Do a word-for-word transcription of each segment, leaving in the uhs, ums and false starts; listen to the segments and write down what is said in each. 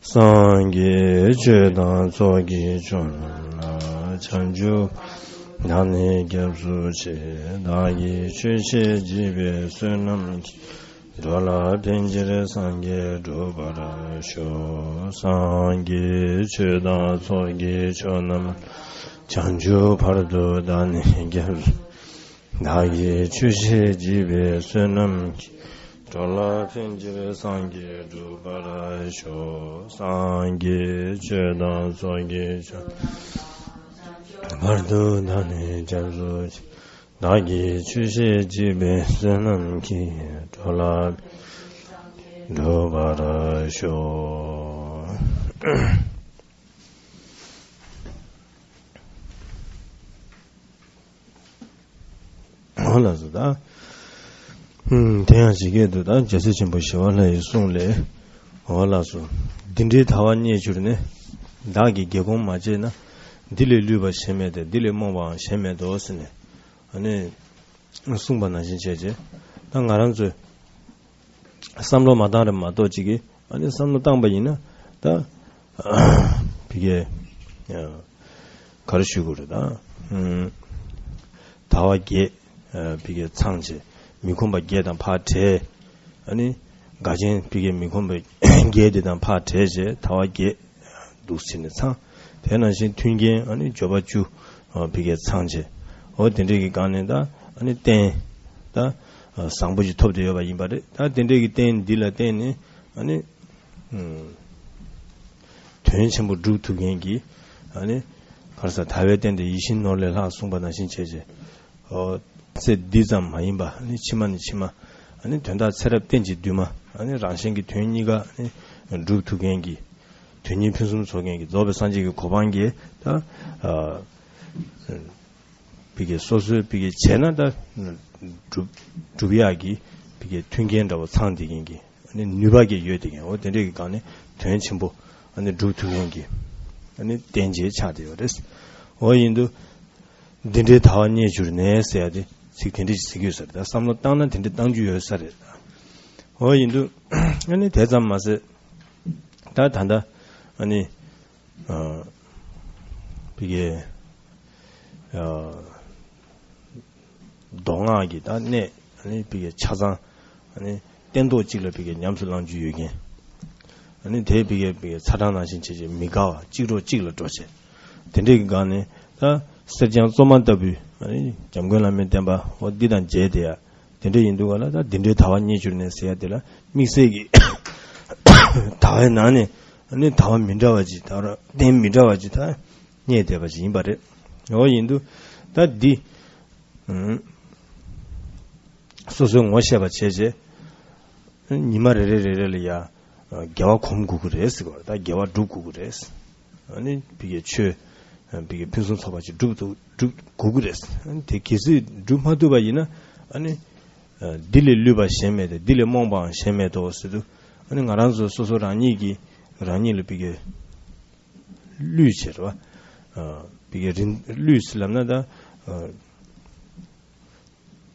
སངས་རྒྱས་ཆོས་དང་ཚོགས་ཀྱི་མཆོག་རྣམས་ལ། བྱང་ཆུབ་བདག་ནི་སྐྱབས་སུ་མཆི། བདག་གིས་ཆོས་བཤད་བགྱིས་པའི་བསོད་ནམས་ཀྱིས། འགྲོ་ལ་ཕན་ཕྱིར་སངས་རྒྱས་འགྲུབ་པར་ཤོག། སངས་རྒྱས་ཆོས་དང་ཚོགས་ཀྱི་མཆོག་རྣམས་ལ། བྱང་ཆུབ་བར་དུ་བདག་ནི་སྐྱབས་སུ། བདག་གིས་ཆོས་བཤད་བགྱིས་པའི་བསོད་ནམས་ཀྱིས། འགྲོ་ལ་ཕན་ཕྱིར་སངས་རྒྱས་འགྲུབ་པར་ཤོག། སངས་རྒྱས་ཆོས་དང་ཚོགས་ཀྱི་མཆོག། བར་དུ་བདག་ནི་སྐྱབས་སུ་མཆི། བདག་གིས་ཆོས་བཤད་བགྱིས་པའི་བསོད་ནམས་ཀྱིས། འགྲོ་ལ་འགྲུབ་པར་ཤོག། འོ་ལགས་སོ། ད་ཨུམ། དེ་ཡང་ཇི་སྐད་དུ། ད་རྒྱལ་སྲས་ཆེན་པོ་ཞི་བ་ལྷ་ཡི་གསུང་ལས། འོ་ལགས་སོ། འདི་འདྲའི་དལ་བ་རྙེད་གྱུར་ནས། བདག་གིས་དགེ་སྒོམ་མ་བྱས་ན། འདི་ལས་བསླུས་པ་གཞན་མེད་དེ། འདི་ལས་རྨོངས་པའང་གཞན་མེད་དོ་ཟེར་ནས། ཨ་ནི་གསུངས་པ་ནང་བཞིན་བྱས་རྗེས། ད་ང་རང་ཚོས་བསམ་བློ་མ་བཏང་རེད་མ་གཏོགས་ཅིག་གིས་ཨ་ནི་བསམ་བློ་བཏང་པ་ཡིན་ན། ད་ཕ་གིའི་ག་རེ་ཞུ་དགོས་རེད། ད་ཨུམ། དལ་བ་བརྒྱད་ཕ་གིའི་ཚང་བྱས། མི་ཁོམ་པ་བརྒྱད་དང་ཕར་བྲལ། ཨ་ནི་དགའ་ཆེན་ཕ་གིའི་མི་ཁོམ་པ་བརྒྱད་དེ་དང་ཕར་བྲལ་བྱས། དལ་བ་བརྒྱད་འདུག་ཟེར་ནས་ཚང་། དེ་ནང་བཞིན་མཐུན་རྐྱེན་ཨ་ནི་འབྱོར་པ་བཅུ་ཕ་གིའི་ཚང་བྱས། འོ་དེ་འདྲས་ཀྱི་སྒང་ནས་ད་ཨ་ནི་རྟེན་ད་བཟང་པོ་ཞིག་ཐོབ་བསྡད་ཡོད་པ་ཡིན་པ་རེད། ད་དེ་འདྲས་ཀྱི་རྟེན་འདི་ལ་བརྟེན་ནས་ཨ་ནི་ཨུམ། དོན་ཆེན་པོ་སྒྲུབ་ཐུབ་མཁན་གྱི་ཨ་ནི་ག་རེ་ཟེར། དལ་བའི་རྟེན་དེ་ཡིད་བཞིན་ནོར་ལས་ལྷག་གསུངས་པ་ནང་བཞིན་བྱས་རྗེས། ཨོ། ཚེ་འདི་ཙམ་མ་ཡིན་པ་ཨ་ནི་ཕྱི་མ་ནས་ཕྱི་མ། ཨ་ནི་དོན་དག་ཚེ་རབས་གཏན་གྱི་འདུན་མ། ཨ་ནི་རང་གཞན་གྱི་དོན་གཉིས་ཀ་ཨ་ནི་སྒྲུབ་ཐུབ་མཁན་གྱི། དོན་གཉིས་ཕུན་སུམ་ཚོགས་མཁན་གྱི་རྫོགས་པའི་སངས་རྒྱས་ཀྱི་གོ་འཕང་གི་ད་ཨ་ཕ་གི་སོ་སོའི་ཕ་གི་བྱས་ན་ད་སྒྲུབ་སྒྲུབ་ཡག་གི་ཕ་གི་མཐུན་རྐྱེན་འདྲ་བོ་ཚང་བསྡད་མཁན་གྱི། ཨ་ནི་ནུས་པ་གི་ཡོད་དེ་ཀྱང་། འོ་དེ་འདྲས་ཀྱི་སྒང་ནས་དོན་ཆེན་པོ་ཨ་ནི་སྒྲུབ་ཐུབ་མཁན་གྱི་ཨ་ནི་རྟེན་ཅིག་ཆགས་བསྡད་ཡོད་རེད། འོ་ཡིན་དུས་འདི་འདྲའི་དལ་བ་རྙེད་གྱུར་ནས་ཟེར་ཡ་དེ་ཚིག་དེ་འདྲས་ཅིག་ཟེར་གྱི་ཡོད་ས་རེད། ད་བསམ་བློ་བཏང་ན་དེ་འདྲས་བཏང་རྒྱུ་ཡོད་ས་རེད། འོ་ཡིན་དུས་ཨ་ནི་དེ་ཙམ་མ་ཟད། ད་ད་ལྟ་ཨ་ནི་ཨ་ཕ་གི་ཨ་མདོ་སྔགས་ཀྱི་ད་གནད་ཨ་ནི་ཕ་གི་ཆ་ཚང་ཨ་ནི་སྟན་ཐོག་གཅིག་ལ་ཕ་གི་ཉམས་སུ་བླང་རྒྱུ་ཡོད་མཁན། ཨ་ནི་དེ་ཕ་གི་ཕ་གི་ཚ་གྲང་ནང་བཞིན་བྱས་བྱས་མི་དགའ་བ། གཅིག་གྲོགས་གཅིག་ལ་འགྲོ་བྱས། དེ་འདྲས་ཀྱི་སྒང་ནས་ད་གསེར་སྦྱངས་བཙོ་མ་ལྟ་བུའི་ཨ་ནི་འཇམ་མགོན་བླ་མའི་བསྟན་པ་འོ་འདི་དང་མཇལ་བསྡད་ཡ། དེ་འདྲས་ཡིན་དུས་ག་ལ་ད་འདི་འདྲའི་དལ་བ་རྙེད་གྱུར་ནས་ཟེར་ཡ་དེ་ལ་དམིགས་བསལ་གྱི་དལ་བའི་ནང་ནས་ཨ་ནི་དལ་བ་མི་འདྲ་བ་ཅིག་ད་ར་རྟེན་མི་འདྲ་བ་ཅིག་ད་རྙེད་བསྡད་པ་ཅིག་ཡིན་པ་རེད། འོ་ཡིན་དུས་ད་འདི་ཨུམ་སོ་སོའི་ངོ་ཤེས་པ་བྱས་བྱས་ཉི་མ་རེ་རེ་རེ་རེ་ལ་ཡ་དགེ་བ་གོམས་དགོས་ཀྱི་རེད་ཟེར་གྱི་ཡོད་རེད། ད་དགེ་བ་སྒྲུབ་དགོས་ཀྱི་རེད། ཨ་ནི་ཕ་གི་ཆོས་ཕ་གི་ཕུན་སུམ་ཚོགས་པ་ཅིག་སྒྲུབ་ཐུབ་སྒྲུབ་དགོས་ཀྱི་རེད། ཨ་ནི་དེ་གལ་སྲིད་སྒྲུབ་མ་ཐུབ་པ་ཡིན་ན་ཨ་ནི་འདི་ལས་བསླུས་པ་གཞན་མེད་དེ། འདི་ལས་རྨོངས་པའང་གཞན་མེད་དོ་ཟེར་དུས། ཨ་ནི་ང་རང་ཚོ་སོ་སོ་རང་ཉིད་ཀྱིས་རང་ཉིད་ལ་ཕ་གི་བསླུས་བྱས་རེད་བ། ཕ་གི་རིན་བསླུས་ཟེར་ལབ་ན་ད།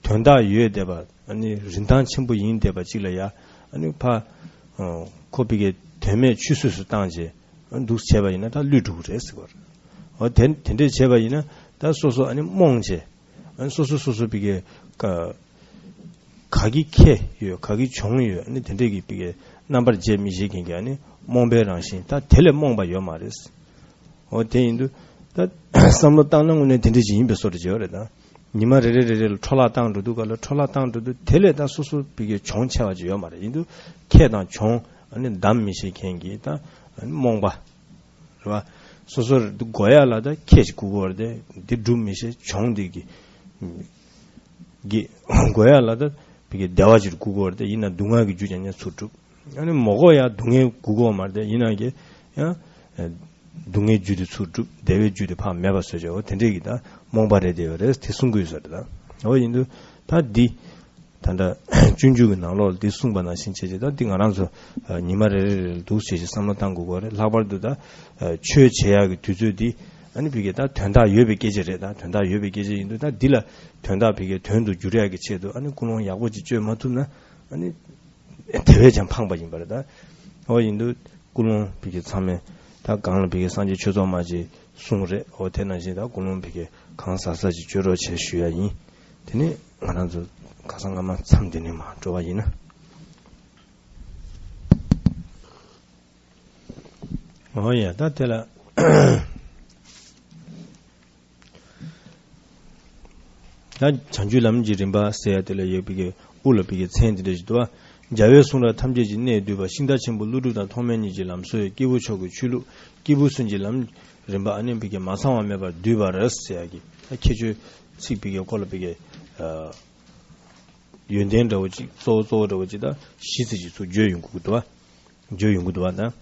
དོན་དག་ཡོད་བསྡད་པ་ཨ་ནི་རིན་ཐང་ཆེན་པོ་ཡིན་བསྡད་པ་ཅིག་ལ་ཡ། ཨ་ནི་ཕ་ཁོ་ཕ་གི་དོན་མེད་ཆུད་ཟོས་སུ་བཏང་བྱས་འདུག་བྱས་པ་ཡིན་ན་ད་བསླུས་འགྲོ་གི་རེད་ཟེར་བ་རེད། འོ་དེ་དེ་འདྲས་བྱས་པ་ཡིན་ན་ད་སོ་སོ་ཨ་ནི་རྨོངས་བྱས། ཨ་ནི་སོ་སོ་སོ་སོ་ཕ་གི་ག་ག་གི་ཁེ་ཡོད། ག་གི་གྱོང་ཡོད། ཨ་ནི་དེ་འདྲས་ཀྱི་ཕ་གི་རྣམ་པར་འབྱེད་མི་ཤེས་མཁན་གྱི་ཨ་ནི་རྨོངས་པའི་རང་བཞིན། ད་དེ་ལས་རྨོངས་པ་ཡོད་མ་རེད། འོ་དེ་ཡིན་དུས་ད་བསམ་བློ་བཏང་ན་དངོས་གནས་དེ་འདྲ་ཅིག་ཡིན་པའི་བཟོ་འདྲ་ཅིག་ཡོད་རེད་ད། ཉི་མ་རེ་རེ་རེ་རེ་ལ་འཕྲོ་བརླག་བཏང་འགྲོ་དུས་ག་ལ་འཕྲོ་བརླག་བཏང་འགྲོ་དུས་དེ་ལས་ད་སོ་སོ་ཕ་གི་གྱོང་ཆེ་བ་ཅིག་ཡོད་མ་རེད། ཡིན་དུས་ཁེ་དང་གྱོང་ཨ་ནི་བསྡམ་མི་ཤེས་མཁན་གྱི་ད་ཨ་ནི་རྨོངས་པ་རེད་བ། སོ་སོར་འདི་དགོས་ཡ་ལ་ད་ཁེ་ཞིག་དགོས་ཀྱི་ཡོད་རེད་དེ། འདི་སྒྲུབ་མི་ཤེས། གྱོང་འདི་གི་གི་དགོས་ཡ་ལ་ད་ཕ་གི་བདེ་བ་ཅིག་དགོས་ཀྱི་ཡོད་རེད་དེ། ཡིན་ན་སྡུག་བསྔལ་གྱི་རྒྱུ་ཀྱང་ངས་ཚུར་སྒྲུབ། ཨ་ནི་མོ་གོ་ཡ་སྡུག་བསྔལ་དགོས་ཀྱི་ཡོད་མ་རེད་དེ། ཡིན་ན་གི་ཡང་སྡུག་བསྔལ་རྒྱུ་དེ་ཚུར་སྒྲུབ། བདེ་བའི་རྒྱུ་དེ་ཕར་མེད་པ་བཟོས་བྱས། འོ་དེ་འདྲས་ཀྱི་ད་རྨོངས་པ་རེད་བསྡད་ཡོད་རེད་དེ་གསུང་གི་ཡོད་ས་རེད་ད། འོ་ཡིན་དུས་ད་འདི་ད་ལྟ་སྤྱོད་འཇུག་གི་ནང་ལོགས་ལ་འདི་གསུངས་པ་ནང་བཞིན་བྱས་བྱས་ད་འདི་ང་རང་ཚོ་ཉི་མ་རེ་རེ་རེ་ལ་འདུག་བྱས་བྱས་བསམ་བློ་བཏང་དགོས་ཀྱི་ཡོད་རེད། ལྷག་པར་དུ་ད་ཆོས་བྱེད་ཡག་གི་དུས་ཚོད་འདི་ཨ་ནི་ཕ་གི་ད་དོན་དག་ཡོད་པའི་སྐད་ཆ་རེད་ད། དོན་དག་ཡོད་པའི་སྐད་ཆ་ཡིན་དུས་ད་འདི་ལ་དོན་དག་ཕ་གི་དོན་དུ་འགྱུར་ཡག་གི་ཆེད་དུ་ཨ་ནི་ཀུན་སློང་ཡག་པོ་ཅིག་བཅོས་མ་ཐུབ་ན་ཨ་ནི་དེ་བས་ཀྱང་ཕངས་པ་ཡིན་པ་རེད་ད། འོ་ཡིན་དུས་ ཀུན་སློང་བི་གེ་ཚང་མས་ད་གང་ལ་བི་གེ་སངས་རྒྱས་ཆོས་ཚོགས་མ་ཅིག་གསུང་རེད། འོ་དེ་ནང་བཞིན་ད་ཀུན་སློང་བི་གེ་གང་ཟག་ས་ཅིག་བཅོས་རོགས་བྱས་ཞུ་ཡ་ཡིན། དེ་ནས་ང་རང་ཚོ་ཁ་སང་སྔ་མ་མཚམས་འདི་ནས་མར་འགྲོ་བ་ཡིན་ན། འོ་ཡ་ད་དེ་ལ། ད་བྱང་ཆུབ་ལམ་གྱི་རིམ་པ་ཟེར་ཡ་དེ་ལ་ཡོད་པའི་གི་དབུ་ལ་པའི་གི་མཚན་དེ་འདྲ་ཞིག་འདུག་བ། རྒྱལ་བའི་གསུང་རབ་ཐམས་ཅད་ཀྱི་གནད་བསྡུས་པ། ཤིང་རྟ་ཆེན་པོ་ཀླུ་སྒྲུབ་དང་ཐོགས་མེད་གཉིས་ཀྱི་ལམ་སྲོལ། སྐྱེས་བུ་མཆོག་གི་ཆོས་ལུགས། སྐྱེས་བུ་གསུམ་གྱི་ལམ་རིམ་པ་ཨ་ནི་པའི་གི་མ་ཚང་བ་མེད་པར་བསྡུས་པ་རེད་ཟེར་ཡ་གི་ད་ཁྱད་ཆོས་ཚིག་པའི་གི་སྐོར་ལ་པའི་གི་ཡོན་ཏན་འདྲ་བོ་ཅིག་གཙོ་བོ་གཙོ་བོ་འདྲ་བོ་ཅིག་ད་བཞི་ཙམ་ཅིག་ཚུར་བརྗོད་ཡོང་གི་འདུག་བ། བརྗོད་ཡོང་གི་འདུག་བ་ད།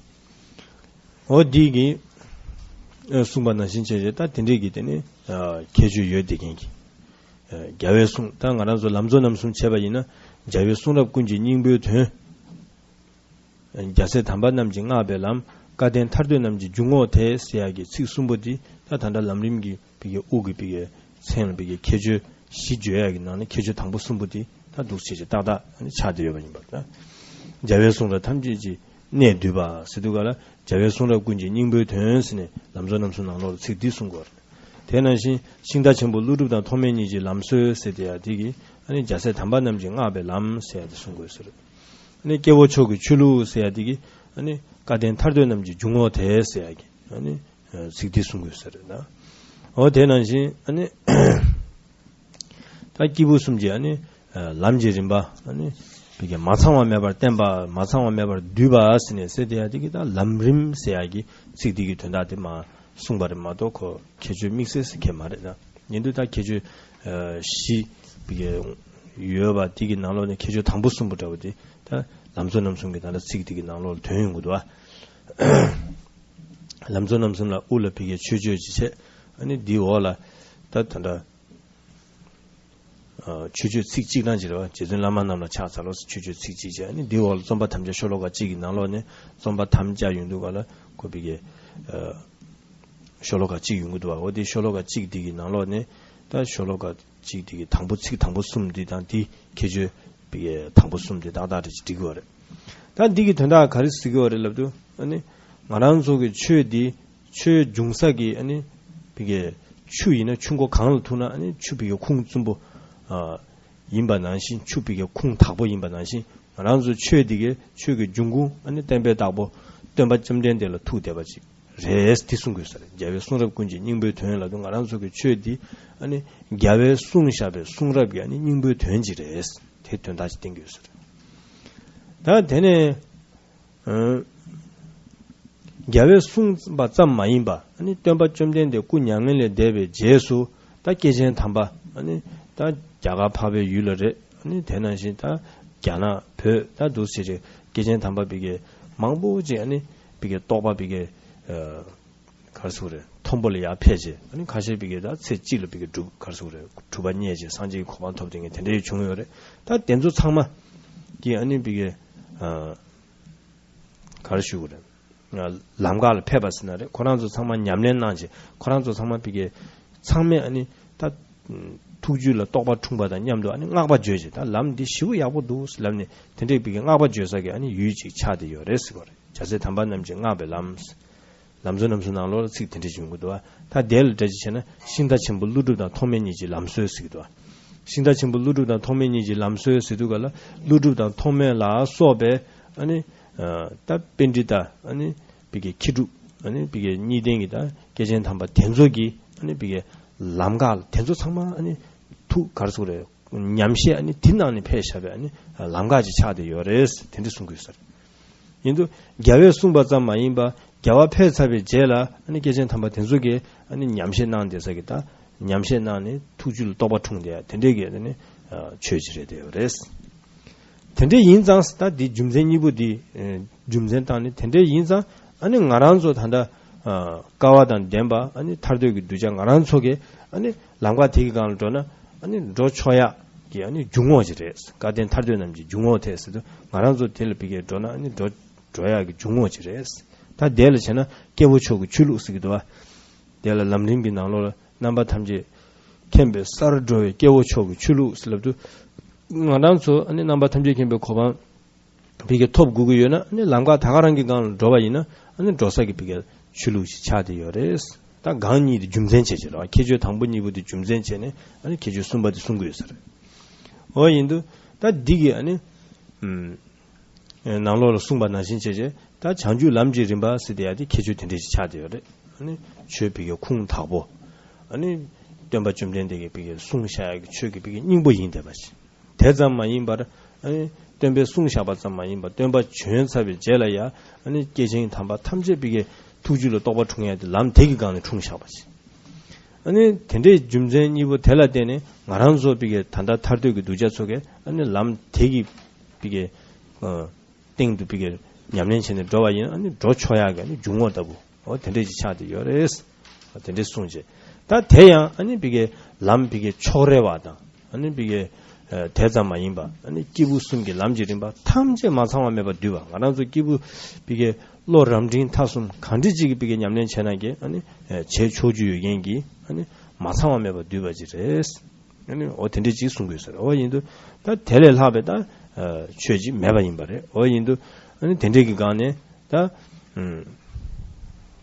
འོ་འདི་གི་ཨ་གསུངས་པ་ནང་བཞིན་བྱས་རྗེས་ད་དེ་འདྲས་ཀྱི་དེ་ནི་ཨ་ཁྱད་ཆོས་ཡོད་བསྡད་མཁན་གྱི་ཨ་རྒྱལ་བའི་གསུང་། ད་ང་རང་ཚོ་ལམ་གཙོ་རྣམ་གསུམ་བྱས་པ་ཡིན་ན་རྒྱལ་བའི་གསུང་རབ་ཀུན་གྱི་སྙིང་པོའི་དོན། རྒྱལ་སྲས་དམ་པ་རྣམས་ཀྱིས་བསྔགས་པའི་ལམ། སྐལ་ལྡན་ཐར་འདོད་རྣམས་ཀྱི་འཇུག་ངོགས་དེ་ཟེར་ཡག་གི་ཚིག་གསུམ་པོ་འདི་ད་ད་ལྟ་ལམ་རིམ་གྱི་བི་གའི་དབུ་གི་བི་གའི་མཚན་ལ་བི་གའི་ཁྱད་ཆོས་བཞི་བརྗོད་ཡག་གི་ནང་ནས་ཁྱད་ཆོས་དང་པོ་གསུམ་པོ་འདི་ད་འདུག་སེ་བྱས་ཏག་ཏག་ཆགས་བསྡད་ཡོད་པ་ཡིན་པ་ད། རྒྱལ་བའི་གསུང་རབ་ཐམས་ཅད་ཀྱི་གནད་བསྡུས་པ་ཟེར་དུས་ག་ལ་རྒྱལ་བའི་གསུང་རབ་ཀུན་གྱི་སྙིང་པོའི་དོན་ཟེར་ནས་ལམ་གཙོ་རྣམ་གསུམ་ནང་ལོགས་ལ་ཚིག་འདི་གསུང་དགོས་རེད། དེ་ནང་བཞིན་ཤིང་རྟ་ཆེན་པོ་ཀླུ་སྒྲུབ་དང་ཐོགས་མེད་གཉིས་ཀྱི་ལམ་སྲོལ་ཟེར་དེ་ཡག་དེ་གི་ཨ་ནི་རྒྱལ་སྲས་དམ་པ་རྣམས་ཀྱིས་བསྔགས་པའི་ལམ་ཟེར་ཡག་དེ་གསུང་དགོས་ཟེར། ཨ་ནི་སྐྱེ་བོ་མཆོག་གི་ཆོས་ལུགས་ཟེར་ཡ་དེ་གི་ཨ་ནི་སྐལ་ལྡན་ཐར་འདོད་རྣམས་ཀྱི་འཇུག་ངོགས་དེ་ཟེར་ཡ་གི་ཨ་ནི་ཚིག་འདི་གསུང་དགོས་ཟེར་ན། འོ་དེ་ནང་བཞིན་ཨ་ནི་ད་སྐྱེས་བུ་གསུམ་གྱི་ཨ་ནི་ལམ་གྱི་རིམ་པ་ཨ་ནི་བི་གའི་མ་ཚང་བ་མེད་པར་བསྟན་པ། མ་ཚང་བ་མེད་པར་བསྡུས་པ་ཟེར་ནས་ཟེར་དེ་ཡ་དེ་གི་ད་ལམ་རིམ་ཟེར་ཡ་གི་ཚིག་འདི་གི་དོན་དག་དེ་མ་གསུངས་པ་རེད་མ་གཏོགས་ཁོ་ཁྱད་ཆོས་དམིགས་བསལ་ཟེར་མཁན་མ་རེད་ན། ཡིན་དུས་ད་ཁྱད་ཆོས་ཨ་བཞི་བི་གའི་ཡོད་པ་དེ་གི་ནང་ལོགས་ནས་ཁྱད་ཆོས་དང་པོ་གསུམ་པོ་འདྲ་བོ་དེ་ད་ལམ་གཙོ་རྣམ་གསུམ་གྱི་ད་ལྟ་ཚིག་དེ་གི་ནང་ལོགས་ལ་ཐོན་ཡོང་གི་འདུག་ཨ། ལམ་གཙོ་རྣམ་གསུམ་ལ་དབུ་ལ་བི་གའི་མཆོད་བརྗོད་ཅིག་བྱས། ཨ་ནི་འདིའི་འོག་ལ་ད་ད་ལྟ་ཨ་མཆོད་བརྗོད་ཚིག་གཅིག་གྲངས་ཅིག་རེད་བ། རྗེ་བཙུན་བླ་མ་རྣམས་ལ་ཕྱག་འཚལ་ལོ་ཟེར་མཆོད་བརྗོད་ཚིག་གཅིག་བྱས། ཨ་ནི་འདིའི་འོག་ལ་རྩོམ་པ་དམ་བཅའ་ཤོ་ལོ་ཀ་གཅིག་གི་ནང་ལོགས་ནས་རྩོམ་པ་དམ་བཅའ་ཡོང་དུས་ག་ལ་ཁོ་བི་གའི་ཨ་ཤོ་ལོ་ཀ་གཅིག་ཡོང་གི་འདུག་བ། འོ་དེ་ཤོ་ལོ་ཀ་གཅིག་འདི་གི་ནང་ལོགས་ནས་ད་ཤོ་ལོ་ཀ་གཅིག་འདི་གི་དང་པོ་ཚིག་དང་པོ་གསུམ་འདི་དང་འདི་ཁྱད་ཆོས་བི་གའི་དང་པོ་གསུམ་འདི་ཏག་ཏག་རེ་ཅིག་འགྲིག་གི་བ་རེད། ད་འདི་གི་དོན་དག་ག་རེ་ཟེར་གི་བ་རེད་ལབ་དུས་ཨ་ནི་ང་རང་ཚོ་གི་ཆོས་འདི་ཆོས་འབྱུང་ས་གི་ཨ་ནི་བི་གའི་ཆུ་ཡིན་ན་ཆུ་མགོ་གངས་ལ་ཐུག་ན་ཨ་ནི་ཆུ་བི་གའི་ཁུངས་བཙུན་པོ་ཨ་ཡིན་པ་ནང་བཞིན་ཆུ་བི་གའི་ཁུངས་དག་པོ་ཡིན་པ་ནང་བཞིན་ང་རང་ཚོ་ཆོས་འདི་གའི་ཆོས་ཀྱི་འབྱུང་ཁུངས་ཨ་ནི་བསྟན་པའི་བདག་པོ་སྟོན་པ་བཅོམ་ལྡན་འདས་ལ་ཐུག་བསྡད་པ་ཅིག་རེད་འདི་གསུང་དགོས་ས་རེད། རྒྱལ་བའི་གསུང་རབ་ཀུན་གྱི་སྙིང་པོའི་དོན་ལབ་དུས་ང་རང་ཚོ་གི་ཆོས་འདི་ཨ་ནི་རྒྱལ་བའི་གསུངས་བཞག་པའི་གསུང་རབ་ཀྱི་ཨ་ནི་སྙིང་པོའི་དོན་ཅིག་རེད། དེ་དོན་དག་ཅིག་བསྟན་དགོས་ས་རེད། ད་དེ་ནས་ཨ། རྒྱལ་བས་གསུངས་པ་ཙམ་མ་ཡིན་པ་ཨ་ནི་སྟོན་པ་བཅོམ་ལྡན་འདས་སྐུ་མྱ་ངན་ལས་འདས་པའི་རྗེས་སུ་ད་སྐྱེས་ཆེན་དམ་པ་ཨ་ནི་ད་རྒྱ་གར་འཕགས་པའི་ཡུལ་ལ་རེད། ཨ་ནི་དེ་ནང་བཞིན་ད་རྒྱ་ནག་བོད་ད་འདུག་ཟེར་རེད། སྐྱེས་ཆེན་དམ་པ་བི་གའི་མང་པོ་ཅིག་ཨ་ནི་བི་གའི་རྟོགས་པ་བི་གའི་ཨ་ག་རེ་ཟེར་དགོས་རེད། མཐོན་པོ་ལ་ཡར་ཕེབས་རྗེས་ཨ་ནི་ཁ་ཤས་བི་གའི་ད་ཚེ་གཅིག་ལ་བི་གའི་གྲུབ་ག་རེ་ཟེར་དགོས་རེད། གྲུབ་པ་བརྙེས་རྗེས་སངས་རྒྱས་ཀྱི་གོ་འཕང་ཐོབ་དེ་ངས་དེ་འདྲ་ཡང་བྱུང་ཡོད་རེད། ད་དེ་ཚོ་ཚང་མ་གི་ཨ་ནི་བི་གའི་ཨ། ག་རེ་ཞུ་དགོས་རེད། ལམ་ཁ་ལ་ཕེབས་པ་ཟེར་ན་རེད། ཁོ་རང་ཚོ་ཚང་མ་ཉམས་ལེན་གནང་རྗེས་ཁོ་རང་ཚོ་ཚང་མ་བི་གའི་ཚང་མས་ཨ་ནི་ད་ཐུགས་རྒྱུད་ལ་རྟོགས་པ་འཁྲུངས་པ་དང་མཉམ་དུ་ཨ་ནི་བསྔགས་པ་བརྗོད་རྗེས་ད་ལམ་འདི་ཞེ་པོ་ཡག་པོ་འདུག་ཟེར་ལབ་ནས་དེ་འདྲའི་བི་གའི་བསྔགས་པ་བརྗོད་ས་གི་ཨ་ནི་ཡུལ་ཅིག་ཆགས་བསྡད་ཡོད་རེད་ཟེར་གོ་རེད། རྒྱལ་སྲས་དམ་པ་རྣམས་ཀྱིས་བསྔགས་པའི་ལམ། ལམ་གཙོ་རྣམ་གསུམ་ནང་ལོགས་ལ་ཚིག་དེ་འདྲ་ཞིག་ཡོང་གི་འདུག་བ། ད་དེ་ལ་འདྲ་ཅིག་བྱས་ན་ཤིང་རྟ་ཆེན་པོ་ཀླུ་སྒྲུབ་དང་ཐོགས་མེད་གཉིས་ཀྱི་ལམ་སྲོལ་ཟེར་གི་འདུག་བ། ཤིང་རྟ་ཆེན་པོ་ཀླུ་སྒྲུབ་དང་ཐོགས་མེད་གཉིས་ཀྱི་ལམ་སྲོལ་ཟེར་དུས་ག་ལ་ཀླུ་སྒྲུབ་དང་ཐོགས་མེད་ལ་སོགས་པའི་ཨ་ནི་ད་པཎྜི་ཏ་ཨ་ནི་བི་གའི་མཁས་གྲུབ་ཨ་ནི་བི་གའི་གཉིས་ལྡན་གྱི་ད་སྐྱེས་ཆེན་དམ་པ་དེ་ཚོ་གི་ཨ་ནི་བི་གའི་ལམ་ཁ་ལ་དེ་ཚོ་ཚང་མ་ཨ་ནི་ཐུགས་ག་རེ་ཟེར་དགོས་རེད། ཉམས་བཞེས་ཨ་ནི་དེ་ནང་ནས་འཕེལ་བཞག་པའི་ཨ་ནི་ལམ་ཁ་ཅིག་ཆགས་བསྡད་ཡོད་རེད། དེ་འདྲ་གསུང་གི་ཡོད་ས་རེད། ཡིན་དུས་རྒྱལ་བས་གསུངས་པ་ཙམ་མ་ཡིན་པ་རྒྱལ་བ་ཕེབས་ཚར་བའི་རྗེས་ལ་ཨ་ནི་སྐྱེས་ཆེན་དམ་པ་དེ་ཚོ་གིས་ཨ་ནི་ཉམས་བཞེས་གནང་བསྡད་ས་གི་ད་ཉམས་བཞེས་གནང་ནས་ཐུགས་རྒྱུད་ལ་རྟོགས་པ་འཁྲུངས་བསྡད་ཡ་དེ་འདྲའི་གི་ཨ་ནི་ཆོས་ཅིག་རེད་བསྡད་ཡོད་རེད། དེ་འདྲ་ཡིན་ཙང་ད་འདི་རྒྱུ་མཚན་གཉིས་པོ་འདི་རྒྱུ་མཚན་བཏང་ནས་དེ་འདྲ་ཡིན་ཙང་ཨ་ནི་ང་རང་ཚོ་ད་ལྟ་ཨ་སྐལ་བ་དང་ལྡན་པ་ཨ་ནི་ཐར་འདོད་ཀྱི་གདུལ་བྱ་ང་རང་ཚོ་གི་ཨ་ནི་ལམ་ཁ་དེ་གི་སྒང་ལ་འགྲོ་ན་ཨ་ནི་འགྲོ་ཆོག་ཡག་གི་ཨ་ནི་འཇུག་ངོགས་ཅིག་རེད། སྐལ་ལྡན་ཐར་འདོད་རྣམས་ཀྱི་འཇུག་ངོགས་དེ་ཟེར་དུས་ང་རང་ཚོ་དེ་ལ་བི་གའི་འགྲོ་ན་ཨ་ནི་འགྲོ་འགྲོ་ཡག་གི་འཇུག་ངོགས་ཅིག་རེད། ད་དེ་ལ་བྱས་ན་སྐྱེ་བོ་མཆོག་གི་ཆོས་ལུགས་ཟེར་གི་འདུག་བ། དེ་ལ་ལམ་རིམ་གྱི་ནང་ལོགས་ལ་རྣམ་པ་ཐམས་ཅད་མཁྱེན་པའི་སར་འགྲོ་བའི་སྐྱེ་བོ་མཆོག་གི་ཆོས་ལུགས་ཟེར་ལབ་དུས་ང་རང་ཚོ་ཨ་ནི་རྣམ་པ་ཐམས་ཅད་མཁྱེན་པའི་གོ་འཕང་ ཕ་གིར་ཐོབ་དགོས་ཀྱི་ཡོད་ན། ཨ་ནི་ལམ་ཁ་ད་ག་རང་གི་སྒང་ལ་འགྲོ་བ་ཡིན་ན། ཨ་ནི་འགྲོ་ས་གི་ཕ་གིར་ཆོས་ལུགས་ཤིག་ཆགས་བསྡད་ཡོད་རེད། ད་སྒང་གཉིས་དེ་རྒྱུ་མཚན་བྱས་བྱས་རེད་བ། ཁྱད་ཆོས་དང་པོ་གཉིས་པོ་དེ་རྒྱུ་མཚན་བྱས་ནས། ཨ་ནི་ཁྱད་ཆོས་གསུམ་པ་དེ་གསུང་གི་ཡོད་ས་རེད། འོ་ཡིན་དུས་ད་འདི་གི་ཨ་ནི་ཨམ། ནང་ལོགས་ལ་གསུངས་པ་ནང་བཞིན་བྱས་བྱས། ད་བྱང་ཆུབ་ལམ་གྱི་རིམ་པ་ཟེར་དེ་ཡ་དེ་ཁྱད་ཆོས་དེ་འདྲས་ཤིག་ཆགས་བསྡད་ཡོད་རེད། ཨ་ནི་ཆོས་ཕ་གིའི་ཁུངས་དག་པོ། ཨ་ནི་སྟོན་པ་བཅོམ་ལྡན་འདས་ཀྱིས་ཕ་གིར་གསུངས་བཞག་ཡ་གི་ཆོས་ཀྱི་ཕ་གིའི་སྙིང་པོ་ཡིན་བསྡད་པ་ཞིག་དེ་ཙམ་མ་ཡིན་པར། ཨ་ནི་སྟོན་པས་གསུངས་བཞག་པ་ཙམ་མ་ཡིན་པར། སྟོན་པ་བྱོན་ཚར་བའི་རྗེས་ལ་ཡ། ཨ་ནི་སྐྱེས་ཆེན་དམ་པ་ཐམས་ཅད་ཕ་གིའི་ཐུགས་རྒྱུད་ལ་རྟོགས་པ་འཁྲུངས་ཡ་དེ་ལམ་དེ་གི་སྒང་ནས་འཁྲུངས་བཞག་པ་ཞིག་ཨ་ནི་དེ་འདྲའི་རྒྱུ་མཚན་གཉིས་པོ་དེ་ལ་བརྟེན་ནས། ང་རང་ཚོ་ཕ་གིའི་ད་ལྟ་ཐར་འདོད་ཀྱི་གདུལ་བྱ་ཚོ་གིས། ཨ་ནི་ལམ་དེ་གི་ཕ་གིའི་ཨ་སྟེང་དུ་ཕ་གིར་ཉམས་ལེན་བྱས་ནས་འགྲོ་བ་ཡིན་ན། ཨ་ནི་འགྲོ་ཆོག་ཡག་གི་ཨ་ནི་འཇུག་ངོགས་ལྟ་བུ། འོ་དེ་འདྲས་ཅིག་ཆགས་བསྡད་ཡོད་རེད། འོ་དེ་འདྲས་གསུངས་བྱས། ད་དེ་ཡང་ཨ་ནི་ཕ་གིའི་ལམ་ཕ་གིའི་ཕྱོགས་རེ་བ་དང་། ཨ་ནི་ཕ་གིའི་ཨ་དེ་ཙམ་མ་ཡིན་པ། ཨ་ནི་སྐྱེས་བུ་གསུམ་གྱི་ལམ་གྱི་རིམ་པ་ཐམས་ཅད་མ་ཚང་བ་མེད་པར་བསྡུས་པ། ང་རང་ཚོ་སྐྱེས་བུ་ཕ་གིའི་བློ་རབ་འབྲིང་ཐ་གསུམ་གང་འདྲས་ཅིག་གི་ཕ་གིའི་ཉམས་ལེན་བྱས་ན་གི། ཨ་ནི་ཨ་བྱེད་ཆོག་རྒྱུ་ཡོད་མཁན་གྱི། ཨ་ནི་མ་ཚང་བ་མེད་པར་བསྡུས་པ་ཅིག་རེད། ཨ་ནི་འོ་དེ་འདྲས་ཅིག་གསུང་དགོས་ཟེར། འོ་ཡིན་དུས་ད་དེ་ལས་ལྷག་པའི་ད་ཨ་ཆོས་ཅིག་མེད་པ་ཡིན་པ་རེད། འོ་ཡིན་དུས་ཨ་ནི་དེ་འདྲས་ཀྱི་སྒང་ནས་ད་ཨུམ་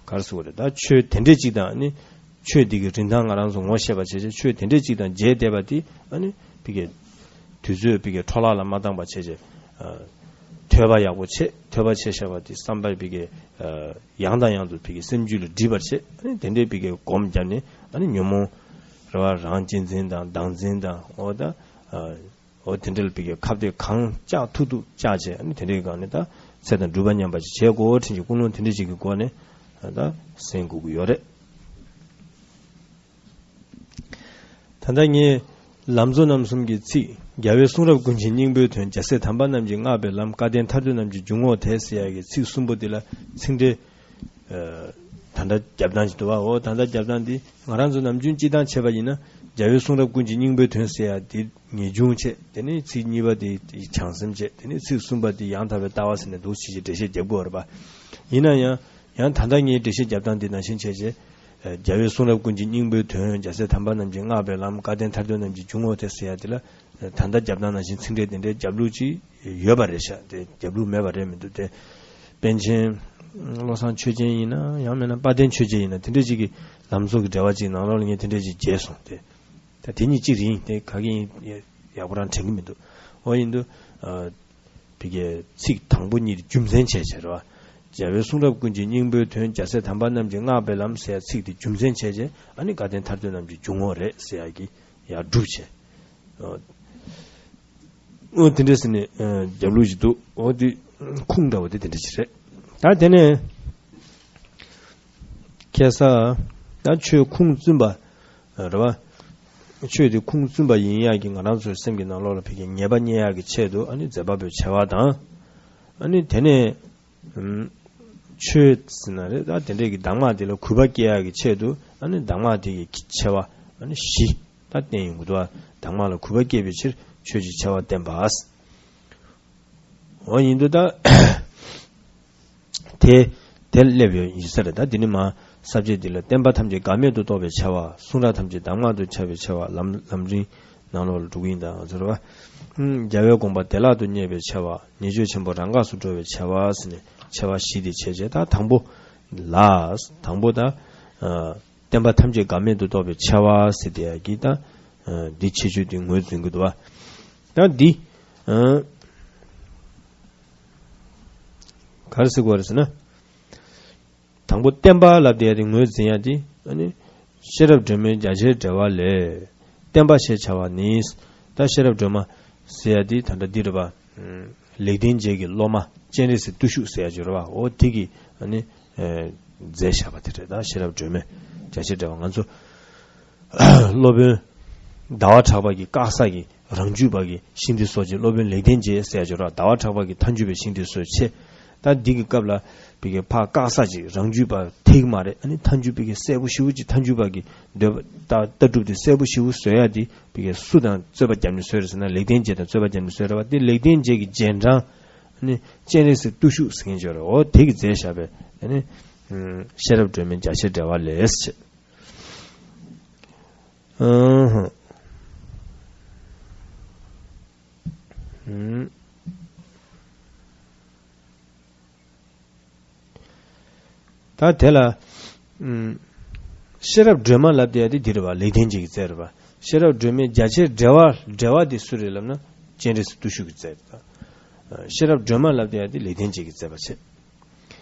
ག་རེ་ཟེར་དགོས་རེད། ད་ཆོས་དེ་འདྲས་ཅིག་དང་། ཨ་ནི་ཆོས་འདི་གི་རིན་ཐང་ང་རང་ཚོ་ངོ་ཤེས་པ་བྱས་བྱས། ཆོས་དེ་འདྲས་ཅིག་དང་མཇལ་བསྡད་པ་དེ། ཨ་ནི་ཕ་གིའི་དུས་ཚོད་ཕ་གིའི་འཕྲོ་བརླག་ལ་མ་བཏང་པ་བྱས་བྱས། ཨ་ཐོས་པ་ཡག་པོ་བྱས། ཐོས་པ་བྱས་བཞག་པ་དེ་བསམ་པ་ཕ་གིའི་ཨ་ཡང་དང་ཡང་དུ་ཕ་གིའི་སེམས་རྒྱུད་ལ་འདྲིས་པར་བྱས། ཨ་ནི་དེ་འདྲའི་ཕ་གིའི་སྒོམ་བརྒྱབ་ནས། ཨ་ནི་ཉོན་མོངས་རེ་བ་རང་གཅེས་འཛིན་དང་བདག་འཛིན་དང་། འོ་ད་ཨ་འོ་དེ་འདྲ་ལ་ཕ་གིའི་ཁ་གཏད་གང་བཅག་ཐུབ་ཐུབ་བཅག་བྱས། ཨ་ནི་དེ་འདྲའི་སྒང་ནས་ད་ཚེ་དང་སྒྲུབ་པ་མཉམ་པ་ཅིག་བྱེད་དགོས་དྲན་གྱི་ཀུན་སློང་དེ་འདྲ་ཅིག་གི་སྒོ་ནས་ད་གསན་དགོས་ཀྱི་ཡོད་རེད། ད་ལྟ་ངས་ལམ་གཙོ་རྣམ་གསུམ་གྱི་ཚིག་རྒྱལ་བའི་གསུང་རབ་ཀུན་གྱི་སྙིང་པོའི་དོན། རྒྱལ་སྲས་དམ་པ་རྣམས་ཀྱིས་བསྔགས་པའི་ལམ། སྐལ་ལྡན་ཐར་འདོད་རྣམས་ཀྱི་འཇུག་ངོགས་དེ་ཟེར་ཡ་གི་ཚིག་གསུམ་པོ་འདི་ལ་ཚིག་འགྲེལ་ཨ་ད་ལྟ་རྒྱབ་སྟངས་ཅིག་འདུག་བ། འོ་ད་ལྟ་རྒྱབ་སྟངས་འདི་ང་རང་ཚོ་ནམ་རྒྱུན་སྤྱིར་བཏང་བྱས་པ་ཡིན་ན། རྒྱལ་བའི་གསུང་རབ་ཀུན་གྱི་སྙིང་པོའི་དོན་ཟེར་ཡ་འདི་ངེས་འབྱུང་བྱས། དེ་ནས་ཚིག་གཉིས་པ་དེ་བྱང་སེམས་བྱས། དེ་ནས་ཚིག་གསུམ་པ་དེ་ཡང་དག་པའི་ལྟ་བ་ཟེར་ནས་འདུག་སེ་འགྲེལ་བཤད་རྒྱབ་དགོས་རེད་པ། ཡིན་ན་ཡང་། ཡང་ད་ལྟ་ངས་འགྲེལ་བཤད་རྒྱབ་སྟངས་འདི་ནང་བཞིན་བྱས་བྱས། རྒྱལ་བའི་གསུང་རབ་ཀུན་གྱི་སྙིང་པོའི་དོན། རྒྱལ་སྲས་དམ་པ་རྣམས་ཀྱིས་བསྔགས་པའི་ལམ། སྐལ་ལྡན་ཐར་འདོད་རྣམས་ཀྱི་འཇུག་ངོགས་དེ་ཟེར་ཡ་དེ་ལ། ད་ལྟ་རྒྱབ་སྟངས་ནང་བཞིན་ཚིག་འགྲེལ་དེ་འདྲའི་རྒྱབ་ལུགས་ཅིག་ཡོད་པ་རེད་ཤག་དེ་རྒྱབ་ལུགས་མེད་པ་རེད་མི་འདུག་སྟེ། པཎ་ཆེན་བློ་བཟང་ཆོས་རྒྱན་ཡིན་ན། ཡང་མིན་ན་དཔལ་ལྡན་ཆོས་རྒྱན་ཡིན་ན། དེ་འདྲ་ཅིག་གི་ལམ་གཙོ་གི་འགྲེལ་པ་ཅིག་ནང་ལོགས་ལ་ངས་དེ་འདྲ་ཅིག་མཇལ་སོང་སྟེ། ད་དེ་གཉིས་གཅིག་རེད། དེ་ག་གི་ཡིན་ཡག་པོ་རང་དྲན་གི་མི་འདུག་འོ་ཡིན་དུས། ཨ། ཕ་གིའི་ཚིག་དང་པོ་གཉིས་རྒྱུ་མཚན་བྱས་བྱས་རེད་བ། རྒྱལ་བའི་གསུང་རབ་ཀུན་གྱི་སྙིང་པོའི་དོན། རྒྱལ་སྲས་དམ་པ་རྣམས་ཀྱིས་བསྔགས་པའི་ལམ་ཟེར་ཡ་ཚིག་དེ་རྒྱུ་མཚན་བྱས་བྱས། ཨ་ནི་སྐལ་ལྡན་ཐར་འདོད་རྣམས་ཀྱི་འཇུག་ངོགས་རེད་ཟེར་ཡ་གི་ཡར་སྒྲུབ་བྱས། འོ་དེ་འདྲ་ཟེར་ནས་རྒྱབ་ལུགས་ཤིག་འདུག་འོ་དེ་ཁུངས་འདྲ་བོ་དེ་དེ་འདྲ་ཞིག་རེད། ད་དེ་ནས་ཁ་སང་ད་ཆོས་ཁུངས་བཙུན་པ་རེད་བ། ཆོས་དེ་ཁུངས་བཙུན་པ་ཡིན་ཡག་གི་ང་རང་ཚོའི་སེམས་ཀྱི་ནང་ལོགས་ལ་ཕ་གིའི་ངེས་པ་རྙེད་ཡག་གི་ཆེད་དུ། ཨ་ནི་མཛད་པ་པོའི་ཆེ་བ་དང་། ཨ་ནི་དེ་ནས་ཨམ། ཆོས་ཟེར་ན་རེད། ད་དེ་འདྲས་ཀྱི་གདམས་ངག་དེ་ལ་གུས་པ་སྐྱེ་ཡག་གི་ཆེད་དུ། ཨ་ནི་གདམས་ངག་དེ་གི་ཆེ་བ་ཨ་ནི་བཞི་ད་བསྟན་ཡོང་གི་འདུག་བ། གདམས་ངག་ལ་གུས་པ་སྐྱེ་བའི་ཕྱིར་ཆོས་ཀྱི་ཆེ་བ་བསྟན་པ། འོ་ཡིན་དུས་ད་དེ་དེར་སླེབས་ཡོད་ཡིན་ས་རེད། ད་འདི་ནི་མ་ས་བཅད་འདི་ལ་བསྟན་པ་ཐམས་ཅད་འགལ་མེད་དུ་རྟོགས་པའི་ཆེ་བ། གསུང་རབ་ཐམས་ཅད་གདམས་ངག་ཏུ་ཁྱབ་པའི་ཆེ་བ། ལམ་ལམ་རིམ་ནང་ལོགས་ལ་འགྲོ་གི་ཡིན་ད་ང་ཚོ་རེད་བ། ཨུམ། རྒྱལ་བའི་དགོངས་པ་བདེ་བླག་ཏུ་རྙེད་པའི་ཆེ་བ། ཉེས་སྤྱོད་ཆེན་པོ་རང་འགགས་སུ་གྲོལ་བའི་ཆེ་བ་ཟེར་ནས་ཆེ་བ་བཞི་དེ་བྱས་བྱས། ད་དང་པོ་ལ། དང་པོ་ད་ཨ། བསྟན་པ་ཐམས་ཅད་འགལ་མེད་དུ་རྟོགས་པའི་ཆེ་བ་ཟེར་དེ་ཡ་གི་ད་ཨ། འདི་ཁྱད་ཆོས་དེ་ངོས་འཛིན་གྱི་འདུག་བ། ད་འདི་ཨ། ག་རེ་ཟེར་དགོས་རེད་ཟེར་ན། དང་པོ་བསྟན་པ་ལབ་དེ་ཡ་དེ་ངོས་འཛིན་ཡ་དེ། ཨ་ནི་ཤེས་རབ་སྒྲོན་མེ་རྒྱ་ཆེར་འགྲེལ་བ་ལས། བསྟན་པ་ཞེས་བྱ་བ་ནི། ད་ཤེས་རབ་སྒྲོན་མ་ཟེར་ཡ་དེ་ད་ལྟ་འདི་རེད་པ། ལེགས་ལྡན་འབྱེད་ཀྱི་སློབ་མ་སྤྱན་རས་གཟིགས་བརྟུལ་ཞུགས་ཟེར་ཡ་ཅིག་ཡོད་རེད་པ། འོ་དེ་གིས་ཨ་ནི་མཛད་བཞག་པ་དེ་རེད། ད་ཤེས་རབ་སྒྲོན་མེ་རྒྱ་ཆེར་འགྲེལ་བ། ང་ཚོ་སློབ་དཔོན་ཟླ་བ་གྲགས་པ་གི་བཀའ་གསར་གྱི་རང་རྒྱུད་པ་གི་ཤིང་རྟའི་སྲོལ་འབྱེད། སློབ་དཔོན་ལེགས་ལྡན་འབྱེད་ཟེར་ཡ་ཅིག་ཡོད་རེད་པ། ཟླ་བ་གྲགས་པ་གི་མཐའ་འཇུག་པའི་ཤིང་རྟའི་སྲོལ་འབྱེད། ད་འདི་གི་སྐབས་ལ་ཕ་གིའི་ཕར་བཀའ་གསར་ཅིག་རང་རྒྱུད་པ་ཐིག་མ་རེད། ཨ་ནི་མཐའ་འཇུག་པ་གི་གསལ་པོ་ཞེ་པོ་ཅིག་མཐའ་འཇུག་པ་གི་འདོད་པ་ད་ལྟ་གྲུབ་དེ་གསལ་པོ་ཞེ་པོ་བཟོ་ཡ་དེ་ཕ་གིའི་སུ་དང་རྩོད་པ་བརྒྱབ་ནས་བཟོས་རེད་ཟེར་ན། ལེགས་ལྡན་འབྱེད་དང་རྩོད་པ་བརྒྱབ་ནས་བཟོས་རེད་པ། དེ་ལེགས་ལྡན་འབྱེད་ཀྱི་རྗེས་འབྲང་ཨ་ནི་སྤྱན་རས་གཟིགས་བརྟུལ་ཞུགས་ཟེར་མཁན་ཅིག་ཡོད་རེད། འོ་དེ་གིས་མཛད་བཞག་པའི་ཨ་ནི་ཤེས་རབ་སྒྲོན་མེ་རྒྱ་ཆེར་འགྲེལ་བ་ལས་ཟེར། ཨང་ཧང་། ཨང་། ད་དེ་ལ་ཨུམ། ཤེས་རབ་སྒྲོན་མ་ལབ་དེ་ཡ་དེ་འདི་རེད་བ། ལེགས་ལྡན་འབྱེད་ཀྱི་རྩལ་རེད་བ། ཤེས་རབ་སྒྲོན་མའི་རྒྱ་ཆེར་འགྲེལ་བ་འགྲེལ་བ་དེ་སུ་རེད་ལབ་ན། སྤྱན་རས་གཟིགས་བརྟུལ་ཞུགས་ཀྱི་རྩལ་རེད། ཤེས་རབ་སྒྲོན་མ་ལབ་དེ་ཡ་དེ་ལེགས་ལྡན་འབྱེད་ཀྱི་མཛད་པ་བྱས།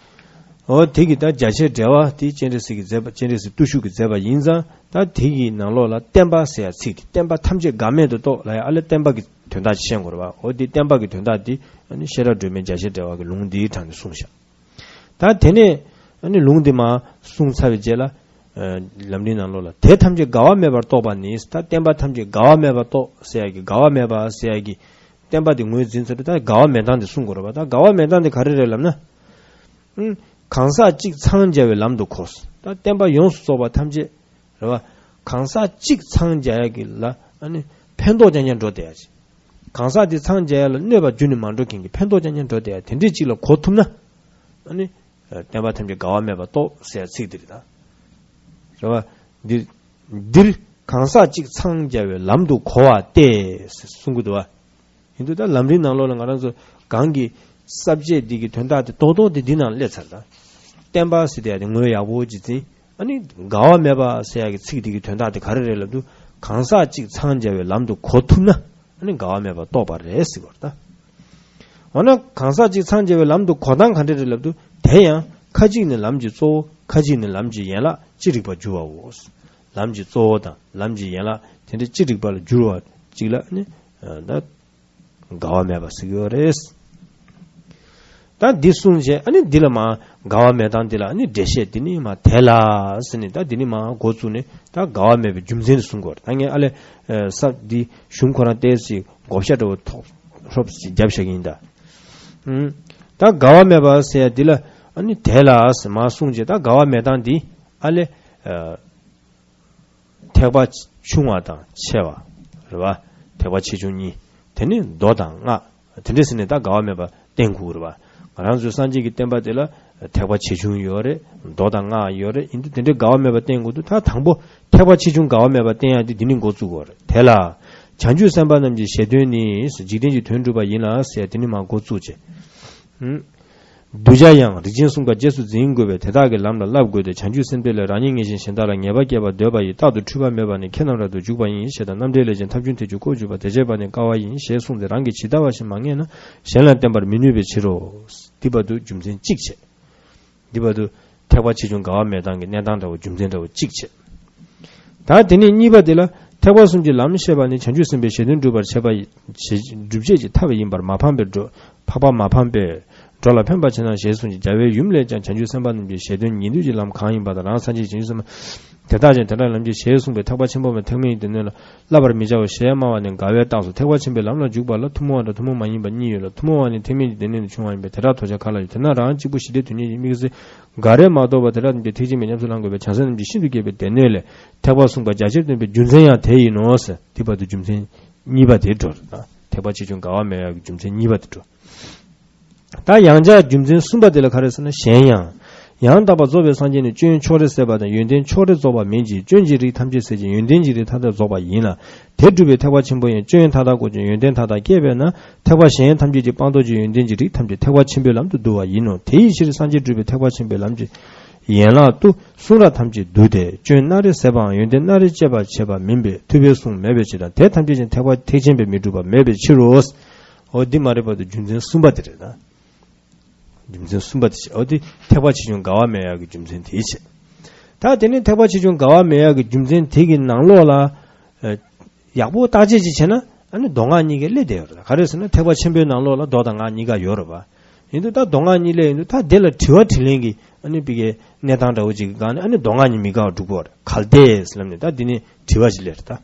འོ་དེ་གི་ད་རྒྱ་ཆེར་འགྲེལ་བ་དེ་སྤྱན་རས་གཟིགས་ཀྱི་མཛད་པ། སྤྱན་རས་གཟིགས་བརྟུལ་ཞུགས་ཀྱི་མཛད་པ་ཡིན་ཙང་། ད་དེ་གི་ནང་ལོགས་ལ་བསྟན་པ་ཟེར་ཡ་ཚིག་དེ། བསྟན་པ་ཐམས་ཅད་འགག་མེད་དུ་རྟོགས་ལབ་ཡ། ཨ་ལས་བསྟན་པ་གི་དོན་དག་ཅིག་བཤད་དགོས་རེད་བ། འོ་དེ་བསྟན་པ་གི་དོན་དག་དེ་ཨ་ནི་ཤེས་རབ་སྒྲོན་མའི་རྒྱ་ཆེར་འགྲེལ་བ་གི་ལུང་དེའི་དྲངས་ནས་གསུངས་བཞག་ད་དེ་ནས་ཨ་ནི་ལུང་དེ་མར་གསུངས་ཚར་བའི་རྗེས་ལ། ཨ། ལམ་རིམ་ནང་ལོགས་ལ། དེ་ཐམས་ཅད་འགག་པ་མེད་པར་རྟོགས་པ་ནི། ད་བསྟན་པ་ཐམས་ཅད་འགག་པ་མེད་པར་རྟོགས་ཟེར་ཡ་གི། འགག་པ་མེད་པ་ཟེར་ཡ་གི་བསྟན་པ་དེ་ངོས་འཛིན་ཚར་དུས། ད་འགག་པ་མེད་སྟངས་དེ་གསུང་དགོས་རེད་བ། ད་འགག་པ་མེད་སྟངས་དེ་ག་རེ་རེད་ལབ་ན། ཨང་། གང་ཟག་གཅིག་འཚང་རྒྱ་བའི་ལམ་དུ་གོ། ད་བསྟན་པ་ཡོངས་སུ་རྫོགས་པ་ཐམས་ཅད་རེད་བ། གང་ཟག་གཅིག་འཚང་རྒྱ་ཡ་གི་ལ་ཨ་ནི་ཕན་ཐོགས་རྐྱང་རྐྱང་འགྲོ་བསྡད་ཡ་ཅིག་གང་ཟག་དེ་འཚང་རྒྱ་ཡ་ལ་གནོད་པ་བརྒྱུད་ནས་མ་འགྲོ་མཁན་གྱི། ཕན་ཐོགས་རྐྱང་རྐྱང་འགྲོ་བསྡད་ཡ་དེ་འདྲས་ཅིག་ལ་གོ་ཐུབ་ན། ཨ་ནི་བསྟན་པ་ཐམས་ཅད་འགག་པ་མེད་པར་རྟོགས་ཟེར་ཡ་ཚིག་འདི་རེད་ད། རེད་བ། འདིར་འདིར་གང་ཟག་གཅིག་འཚང་རྒྱ་བའི་ལམ་དུ་གོ་བ་སྟེ་ཟེར་གསུང་གི་འདུག་བ། ཡིན་དུས་ད་ལམ་རིམ་ནང་ལོགས་ལ་ང་རང་ཚོ་གང་གི་ས་བཅད་འདི་གི་དོན་དག་དེ་རྡོག་རྡོག་དེ་འདི་ནང་སླེབས་ཚར་ད། བསྟན་པ་ཟེར་དེ་ཡ་དེ་ངོས་ཡག་པོ་ཅིག་འཛིན། ཨ་ནི་འགག་པ་མེད་པ་ཟེར་ཡ་གི་ཚིག་འདི་གི་དོན་དག་དེ་ག་རེ་རེད་ལབ་དུས། གང་ཟག་གཅིག་འཚང་རྒྱ་བའི་ལམ་དུ་གོ་ཐུབ་ན། ཨ་ནི་འགག་པ་མེད་པར་རྟོགས་པ་རེད་ཟེར་བ་རེད་ད། འོ་ན་གང་ཟག་གཅིག་འཚང་རྒྱ་བའི་ལམ་དུ་གོ་སྟངས་ག་འདྲ་རེད་ལབ་དུས། དེ་ཡང་ཁ་ཅིག་ནི་ལམ་གྱི་གཙོ་བོ། ཁ་ཅིག་ནི་ལམ་གྱི་ཡན་ལག་ཅི་རིགས་པར་འགྱུར་བའོ། ལམ་གྱི་གཙོ་བོ་དང་ལམ་གྱི་ཡན་ལག་དེ་འདྲ་ཅི་རིགས་པ་ལ་འགྱུར་བ་ཅིག་ལ་ནི་ད་འགག་པ་མེད་པ་ཟེར་གྱི་ཡོད་རེད། ད་འདི་གསུངས་རྗེས་ཨ་ནི་འདི་ལ་མར་འགག་པ་མེད་སྟངས་འདི་ལ་ཨ་ནི་འགྲེལ་བཤད་འདི་ནི་མར་དེ་ལ་ཟེར་ནས། ད་འདི་ནི་མར་འགོ་བཙུགས་ནས་ད་འགག་པ་མེད་པའི་རྒྱུ་མཚན་གསུང་དགོས་རེད། ད་ངས་ཨ་ལས་ས་འདི་གཞུང་ཁོ་རང་ཏོག་ཙམ་བགོ་བཤའ་འདྲ་བོ་ཐོག་ཧྲོབ་ཙམ་བརྒྱབ་བཞག་གི་ཡིན་ད། ཨུམ། ད་འགག་པ་མེད་པ་ཟེར་ཡ་འདི་ལ་ཨ་ནི་དེ་ལ་ཟེར་མར་གསུངས་རྗེས། ད་འགག་པ་མེད་སྟངས་འདི་ཨ་ལས་ཨ། ཐེག་པ་ཆུང་བ་དང་ཆེ་བ་རེད་བ། ཐེག་པ་ཆེ་ཆུང་གཉིས། དེ་ནས་མདོ་དང་སྔགས། དེ་འདྲས་ཟེར་ནས་ད་འགག་པ་མེད་པ་བསྟན་དགོས་རེད་བ། ང་རང་ཚོའི་སངས་རྒྱས་ཀྱི་བསྟན་པ་དེ་ལ་ཐེག་པ་ཆེ་ཆུང་ཡོད་རེད། མདོ་དང་སྔགས་ཡོད་རེད། ཡིན་དུས་དེ་འདྲས་འགག་པ་མེད་པ་བསྟན་དགོས་དུས། ད་དང་པོ་ཐེག་པ་ཆེ་ཆུང་འགག་པ་མེད་པ་བསྟན་ཡ་དེ་འདི་ནས་འགོ་བཙུགས་དགོས་རེད། དེ་ལ། བྱང་ཆུབ་སེམས་དཔའ་རྣམས་ཀྱི་ཞལ་འདོན་ནི། འཇིག་རྟེན་གྱི་དོན་སྒྲུབ་པ་ཡིན་ལ་ཟེར་ཡ་དེ་ནས་མར་འགོ་བཙུགས་བྱས། ཨུམ། གདུལ་བྱ་ཡང་རིགས་ཅན་གསུམ་ཀ་རྗེས་སུ་འཛིན་དགོས་པས། དེ་དག་གི་ལམ་ལ་བསླབ་དགོས་ཏེ། བྱང་ཆུབ་སེམས་དཔའི་ལས་རང་ཉིད་ངེས་ཤིང་གཞན་དག་ལ་ངེས་པ་སྐྱེད་པར་འདོད་པ་ཡིས། རྟག་ཏུ་འཁྲུལ་པ་མེད་པ་ནི་ཁྱེད་རྣམས་རབ་ཏུ་འཇུག་པ་ཡིན། ཞེས་དང་། རྣམ་འགྲེལ་ལས་ཀྱང་། ཐབས་ཀྱུང་ཐེག་མཆོག་ལྐོག་གྱུར་པ། དེ་བྱེད་པ་ནི་དཀའ་བ་ཡིན། ཞེས་གསུངས་ཏེ། རང་གིས་ཇི་ལྟ་བ་བཞིན་མ་ངེས་ན། གཞན་ལ་བསྟན་པར་མི་ནུས་པའི་ཕྱིར་རོ། འདི་བར་དུ་རྒྱུ་མཚན་གཅིག་བྱས། འདི་བར་དུ་ཐེག་པ་ཆེ་ཆུང་འགལ་བ་མེད་སྟངས་ཀྱི་གནས་སྟངས་འདྲ་བོ་རྒྱུ་མཚན་འདྲ་བོ་གཅིག་བྱས། ད་དེ་ནས་གཉིས་པ་དེ་ལ། ཐེག་པ་གསུམ་གྱི་ལམ་བཤད་པ་ནི་བྱང་ཆུབ་སེམས་དཔའི་ཞལ་དོན་སྒྲུབ་པར་བྱེད་པ་ཡི། བྱེད། སྒྲུབ་བྱེད་ཀྱི་ཐབས་ཡིན་པར་མ་ཕངས་པས་འགྲོ། འཕགས་པ་མ་ཕམ་པས་འགྲོ་ལ་ཕན་པར་བྱེད་ན་ཞེས་གསུངས་ཀྱི། རྒྱལ་བའི་ཡུམ་ལས་ཀྱང་བྱང་ཆུབ་སེམས་དཔའ་རྣམས་ཀྱི་ཞལ་དོན་ཉན་ཐོས་ཀྱི་ལམ་གང་ཡིན་པ་དང་། རང་སངས་རྒྱས་བྱང་ཆུབ་སེམས་དཔའ་དེ་དག་ཀྱང་དེ་འདྲ་ལམ་གྱི་ཞེས་གསུངས་པས། ཐེག་པ་ཆེན་པོ་མ་ཐེག་དམན་གྱི་སྡེ་སྣོད་ལ། བསླབ་པར་མི་བྱའོ་ཞེས་སྨྲ་བ་ནི་འགལ་བའི་རྟགས་སོ། ཐེག་པ་ཆེན་པོའི་ལམ་ལ་འཇུག་པ་ལ་ཐུན་མོང་བ་དང་ཐུན་མོང་མ་ཡིན་པ་གཉིས་ཡོད་ལ། ཐུན་མོང་བ་ནི་ཐེག་དམན་གྱི་སྡེ་སྣོད་ནས་བྱུང་བ་ཡིན་པས། དེ་དག་དོར་བྱ་ག་ལ་ཡོད། དེས་ན་རང་གཅིག་པུ་ཞི་བདེའི་དོན་གཉེར་གྱི་དམིགས་བསལ་འགའ་རེས་མ་རྟོགས་པར་དེ་དག་རྣམས་ཀྱང་ཐེག་ཆེན་པའི་ཉམས་སུ་བླང་དགོས་པའི་བྱང་སེམས་རྣམས་ཀྱི་ཤིན་ཏུ་རྒྱས་པའི་སྡེ་སྣོད་ལས། ཐེག་པ་གསུམ་ཀ་རྒྱ་ཆེར་སྟོན་པའི་རྒྱུ་མཚན་ཡང་དེ་ཡིན་ནོ་ཟེར། དེ་བར་དུ་རྒྱུ་མཚན་གཉིས་པ་དེ་འགྲོ། ཐེག་པ་ཆེ་ཆུང་འགལ་བ་མེད་ཡག་གི་རྒྱུ་མཚན་གཉིས་པ་དེ་འགྲོ། ད་ཡང་བསྐྱར་རྒྱུ་མཚན་གསུམ་པ་དེ་ལ་ག་རེ་ཟེར་ན། གཞན་ཡང་། ཡང་དག་པར་རྫོགས་པའི་སངས་རྒྱས་ནི་སྐྱོན་ཕྱོགས་རིས་ཟད་པ་དང་ཡོན་ཏན་ཕྱོགས་རིས་རྫོགས་པ་མིན་གྱི། སྐྱོན་གྱི་རིགས་ཐམས་ཅད་ཟད་ཅིང་ཡོན་ཏན་གྱི་རིགས་མཐའ་དག་རྫོགས་པ་ཡིན་ལ། དེ་སྒྲུབ་པའི་ཐེག་པ་ཆེན་པོ་ཡང་སྐྱོན་མཐའ་དག་བཀོད་ཅིང་ཡོན་ཏན་མཐའ་དག་བསྐྱེད་པས་ན། ཐེག་པ་གཞན་ཐམས་ཅད་ཀྱི་སྤངས་རྟོགས་ཀྱི་ཡོན་ཏན་གྱི་རིགས་ཐམས་ཅད་ཐེག་པ་ཆེན་པོའི་ལམ་དུ་བསྡུ་བ་ཡིན་ནོ། དེ་ཡི་ཕྱིར་སངས་རྒྱས་སྒྲུབ་པའི་ཐེག་པ་ཆེན་པོའི་ལམ་གྱི་ཡན་ལག་ཏུ་གསུང་རབ་ཐམས་ཅད་བསྡུ་སྟེ། སྐྱོན་སྣ་རེ་ཟད་པའང་ཡོན་ཏན་སྣ་རེ་བསྐྱེད་པར་བྱེད་པ་མིན་པས་ཐུབ་པའི་གསུང་མེད་པའི་ཕྱིར་དང་། དེ་ཐམས་ཅད་ཀྱང་ཐེག་པ་ཐེག་ཆེན་པས་མི་འགྲུབ་པ་མེད་པའི་ཕྱིར་རོ། འོ་འདི་མ་རེད་པ་དུ་རྒྱུ་མཚན་གསུམ་པ་དེ་རེད་ད། རྒྱུ་མཚན་གསུམ་པ་དེ་བྱས། འོ་དེ་ཐེག་པ་ཆེ་ཆུང་འགལ་བ་མེད་ཡག་གི་རྒྱུ་མཚན་དེ་བྱས། ད་དེ་ནས་ཐེག་པ་ཆེ་ཆུང་འགལ་བ་མེད་ཡག་གི་རྒྱུ་མཚན་དེ་གི་ནང་ལོགས་ལ། ཨ། ཡག་པོ་བརྟག་དཔྱད་ཅིག་བྱས་ན་ཨ་ནི་མདོ་སྔགས་གཉིས་ཀ་སླེབས་བསྡད་ཡོད་རེད། ག་རེ་ཟེར་ན་ཐེག་པ་ཆེན་པོའི་ནང་ལོགས་ལ་མདོ་དང་སྔགས་གཉིས་ཀ་ཡོད་རེད་པ། ཡིན་དུས་ད་མདོ་སྔགས་གཉིས་སླེབས་ཡིན་དུས་ད་དེ་ལ་དྲི་བ་དྲིས་ལན་གྱི་ཨ་ནི་པི་ཀའི་གནས་སྟངས་འདྲ་བོ་ཅིག་གི་སྒང་ནས་ཨ་ནི་མདོ་སྔགས་གཉིས་མི་འགལ་བ་སྒྲུབ་དགོས་རེད། གལ་ཏེ་ཟེར་ལབ་ནས་ད་འདི་ནས་དྲི་བ་ཞིག་སླེབས་རེད་ད།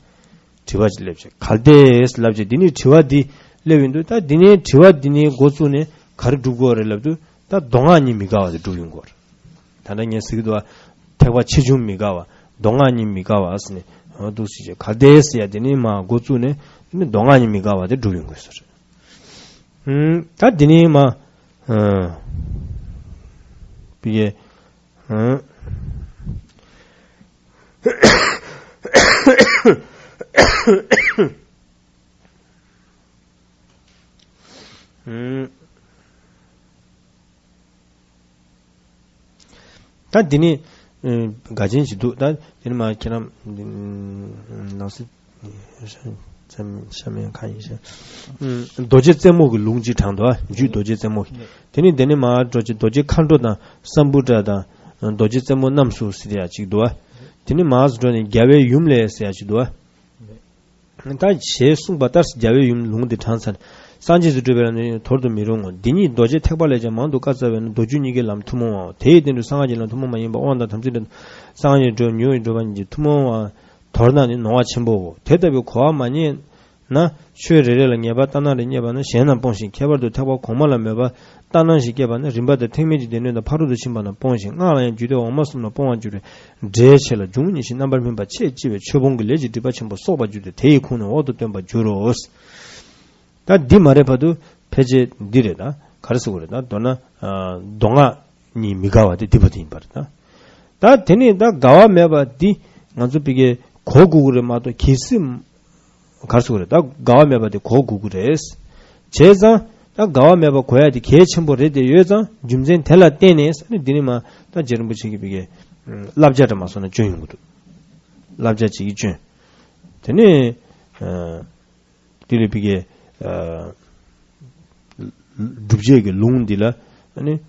དྲི་བ་ཅིག་སླེབས་བྱས། གལ་ཏེ་ལབ་བྱས་འདི་ནས་དྲི་བ་འདི་སླེབས་ཡོང་དུས། ད་འདི་ནས་དྲི་བ་འདི་ནས་འགོ་བཙུགས་ནས་ག་རེ་སྒྲུབ་དགོས་རེད་ལབ་དུས། ད་མདོ་སྔགས་གཉིས་མི་འགལ་བ་དེ་སྒྲུབ་ཡོང་དགོས་རེད། ད་ལྟ་ངས་ཟེར་གྱི་འདུག་བ། ཐེག་པ་ཆེ་ཆུང་མི་འགལ་བ། མདོ་སྔགས་གཉིས་མི་འགལ་བ་ཟེར་ནས་འོ་འདུག་ཟེར་བྱས། གལ་ཏེ་ཟེར་ཡ་དེ་ནས་མར་འགོ་བཙུགས་ནས་དེ་ནས་མདོ་སྔགས་གཉིས་མི་འགལ་བ་དེ་སྒྲུབ་ཡོང་དགོས་ཟེར། ཨུམ། ད་དེ་ནས་མར། ཨ། པི་ཀའི། ཨ། ཨུམ། ད་འདི་ནི་ཨ་དགའ་ཆེན་ཞིག་འདུག་ད་འདི་ནི་མ་ཁྱེད་རང་ནང་སྲིད་ཤ་མེད་ཁ་ཡིན་ཤ། རྡོ་རྗེ་རྩེ་མོ་གི་ལུང་གཅིག་དྲངས་འདུག་རྒྱུད་རྡོ་རྗེ་རྩེ་མོ་གི། དེ་ནི་འདི་ནི་མ་འགྲོ་ཅི་རྡོ་རྗེ་མཁའ་འགྲོ་དང་སམ་བྷུ་ཏྲ་དང་རྡོ་རྗེ་རྩེ་མོ་རྣམས་སུ་ཟེར་ཡ་གཅིག་འདུག་དེ་ནི་མ་སུ་འགྲོ་ནས་རྒྱལ་བའི་ཡུམ་ལས་ཟེར་ཡ་གཅིག་འདུག་ད་ཞེས་གསུངས་པ་ལྟར་རྒྱལ་བའི་ཡུམ་ལུང་འདི་དྲངས་ཚར། སངས་རྒྱས་སུ་སྒྲུབ་པའི་ལམ་ནི་དོར་དུ་མི་རུང་ངོ་། འདི་ཉིད་རྡོ་རྗེ་ཐེག་པ་ལས་ཀྱང་མང་དུ་བཀའ་སྩལ་བས་ན་མདོ་རྒྱུད་གཉིས་ཀའི་ལམ་ཐུན་མོང་བའོ། དེ་ཡི་སྟེང་དུ་སངས་རྒྱས་ལམ་ཐུན་མོང་མ་ཡིན་པ་དབང་དང་དམ་ཚིག་འདྲ། སངས་རྒྱས་འགྲོ་ཉུང་བའི་སྒྲུབ་པ་ཉིད་ཀྱི་ཐུན་མོང་བ་དོར་ན་ནི་ནོར་བ་ཆེན་པོའོ། དེ་ལྟ་བུའི་གོ་བ་མ་རྙེད་ན་ཆོས་རེ་རེ་ལ་ངེས་པར་ལྟར་སྣང་རེ་རྙེད་པ་ན་གཞན་རྣམས་སྤོང་ཞིང་ཁྱད་པར་དུ་ཐེག་པ་གོང་མ་ལ་མོས་པ་ལྟར་སྣང་ཞིག་སྐྱེས་པ་ན་རིམ་པ་དང་ཐེག་དམན་གྱི་སྡེ་སྣོད་དང་ཕ་རོལ་ཏུ་ཕྱིན་པ་རྣམས་སྤོང་ཞིང་སྔགས་ལ་ཡང་རྒྱུད་སྡེ་འོག་མ་གསུམ་ལ་སྤོང་བར་འགྱུར་བས་འབྲས་ཆེ་ལ་འབྱུང་བ་ཉིད་ཕྱིར་རྣམ་པར་སྨིན་པ་ཆེས་ལྕི་བའི་ཆོས་སྤོང་གི་ལས་ཀྱི་སྒྲིབ་པ་ཆེན་པོ་གསོག་པར་འགྱུར་ཏེ་དེ་ཡི་ཁུངས་ནི་འོག་ཏུ་སྟོན་པར་འགྱུར་རོ། ད་འདི་མ་རེད་བར་དུ་ཕལ་ཆེར་འདི་རེད་ད་ག་རེ་ཟེར་དགོས་རེད་ད་མདོར་ན་མདོ་སྔགས་གཉིས་མི་འགལ་བ་དེ་འདི་བར་དུ་ཡིན་པ་རེད་ད། ད་དེ་ནི་ད་འགལ་བ་མེད་པ་འདི་ང་ཚོ་བི་གའི་གོ་དགོས་ཀྱི་རེད་མ་གཏོགས་གལ་སྲིད། ག་རེ་ཟེར་དགོས་རེད་ད་འགལ་བ་མེད་པ་དེ་གོ་དགོས་ཀྱི་རེད། བྱས་ཙང་ད་འགལ་བ་མེད་པ་གོ་ཡ་དེ་གལ་ཆེན་པོ་རེད་དེ་ཡོད་ཙང་རྒྱུ་མཚན་དེ་ལ་བརྟེན་ནས་ནི་འདི་ནི་མ་ད་རྗེ་རིན་པོ་ཆེ་གི་བི་གའི་བསླབ་བྱ་འདྲ་མ་སོང་ན་སྐྱོན་ཡོང་གི་འདུག་བསླབ་བྱ་ཅིག་གི་སྐྱོན། དེ་ནས་དེ་ལས་བི་གའི་སྒྲུབ་བྱེད་ཀྱི་ལུང་འདི་ལ་ནི།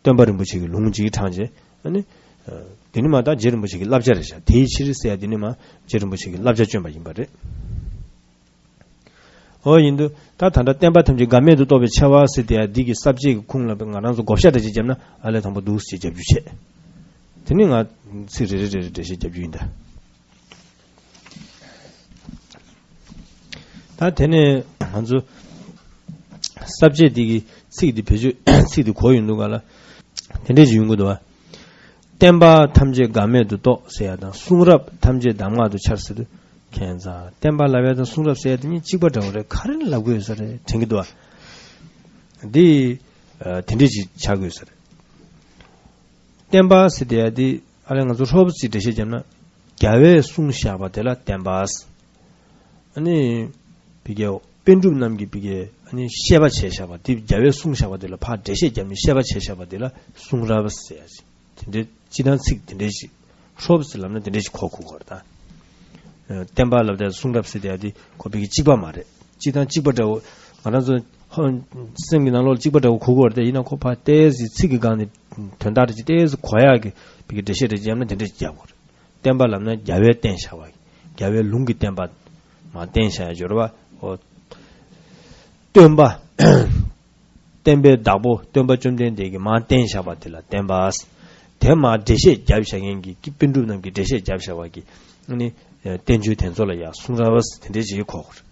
སྟོན་པ་རིན་པོ་ཆེ་གི་ལུང་གཅིག་དྲངས་རྗེས་ཨ་ནི། དེ་ནི་མ་ད་རྗེ་རིན་པོ་ཆེ་གི་བསླབ་བྱ་རེད་ཤག་དེའི་ཕྱིར་ཟེར་ཡ་དེ་ནི་མ་རྗེ་རིན་པོ་ཆེ་གི་བསླབ་བྱ་བསྐྱོན་པ་ཡིན་པ་རེད། འོ་ཡིན་དུས་ད་ད་ལྟ་བསྟན་པ་ཐམས་ཅད་འགལ་མེད་དུ་རྟོགས་པའི་ཆེ་བ་ཟེར་དེ་ཡ་འདི་གི་ས་བཅད་ཀྱི་ཁུངས་ལ་ང་རང་ཚོ་བགོ་བཤའ་འདྲ་ཅིག་བརྒྱབ་ན་ཨ་ལས་དང་པོ་འདུག་ཟེར་རྒྱབ་རྒྱུ་བྱས། དེ་ནི་ང་ཚིག་རེ་རེ་རེ་རེ་འགྲེལ་བཤད་རྒྱབ་རྒྱུ་ཡིན་ད། ད་དེ་ནས་ང་ཚོ་ས་བཅད་འདི་གི་ཚིག་འདི་བེད་སྤྱོད་ཚིག་འདི་གོ་ཡོང་དུས་ག་ལ་དེ་འདྲས་ཅིག་ཡོང་གི་འདུག་བ། བསྟན་པ་ཐམས་ཅད་འགལ་མེད་དུ་རྟོགས་ཟེར་ཡ་དང་གསུང་རབ་ཐམས་ཅད་གདམས་ངག་ཏུ་འཆར་ཟེར་དུས་ཁྱད་མཚར་བསྟན་པ་ལབ་ཡ་དང་གསུང་རབ་ཟེར་ཡ་དེ་གཉིས་གཅིག་པ་འདྲ་བོ་རེད་ག་རེ་ནས་ལབ་དགོས་ཡོད་ས་རེད་དྲན་གི་འདུག་བ། འདི་དེ་འདྲས་ཅིག་ཆགས་དགོས་ས་རེད། བསྟན་པ་ཟེར་དེ་ཡ་དེ་ཨ་ལས་ང་ཚོ་ཧྲོབ་ཙིག་འགྲེལ་བཤད་བརྒྱབ་ན་རྒྱལ་བས་གསུངས་བཞག་པ་དེ་ལ་བསྟན་པ། ཨ་ནི། བི་གའི་པཎ་གྲུབ་རྣམས་ཀྱིས་བི་གའི་ཨ་ནི་བཤད་པ་བྱས་བཞག་པ་དེ་རྒྱལ་བས་གསུངས་བཞག་པ་དེ་ལ་ཕར་འགྲེལ་བཤད་བརྒྱབ་ནས་བཤད་པ་བྱས་བཞག་པ་དེ་ལ་གསུང་རབ་ཟེར་ཡ་ཞིག་དེ་འདྲའི་སྤྱི་དང་ཚིག་དེ་འདྲའི་ཞིག་ཧྲོབ་ཙིག་ལབ་ན་དེ་འདྲའི་ཞིག་གོ་དགོས་ཀྱི་རེད་ད། བསྟན་པ་ལབ་དེ་གསུང་རབ་ཟེར་དེ་ཡ་དེ་ཁོ་བི་གའི་གཅིག་པ་མ་རེད་སྤྱི་དང་གཅིག་པ་འདྲ་བོ་ང་རང་ཚོ་སེམས་ཀྱི་ནང་ལོགས་ལ་གཅིག་པ་འདྲ་བོ་གོ་དགོས་རེད་དེ་ཡིན་ན་ཁོ་ཕར་ཏོག་ཙམ་ཚིག་གི་སྒང་ནས་དོན་དག་དེ་ཅིག་ཏོག་ཙམ་གོ་ཡག་གི་བི་གའི་འགྲེལ་བཤད་དེ་བརྒྱབ་ན་དེ་འདྲའི་ཞིག་རྒྱག་དགོས་རེད། བསྟན་པ་ལབ་ན་རྒྱལ་བས་བསྟན་བཞག་པ། རྒྱལ་བའི་ལུང་གིས་བསྟན་པ་མར་བསྟན་བཞག་ཡ་སྦྱོར་བ། འོ། སྟོན་པ། བསྟན་པའི་བདག་པོ་སྟོན་པ་བཅོམ་ལྡན་འདས་ཀྱིས་མར་བསྟན་བཞག་པ་དེ་ལ་བསྟན་པ། དེ་མར་འགྲེལ་བཤད་བརྒྱབ་བཞག་མཁན་གྱི་པཎ་གྲུབ་རྣམས་ཀྱིས་འགྲེལ་བཤད་བརྒྱབ་བཞག་པ་གི་ནི། བསྟན་བཅོས་དེ་ཚོ་ལ་ཡང་གསུང་རབ་དེ་འདྲའི་ཅིག་གོ་དགོས་རེད།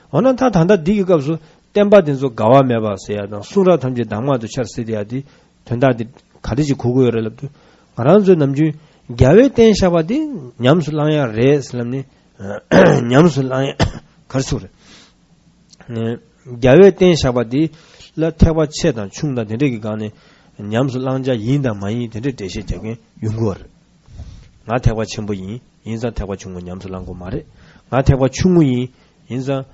འོ་ན་ད་ད་ལྟ་འདི་གི་སྐབས་སུ་བསྟན་པ་དེ་ཚོ་འགལ་བ་མེད་པ་ཟེར་ཡ་དང་གསུང་རབ་ཐམས་ཅད་གདམས་ངག་ཏུ་འཆར་ཟེར་དེ་ཡ་དེ་དོན་དག་དེ་ག་དེ་ཅིག་གོ་དགོས་ཡོད་རེད་ལབ་དུས་ང་རང་ཚོའི་ནམ་རྒྱུན་རྒྱལ་བས་བསྟན་བཞག་པ་དེ་ཉམས་སུ་བླང་ཡ་རེད་ཟེར་ལབ་ནས་ཉམས་སུ་བླང་ཡ་ག་རེ་ཟེར་དགོས་རེད། རྒྱལ་བས་བསྟན་བཞག་པ་དེ་ལ་ཐེག་པ་ཆེ་དང་ཆུང་དང་དེ་འདྲས་ཀྱི་སྒང་ནས་ཉམས་སུ་བླང་བྱ་ཡིན་དང་མ་ཡིན་དེ་འདྲས་འགྲེལ་བཤད་རྒྱག་མཁན་ཡོང་གི་ཡོད་རེད། ང་ཐེག་པ་ཆེན་པོ་ཡིན། ཡིན་ཙང་ཐེག་པ་ཆུང་ངུ་ཉམས་སུ་བླང་དགོས་མ་རེད། ང་ཐེག་པ་ཆུང་ངུ་ཡིན། ཡིན་ཙང་།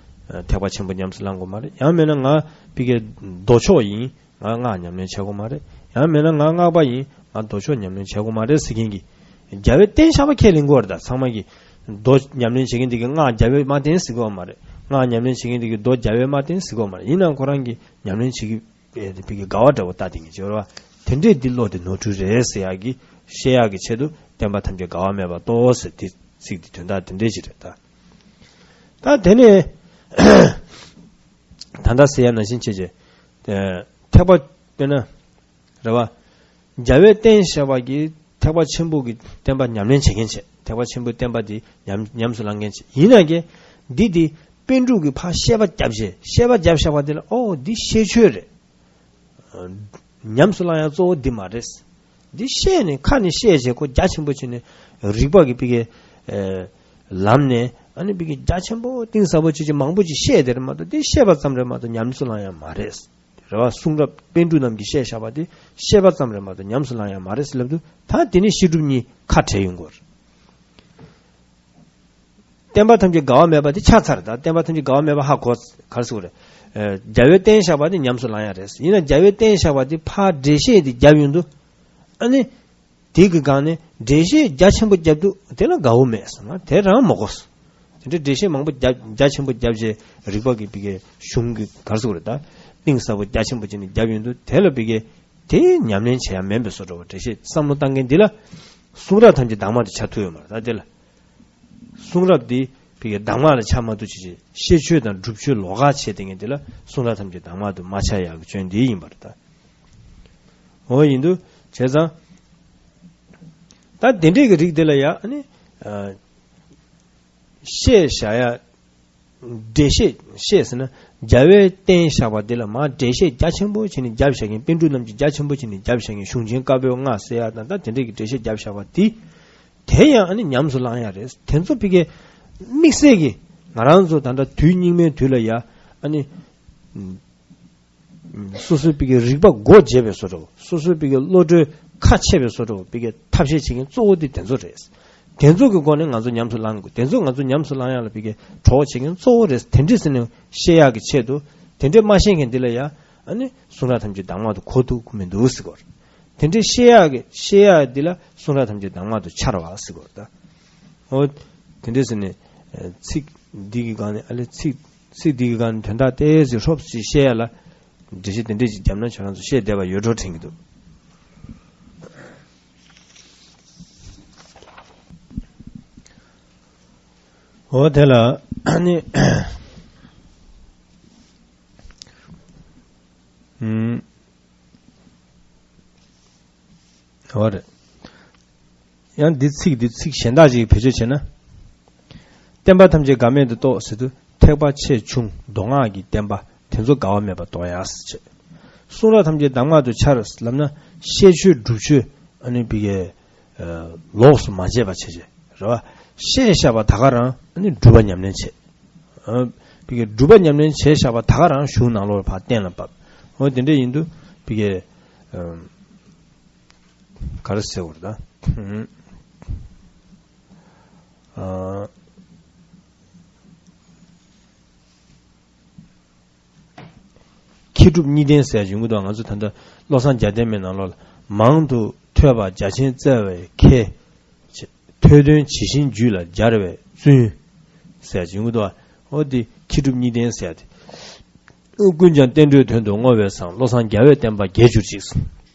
ཐེག་པ་ཆེན་པོ་ཉམས་སུ་བླང་དགོས་མ་རེད། ཡང་མིན་ན་ང་བི་གའི་མདོ་ཕྱོགས་ཡིན། ང་སྔགས་ཉམས་ལེན་བྱེད་དགོས་མ་རེད། ཡང་མིན་ན་ང་སྔགས་པ་ཡིན། ང་མདོ་ཕྱོགས་ཉམས་ལེན་བྱེད་དགོས་མ་རེད་ཟེར་མཁན་གྱི། རྒྱལ་བས་བསྟན་བཞག་པ་ཁས་ལེན་དགོས་རེད་ད་ཚང་མ་གི། མདོ་ཉམས་ལེན་བྱེད་མཁན་དེ་གི་སྔགས་རྒྱལ་བས་མ་བསྟན་ཟེར་གི་ཡོད་མ་རེད། སྔགས་ཉམས་ལེན་བྱེད་མཁན་དེ་གི་མདོ་རྒྱལ་བས་མ་བསྟན་ཟེར་གི་ཡོད་མ་རེད། ཡིན་ནའང་ཁོ་རང་གི་ཉམས་ལེན་བྱེད་ཀྱི། བི་གའི་དགའ་བ་འདྲ་བོ་ལྟ་དེ་ངེས་ཅོར་བ། དེ་འདྲས་འདི་བློ་དེ་ནོར་འཁྲུལ་རེད་ཟེར་ཡག་གི་བཤད་ཡག་གི་ཆེད་དུ་བསྟན་པ་ཐམས་ཅད་འགལ་བ་མེད་པར་རྟོགས་ཟེར་དེ་ཚིག་དེ་དོན་དག་དེ་འདྲས་ཞིག་རེད་ད། ད་དེ་ནས་ད་ལྟ་ཟེར་ཡག་ནང་བཞིན་བྱས་རྗེས་ཐེག་པ་དཔེར་ན་རེད་བ། རྒྱལ་བས་བསྟན་བཞག་པ་གི་ཐེག་པ་ཆེན་པོ་གི་བསྟན་པ་ཉམས་ལེན་བྱེད་མཁན་བྱས་ཐེག་པ་ཆེན་པོའི་བསྟན་པ་དེ་ཉམས་ཉམས་སུ་བླང་མཁན་བྱས་ཡིན་ན་ཀྱེ་འདི་དེ་པཎ་གྲུབ་ཀྱིས་ཕར་བཤད་པ་བརྒྱབ་བྱས་བཤད་པ་བརྒྱབ་བཞག་པ་དེ་ལ་ཨོ་འདི་ཤེས་ཆོས་རེད། ཉམས་སུ་བླང་ཡག་གཙོ་བོ་འདི་མ་རེད། འདི་བཤད་ནས་ཁ་ནས་བཤད་བྱས་ཁོ་རྒྱ་ཆེན་པོ་བྱས་ནས་རིག་པ་གི་པི་ཀའི་ལམ་ནས་ཨ་ནི་པི་ཀའི་རྒྱ་ཆེན་པོ་གཏིང་ཟབ་པོ་བྱས་ཀྱི་མང་པོ་ཅིག་བཤད་དེ་རེད་མ་གཏོགས་འདི་བཤད་པ་ཙམ་རེད་མ་གཏོགས་ཉམས་སུ་བླང་ཡག་མ་རེད། རེད་བ། གསུང་རབ་པཎ་གྲུབ་རྣམས་ཀྱིས་བཤད་བཞག་པ་དེ་བཤད་པ་ཙམ་རེད་མ་གཏོགས་ཉམས་སུ་བླང་ཡག་མ་རེད་ཟེར་ལབ་དུས་ད་དེ་ནི་བཤད་སྒྲུབ་གཉིས་ཁ་བྲལ་ཡོང་གི་རེད། བསྟན་པ་ཐམས་ཅད་འགལ་བ་མེད་པ་དེ་ཆགས་ཚར་ད་བསྟན་པ་ཐམས་ཅད་འགལ་བ་མེད་པ་ཧ་གོ་ག་རེ་ཟེར་དགོས་རེད། རྒྱལ་བས་བསྟན་བཞག་པ་དེ་ཉམས་སུ་བླང་ཡག་རེད་ཡིན་ན་རྒྱལ་བས་བསྟན་བཞག་པ་དེ་ཕར་འགྲེལ་བཤད་དེ་བརྒྱབ་ཡོང་དུས་ ཨ་ནི། དེ་གི་སྒང་ནས་འགྲེལ་བཤད་རྒྱ་ཆེན་པོ་བརྒྱབ་འདུག་དེ་ལ་དགའ་བོ་མེད་སོང་ན་དེ་རང་མ་གོ་སོང་། དེ་འདྲའི་འགྲེལ་བཤད་མང་པོ་རྒྱ་རྒྱ་ཆེན་པོ་བརྒྱབ་རྗེས་རིག་པ་གི་པི་ཀའི་གཞུང་གི་གར་སོགས་རེད་ད། གཏིང་ཟབ་པོ་རྒྱ་ཆེན་པོ་ཅིག་ནས་བརྒྱབ་ཡོང་དུས་དེ་ལ་པི་ཀའི་དེ་ཉམས་ལེན་བྱེད་ཡ་མིན་པའི་བཟོ་འདྲ་བོ་འགྲེལ་བཤད་བསམ་བློ་བཏང་མཁན་འདི་ལ་གསུང་རབ་ཐམས་ཅད་དྭངས་མ་དུ་ཆགས་ཐུབ་ཡོད་མ་རེད་ད་དེ་ལ། གསུང་རབ་འདི་པི་ཀའི་དྭངས་མ་ལ་ཆགས་མ་ཐུབ་ཅིག་ཅིག་ཤེས་ཆོས་དང་སྒྲུབ་ཆོས་ལོགས་ཀ་བྱེད་དེ་མཁན་འདི་ལ་གསུང་རབ་ཐམས་ཅད་དྭངས་མ་དུ་མ་ཆགས་ཡག་གི་སྐྱོན་འདི་ཡིན་པ་རེད་ད། འོ་ཡིན་དུས་བྱས་ཙང་། ད་དེ་འདྲས་ཀྱི་རིགས་དེ་ལ་ཡ་ཨ་ནི། ཨ། བཤད་བཞག་ཡ། འགྲེལ་བཤད་བཤད་ཟེར་ན་རྒྱལ་བས་བསྟན་བཞག་པ་དེ་ལ་མར་འགྲེལ་བཤད་རྒྱ་ཆེན་པོ་བྱས་ནས་བརྒྱབ་བཞག་མཁན་པཎ་གྲུབ་རྣམས་ཀྱིས་རྒྱ་ཆེན་པོ་བྱས་ནས་བརྒྱབ་བཞག་མཁན་གཞུང་ཆེན་བཀའ་པོད་ལྔ་ཟེར་ཡ་དང་ད་དེ་འདྲས་ཀྱི་འགྲེལ་བཤད་བརྒྱབ་བཞག་པ་དེ། དེ་ཡང་ཨ་ནི་ཉམས་སུ་བླང་ཡ་རེད། དེ་ཚོ་ཕ་གིའི་དམིགས་བསལ་གྱི་ང་རང་ཚོ་ད་ལྟ་དུས་སྙིགས་མའི་དུས་ལ་ཡ་ཨ་ནི། སོ་སོའི་པི་ཀའི་རིག་པ་སྒོ་འབྱེད་པའི་བཟོ་འདྲ་བོ། སོ་སོའི་པི་ཀའི་བློ་གྲོས་ཁ་ཕྱེ་བའི་བཟོ་འདྲ་བོ། པི་ཀའི་ཐབས་ཤེས་བྱེད་མཁན་གཙོ་བོ་དེ་དེ་ཚོ་རེད། དེ་ཚོ་གི་སྒོ་ནས་ང་ཚོ་ཉམས་སུ་བླང་དགོས། དེ་ཚོ་ང་ཚོ་ཉམས་སུ་བླང་ཡག་ལ་པི་ཀའི་གྲོགས་བྱེད་མཁན་གཙོ་བོ་རེད། དེ་འདྲས་ཟེར་ནས་བཤད་ཡག་གི་ཆེད་དུ་དེ་འདྲས་མ་བཤད་མཁན་འདི་ལ་ཡ་ཨ་ནི་གསུང་རབ་ཐམས་ཅད་དྭངས་མ་དུ་གོ་ཐུབ་ཀྱི་མི་འདུག་ཟེར་གོ། དེ་འདྲས་བཤད་ཡག་གི་བཤད་ཡག་འདི་ལ་གསུང་རབ་ཐམས་ཅད་དྭངས་མ་དུ་འཆར་བ་ཟེར་གོ་ད། འོ། དེ་འདྲས་ཟེར་ནས་ཚིག་འདི་གི་སྒང་ནས་ཨ་ལེ་ཚིག་ཚིག་འདི་གི་སྒང་ནས་དོན་དག་ཏོག་ཙམ་ཧྲོབ་ཙམ་བཤད་ཡ་ལ། འགྲེལ་བཤད་དེ་འདྲས་ཅིག་བརྒྱབ་ན་ཁྱོད་རང་ཚོ་བཤད་བསྡད་པ་ཡོད་འགྲོ་དྲན་གྱི་འདུག་འོ་དེ་ལ་ཨ་ནི། ཨུམ། འོ་རེད། ཡང་འདི་ཚིག་འདི་ཚིག་གཞན་དག་ཅིག་བེད་སྤྱོད་བྱས་ན། བསྟན་པ་ཐམས་ཅད་འགལ་མེད་དུ་རྟོགས་ཟེར་དུས་ཐེག་པ་ཆེ་ཆུང་མདོ་སྔགས་ཀྱི་བསྟན་པ་དེ་ཚོ་འགལ་བ་མེད་པར་རྟོགས་ཡ་ཟེར་བྱས། གསུང་རབ་ཐམས་ཅད་གདམས་ངག་ཏུ་འཆར་ལབ་ན་བཤད་ཆོས་སྒྲུབ་ཆོས་ཨ་ནི་པི་ཀའི་ལོགས་སུ་མ་བྱས་པ་བྱས་བྱས་རེད་བ། བཤད་བཞག་པ་ད་ག་རང་ཨ་ནི་སྒྲུབ་པ་ཉམས་ལེན་བྱས། ཨ། པི་ཀའི་སྒྲུབ་པ་ཉམས་ལེན་བྱས་བཞག་པ་ད་ག་རང་གཞུང་ནང་ལོགས་ཕར་གཏན་ལ་ཕབ། འོ་དེ་འདྲ་ཡིན་དུས་པི་ཀའི། ཨམ། ག་རེ་ཟེར་བ་རེད་ད། ཨ། མཁས་གྲུབ་གཉིས་ལྡན་ཟེར་ཡ་ཡོང་གི་འདུག་ང་ཚོ་ད་ལྟ་བློ་བཟང་རྒྱལ་བསྟན་མའི་ནང་ལོགས་ལ་མང་དུ་ཐོས་པ་རྒྱ་ཆེན་བཙལ་བའི་ཁྱད། ཐོས་དོན་ཇི་བཞིན་རྒྱུད་ལ་སྦྱར་བའི་བཙུན། ཟེར་ཡ་ཡོང་གི་འདུག་འོ་དེ་མཁས་གྲུབ་གཉིས་ལྡན་ཟེར་ཡ་དེ། ཀུན་ཀྱང་བསྟན་འགྲོའི་དོན་དུ་བསྔོ་བས་བཟང་། བློ་བཟང་རྒྱལ་བའི་བསྟན་པ་རྒྱས་གྱུར་ཅིག་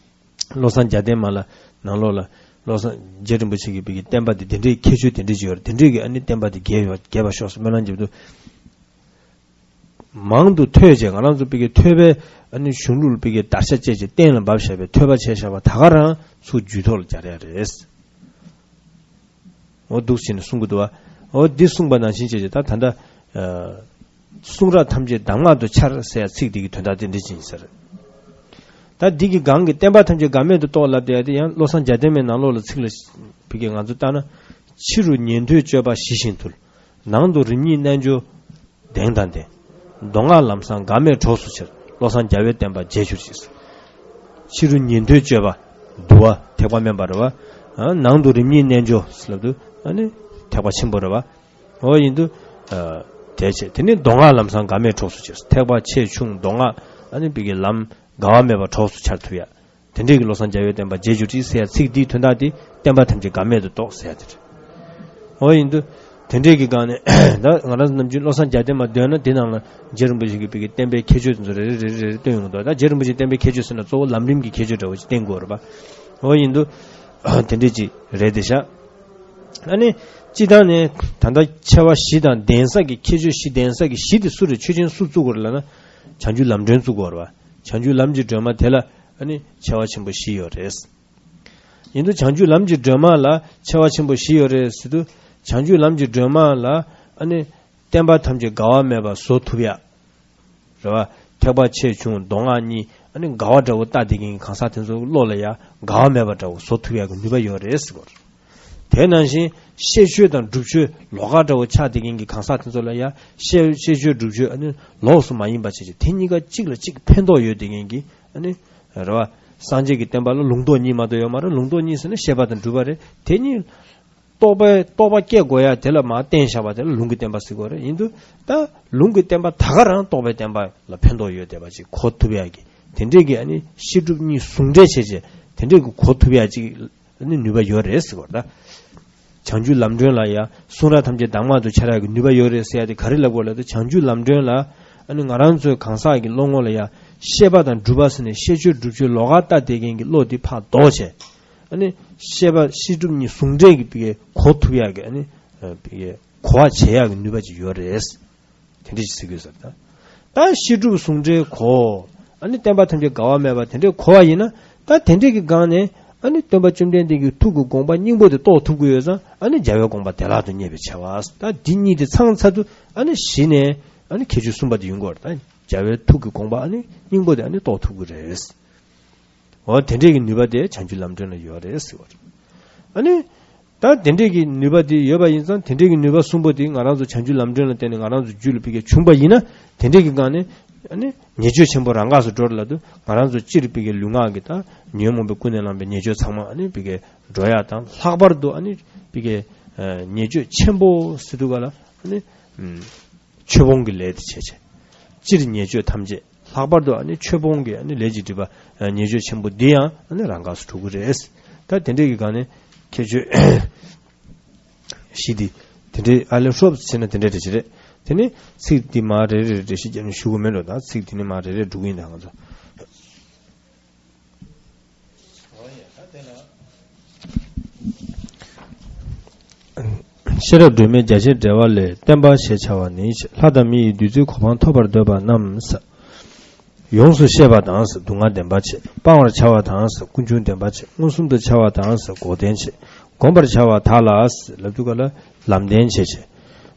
བློ་བཟང་རྒྱལ་བསྟན་མ་ལ་ནང་ལོགས་ལ་བློ་བཟང་རྗེ་རིན་པོ་ཆེ་གི་པི་ཀའི་བསྟན་པ་དེ་དེ་འདྲའི་ཁྱད་ཆོས་དེ་འདྲའི་ཅིག་ཡོད་རེད། དེ་འདྲའི་གི་ཨ་ནི་བསྟན་པ་དེ་རྒྱས་ཡོད་རྒྱས་པ་ཤོག་ཟེར་སྨོན་ལམ་བརྒྱབ་འདུག་མང་དུ་ཐོས་བྱས་ང་རང་ཚོ་པི་ཀའི་ཐོས་པའི་ཨ་ནི་གཞུང་ལུགས་པི་ཀའི་དར་ཆ་བཅད་བྱས་གཏན་ལ་འབབ་བཞག་པའི་ཐོས་པ་བྱས་བཞག་པ་ད་ག་རང་ཚུར་རྒྱུད་ཐོག་ལ་སྦྱར་ཡ་རེད། འོ་འདུག་ཟེར་ནས་གསུང་གི་འདུག་བ། འོ་འདི་གསུངས་པ་ནང་བཞིན་བྱས་བྱས་ད་ད་ལྟ། ཨ། གསུང་རབ་ཐམས་ཅད་གདམས་ངག་ཏུ་འཆར་ཟེར་ཡ་ཚིག་འདི་གི་དོན་དག་དེ་འདྲ་ཅིག་ཡིན་ས་རེད། ད་འདི་གི་སྒང་གི་བསྟན་པ་ཐམས་ཅད་འགལ་མེད་དུ་རྟོགས་ལབ་བསྡད་ཡ་དེ་ཡང་བློ་བཟང་རྒྱལ་བསྟན་མའི་ནང་ལོགས་ལ་ཚིག་ལ་བི་ཀའི་ང་ཚོ་ལྟ་ན། ཕྱི་རུ་ཉན་ཐོས་སྤྱོད་པ་ཞི་ཞིང་དུལ། ནང་དུ་རིམ་གཉིས་རྣལ་འབྱོར་གདེང་དང་ལྡན། མདོ་སྔགས་ལམ་བཟང་འགལ་མེད་གྲོགས་སུ་འཆར། བློ་བཟང་རྒྱལ་བའི་བསྟན་པ་རྒྱས་གྱུར་ཅིག་ཕྱི་རུ་ཉན་ཐོས་སྤྱོད་པ། འདུལ་བ་ཐེག་པ་དམན་པ་རེད་བ། ནང་དུ་རིམ་གཉིས་རྣལ་འབྱོར་ལབ་དུས་ཨ་ནི་ཐེག་པ་ཆེན་པོ་རེད་བ། འོ་ཡིན་དུས། ཨ། དེ་བྱས་དེ་ནི་མདོ་སྔགས་ལམ་བཟང་འགལ་མེད་གྲོགས་སུ་འཆར། ཐེག་པ་ཆེ་ཆུང་མདོ་སྔགས་ཨ་ནི་བི་ཀའི་ལམ་འགལ་བ་མེད་པ་གྲོགས་སུ་འཆར་ཐུབ་ཡ། དེ་འདྲའི་གི་བློ་བཟང་རྒྱལ་བའི་བསྟན་པ་རྒྱས་གྱུར་ཅིག་ཟེར་ཡ་ཚིག་འདིའི་དོན་དག་དེ་བསྟན་པ་ཐམས་ཅད་འགལ་མེད་དུ་རྟོགས་ཟེར་ཡ་དེ་རེད། འོ་ཡིན་དུས། དེ་འདྲའི་གི་སྒང་ནས་ད་ང་རང་ཚོ་ནམ་རྒྱུན་བློ་བཟང་རྒྱལ་བསྟན་མ་འདོན་ན་དེ་ནང་ལ་རྗེ་རིན་པོ་ཆེ་གི་བི་ཀའི་བསྟན་པའི་ཁྱད་ཆོས་དེ་ཚོ་རེ་རེ་རེ་རེ་རེ་སྟོན་ཡོང་གི་འདུག་ད་རྗེ་རིན་པོ་ཆེའི་བསྟན་པའི་ཁྱད་ཆོས་ཟེར་ན་གཙོ་བོ་ལམ་རིམ་གྱི་ཁྱད་ཆོས་འདྲ་བོ་ཅིག་བསྟན་དགོས་རེད་པ། འོ་ཡིན་དུས། དེ་འདྲའི་ཅིག་རེད་དེ་ཤག་ཨ་ནི། སྤྱིར་བཏང་ནས་ད་ལྟ་ཆེ་བ་བཞི་དང་ལྡན་ས་གི་ཁྱད་ཆོས་བཞི་ལྡན་ས་གི་བཞི་དེ་སུ་རེད། ཆོས་ཅན་སུ་བཙུགས་དགོས་རེད་ལབ་ན། བྱང་ཆུབ་ལམ་སྒྲོན་བཙུགས་དགོས་རེད་པ། བྱང་ཆུབ་ལམ་གྱི་སྒྲོན་མ་དེ་ལ་ཨ་ནི་ཆེ་བ་ཆེན་པོ་བཞི་ཡོད་རེད། ཡིན་དུས་བྱང་ཆུབ་ལམ་གྱི་སྒྲོན་མ་ལ་ཆེ་བ་ཆེན་པོ་བཞི་ཡོད་རེད་ཟེར་དུས། བྱང་ཆུབ་ལམ་གྱི་སྒྲོན་མ་ལ་ཨ་ནི་བསྟན་པ་ཐམས་ཅད་འགལ་བ་མེད་པ་བཟོ་ཐུབ་ཡ། རེད་བ། ཐེག་པ་ཆེ་ཆུང་མདོ་སྔགས་གཉིས་ཨ་ནི་འགལ་བ་འདྲ་བོ་ལྟ་བསྡད་མཁན་གྱི་གང་ཟག་དེ་ཚོ་བློ་ལ་ཡ་འགལ་བ་མེད་པ་འདྲ་བོ་བཟོ་ཐུབ་ཡ་གི་ནུས་པ་ཡོད་རེད་ཟེར་གོ། དེ་ནང་བཞིན་བཤད་ཆོས་དང་སྒྲུབ་ཆོས་ལོགས་ཀ་འདྲ་བོ་ཆགས་བསྡད་མཁན་གྱི་གང་ཟག་དེ་ཚོ་ལ་ཡ་བཤད་བཤད་ཆོས་སྒྲུབ་ཆོས་ཨ་ནི་ལོགས་སུ་མ་ཡིན་པ་བྱས་བྱས་དེ་གཉིས་ཀ་གཅིག་ལ་གཅིག་ཕན་ཐོགས་ཡོད་བསྡད་མཁན་གྱི་ཨ་ནི། རེད་བ། སངས་རྒྱས་ཀྱི་བསྟན་པ་ལ་ལུང་རྟོགས་གཉིས་མ་གཏོགས་ཡོད་མ་རེད། ལུང་རྟོགས་གཉིས་ཟེར་ན་བཤད་པ་དང་སྒྲུབ་པ་རེད། དེ་གཉིས། རྟོགས་པའི་རྟོགས་པ་སྐྱེ་དགོས་ཡ་དེ་ལ་མར་བརྟེན་བཞག་པ་དེ་ལ་ལུང་གི་བསྟན་པ་ཟེར་དགོས་རེད། ཡིན་དུས་ད་ལུང་གི་བསྟན་པ་ད་ག་རང་རྟོགས་པའི་བསྟན་པ་ལ་ཕན་ཐོགས་ཡོད་བསྡད་པ་ཅིག་གོ་ཐུབ་ཡ་གི་དེ་འདྲས་ཀྱི་ཨ་ནི་བཤད་སྒྲུབ་གཉིས་ཟུང་འབྲེལ་བྱས་བྱས་ དེ་འདྲས་ཀྱི་གོ་ཐུབ་ཡ་ཅིག་ནི་ནུས་པ་ཡོད་རེད་ཟེར་བ་རེད་ད། བྱང་ཆུབ་ལམ་སྒྲོན་ལ་ཡ་གསུང་རབ་ཐམས་ཅད་གདམས་ངག་ཏུ་འཆར་ཡག་གི་ནུས་པ་ཡོད་རེད་ཟེར་ཡ་དེ་ག་རེ་ལབ་དགོས་ལབ་ད། བྱང་ཆུབ་ལམ་སྒྲོན་ལ་ཨ་ནི་ང་རང་ཚོའི་གང་ཟག་གི་བློ་ངོ་ལ་ཡ་ཤེས་པ་དང་སྒྲུབ་པ་ཟེར་ནས་ཤེས་བརྗོད་སྒྲུབ་བརྗོད་ལོགས་ཀ་ལྟ་བསྡད་མཁན་གྱི་བློ་དེ་ཕར་ལྡོག་བྱས། ཨ་ནི་ཤེས་པ་ཤེས་སྒྲུབ་གཉིས་ཟུང་འབྲེལ་གྱི་ཕ་གིའི་གོ་ཐུབ་ཡག་གི་ཨ་ནི་ཕ་གིའི་གོ་བ་བྱེད་ཡག་གི་ནུས་པ་ཅིག་ཡོད་རེད། དེ་འདྲ་ཞིག་ཟེར་དགོས་ཟེར་ད། ད་ཤེས་སྒྲུབ་ཟུང་འབྲེལ་གོ། ཨ་ནི་བསྟན་པ་ཐམས་ཅད་འགལ་བ་མེད་པ་དེ་འདྲའི་གོ་བ་ཡིན་ན། ད་དེ་འདྲའི་གི་སྒང་ནས་ཨ་ནི་སྟོན་པ་བཅོམ་ལྡན་འདས་ཀྱི་ཐུགས་ཀྱི་དགོངས་པ་སྙིང་པོ་དེ་རྟོགས་ཐུབ་ཀྱི་ཡོད་ཙང་། ཨ་ནི་རྒྱལ་བའི་དགོངས་པ་བདེ་བླག་ཏུ་རྙེད་པའི་ཆེ་བ། ད་འདི་གཉིས་དེ་ཚང་ཚར་དུས་ཨ་ནི་གཞི་ནས་ཨ་ནི་ཁྱད་ཆོས་གསུམ་པ་དེ་ཡོང་གི་རེད། ད་རྒྱལ་བའི་ཐུགས་ཀྱི་དགོངས་པ་ཨ་ནི་སྙིང་པོ་དེ་ཨ་ནི་རྟོགས་ཐུབ་ཀྱི་རེད། འོ་དེ་འདྲས་ཀྱི་ནུས་པ་དེ་བྱང་ཆུབ་ལམ་སྒྲོན་ལ་ཡོད་རེད་ཟེར་བ་རེད། ཨ་ནི། ད་དེ་འདྲས་ཀྱི་ནུས་པ་དེ་ཡོད་པ་ཡིན་ཙང་། དེ་འདྲས་ཀྱི་ནུས་པ་གསུམ་པོ་དེ་ང་རང་ཚོ་བྱང་ཆུབ་ལམ་སྒྲོན་ལ་བརྟེན་ནས་ང་རང་ཚོ་རྒྱུད་ལ་ཕ་གིའི་བྱུང་པ་ཡིན་ན། དེ་འདྲས་ཀྱི་སྒང་ནས་ཨ་ནི་ཉེས་སྤྱོད་ཆེན་པོ་རང་འགགས་སུ་འགྲོ་རེད་ལབ་དུས། ང་རང་ཚོ་སྤྱིར་ཕ་གིའི་ལུས་ངག་གི་ད་ཉོན་མོངས་པའི་ཀུན་ནས་བསླངས་པའི་ཉེས་སྤྱོད་ཚང་མ་ཨ་ནི་ཕ་གིའི་འགྲོ་ཡག་དང་། ལྷག་པར་དུ་ཨ་ནི་ཕ་གིའི་ཉེས་སྤྱོད་ཆེན་པོ་ཟེར་དུས་ག་ལ་ཨ་ནི། ཆོས་སྤོང་གི་ལས་དེ་བྱས་བྱས། སྤྱིར་ཉེས་སྤྱོད་ཐམས་ཅད། ལྷག་པར་དུ་ཨ་ནི་ཆོས་སྤོང་གི་ཨ་ནི་ལས་ཀྱི་སྒྲིབ་པ། ཉེས་སྤྱོད་ཆེན་པོ་འདི་ཡང་ཨ་ནི་རང་འགགས་སུ་འགྲོ་གི་རེད། ད་དེ་འདྲས་ཀྱི་སྒང་ནས་ཁྱད་ཆོས་བཞི་འདི་དེ་འདྲས་ཨ་ལས་ཧྲོབ་བྱས་ན་དེ་འདྲས་འདྲ་ཞིག་རེད། དེ་ནི་ཚིག་འདི་མར་རེ་རེ་རེ་ཞིག་རྒྱབ་ནས་ཞུ་དགོས་མེད་འགྲོ། ད་ཚིག་འདི་ནི་མར་རེ་རེ་འགྲོ་གི་ཡིན། ད་ང་ཚོ། ཤེས་རབ་སྒྲོན་མེ་རྒྱ་ཆེར་འགྲེལ་བ་ལས། བསྟན་པ་ཞེས་བྱ་བ་ནི། ལྷ་དང་མི་ཡི་བདུད་རྩིའི་གོ་འཕང་ཐོབ་པར་འདོད་པ་རྣམས། ཡོངས་སུ་ཤེས་པ་དང་། སྡུག་བསྔལ་བདེན་པར་བྱེད། སྤང་བར་བྱ་བ་དང་། ཀུན་འབྱུང་བདེན་པར་བྱེད། མངོན་སུམ་དུ་བྱ་བ་དང་། འགོག་བདེན་བྱེད། བསྒོམ་པར་བྱ་བ་དག་ལ། ལབ་དུས་ག་ལ་ལམ་བདེན་བྱེད་བྱེད།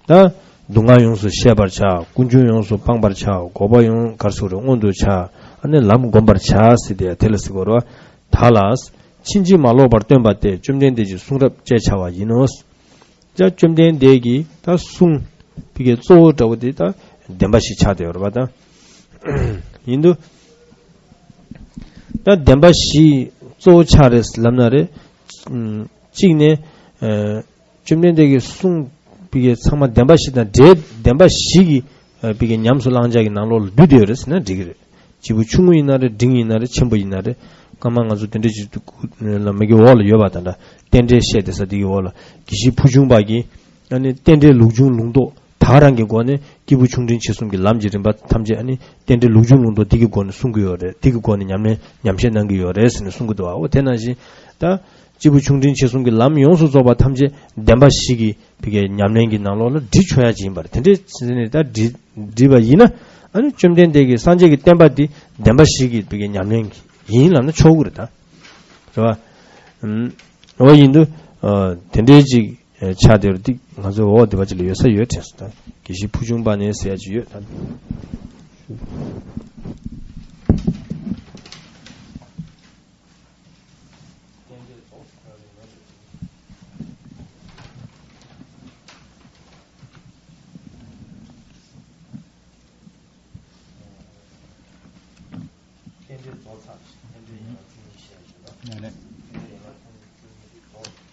ད་སྡུག་བསྔལ་ཡོངས་སུ་ཤེས་པར་བྱ། ཀུན་འབྱུང་ཡོངས་སུ་སྤང་བར་བྱ། འགོག་པ་ཡོངས་ག་རེ་ཟེར་དགོས་རེད། མངོན་དུ་བྱ། ཨ་ནི་ལམ་བསྒོམ་པར་བྱ་ཟེར་དེ་དེ་ལ་ཟེར་དགོས་རེད་བ། དག་ལ། ཕྱིན་ཅི་མ་ལོག་པར་སྟོན་པ་སྟེ། བཅོམ་ལྡན་འདས་ཀྱི་གསུང་རབ་ཅེས་བྱ་བ་ཡིན་ནོ། ད་བཅོམ་ལྡན་འདས་ཀྱི་ད་གསུང་ཕ་གིའི་གཙོ་བོ་འདྲ་བོ་དེ་ད་བདེན་པ་བཞི་ཆགས་བསྡད་ཡོད་རེད་བ་ད། ཡིན་དུས། ད་བདེན་པ་བཞི་གཙོ་བོ་ཆགས་རེད་ལབ་ན་རེད། གཅིག་ནས། བཅོམ་ལྡན་འདས་ཀྱི་གསུང་ཕ་གིའི་ཚང་མ་བདེན་པ་བཞི་དང་འབྲེལ། བདེན་པ་བཞི་གི་ཕ་གིའི་ཉམས་སུ་བླང་བྱ་གི་ནང་ལོགས་ལ་འདུས་བསྡད་ཡོད་རེད་ཟེར་ན་འགྲིག་གི་རེད། སྐྱེས་བུ་ཆུང་ངུ་ཡིན་ན་རེད། འབྲིང་ཡིན་ན་རེད། ཆེན་པོ་ཡིན་ན་རེད། སྔ་མ་ང་ཚོ་དེ་འདྲ་ཅིག་ལ་མ་གི་འོག་ལ་ཡོད་པ་དང་འདྲ། རྟེན་འབྲེལ་བཤད་བསྡད་ས་དེ་གི་འོག་ལ་དགེ་བཤེས་ཕུལ་བྱུང་པ་གིས་ཨ་ནི་རྟེན་འབྲེལ་ལུགས་འབྱུང་ལུང་རྟོགས་དག་རང་གི་སྒོ་ནས་སྐྱེས་བུ་ཆུང་འབྲིང་ཆེ་གསུམ་གྱི་ལམ་གྱི་རིམ་པ་ཐམས་ཅད་ཨ་ནི་རྟེན་འབྲེལ་ལུགས་འབྱུང་ལུང་རྟོགས་འདི་གི་སྒོ་ནས་གསུང་གི་ཡོད་རེད། འདི་གི་སྒོ་ནས་ཉམས་ལེན་ཉམས་བཞེས་གནང་གི་ཡོད་རེད་ཟེར་ནས་གསུང་གི་འདུག་ཨ། འོ་དེ་ནང་བཞིན་ད་སྐྱེས་བུ་ཆུང་འབྲིང་ཆེ་གསུམ་གྱི་ལམ་ཡོངས་སུ་རྫོགས་པ་ཐམས་ཅད་བདེན་པ་བཞི་གི་ཕ་གིའི་ཉམས་ལེན་གྱི་ནང་ལོགས་ལ་སྒྲིལ་ཆོག་ཡ་ཅིག་ཡིན་པ་རེད། དེ་འདྲའི་ཚེ་ནས་ད་སྒྲིལ་སྒྲིལ་བ་ཡིན་ན། ཨ་ནི་བཅོམ་ལྡན་འདས་ཀྱི་སངས་རྒྱས་ཀྱི་བསྟན་པ་འདི་བདེན་པ་བཞི་གི་ཕ་གིའི་ཉམས་ལེན་ཡིན་ལབ་ན་ཆོག་གི་རེད་ད། རེད་བ། ཨམ། འོ་ཡིན་དུས། ཨ། དེ་འདྲའི་ཅིག་ཨ། ཆགས་བསྡད་རེད། འདི་ང་ཚོའི་འོག་འདི་པ་ཅིག་ལ་ཡོད་ས་ཡོད་དྲན་སོང་ད། དགེ་བཤེས་ཕུལ་བྱུང་པ་ནས་ཟེར་ཡ་ཅིག་ཡོད་ད། རྟེན་འབྲེལ་རྫོགས་ཚར། རྟེན་འབྲེལ་ཡན་ལག་བཅུ་གཉིས་བཤད་ཡོད་ལ། ཡ་ལེ། རྟེན་འབྲེལ་ཡན་ལག་བཅུ་གཉིས་བཅུ་གཉིས་དེ་རྫོགས་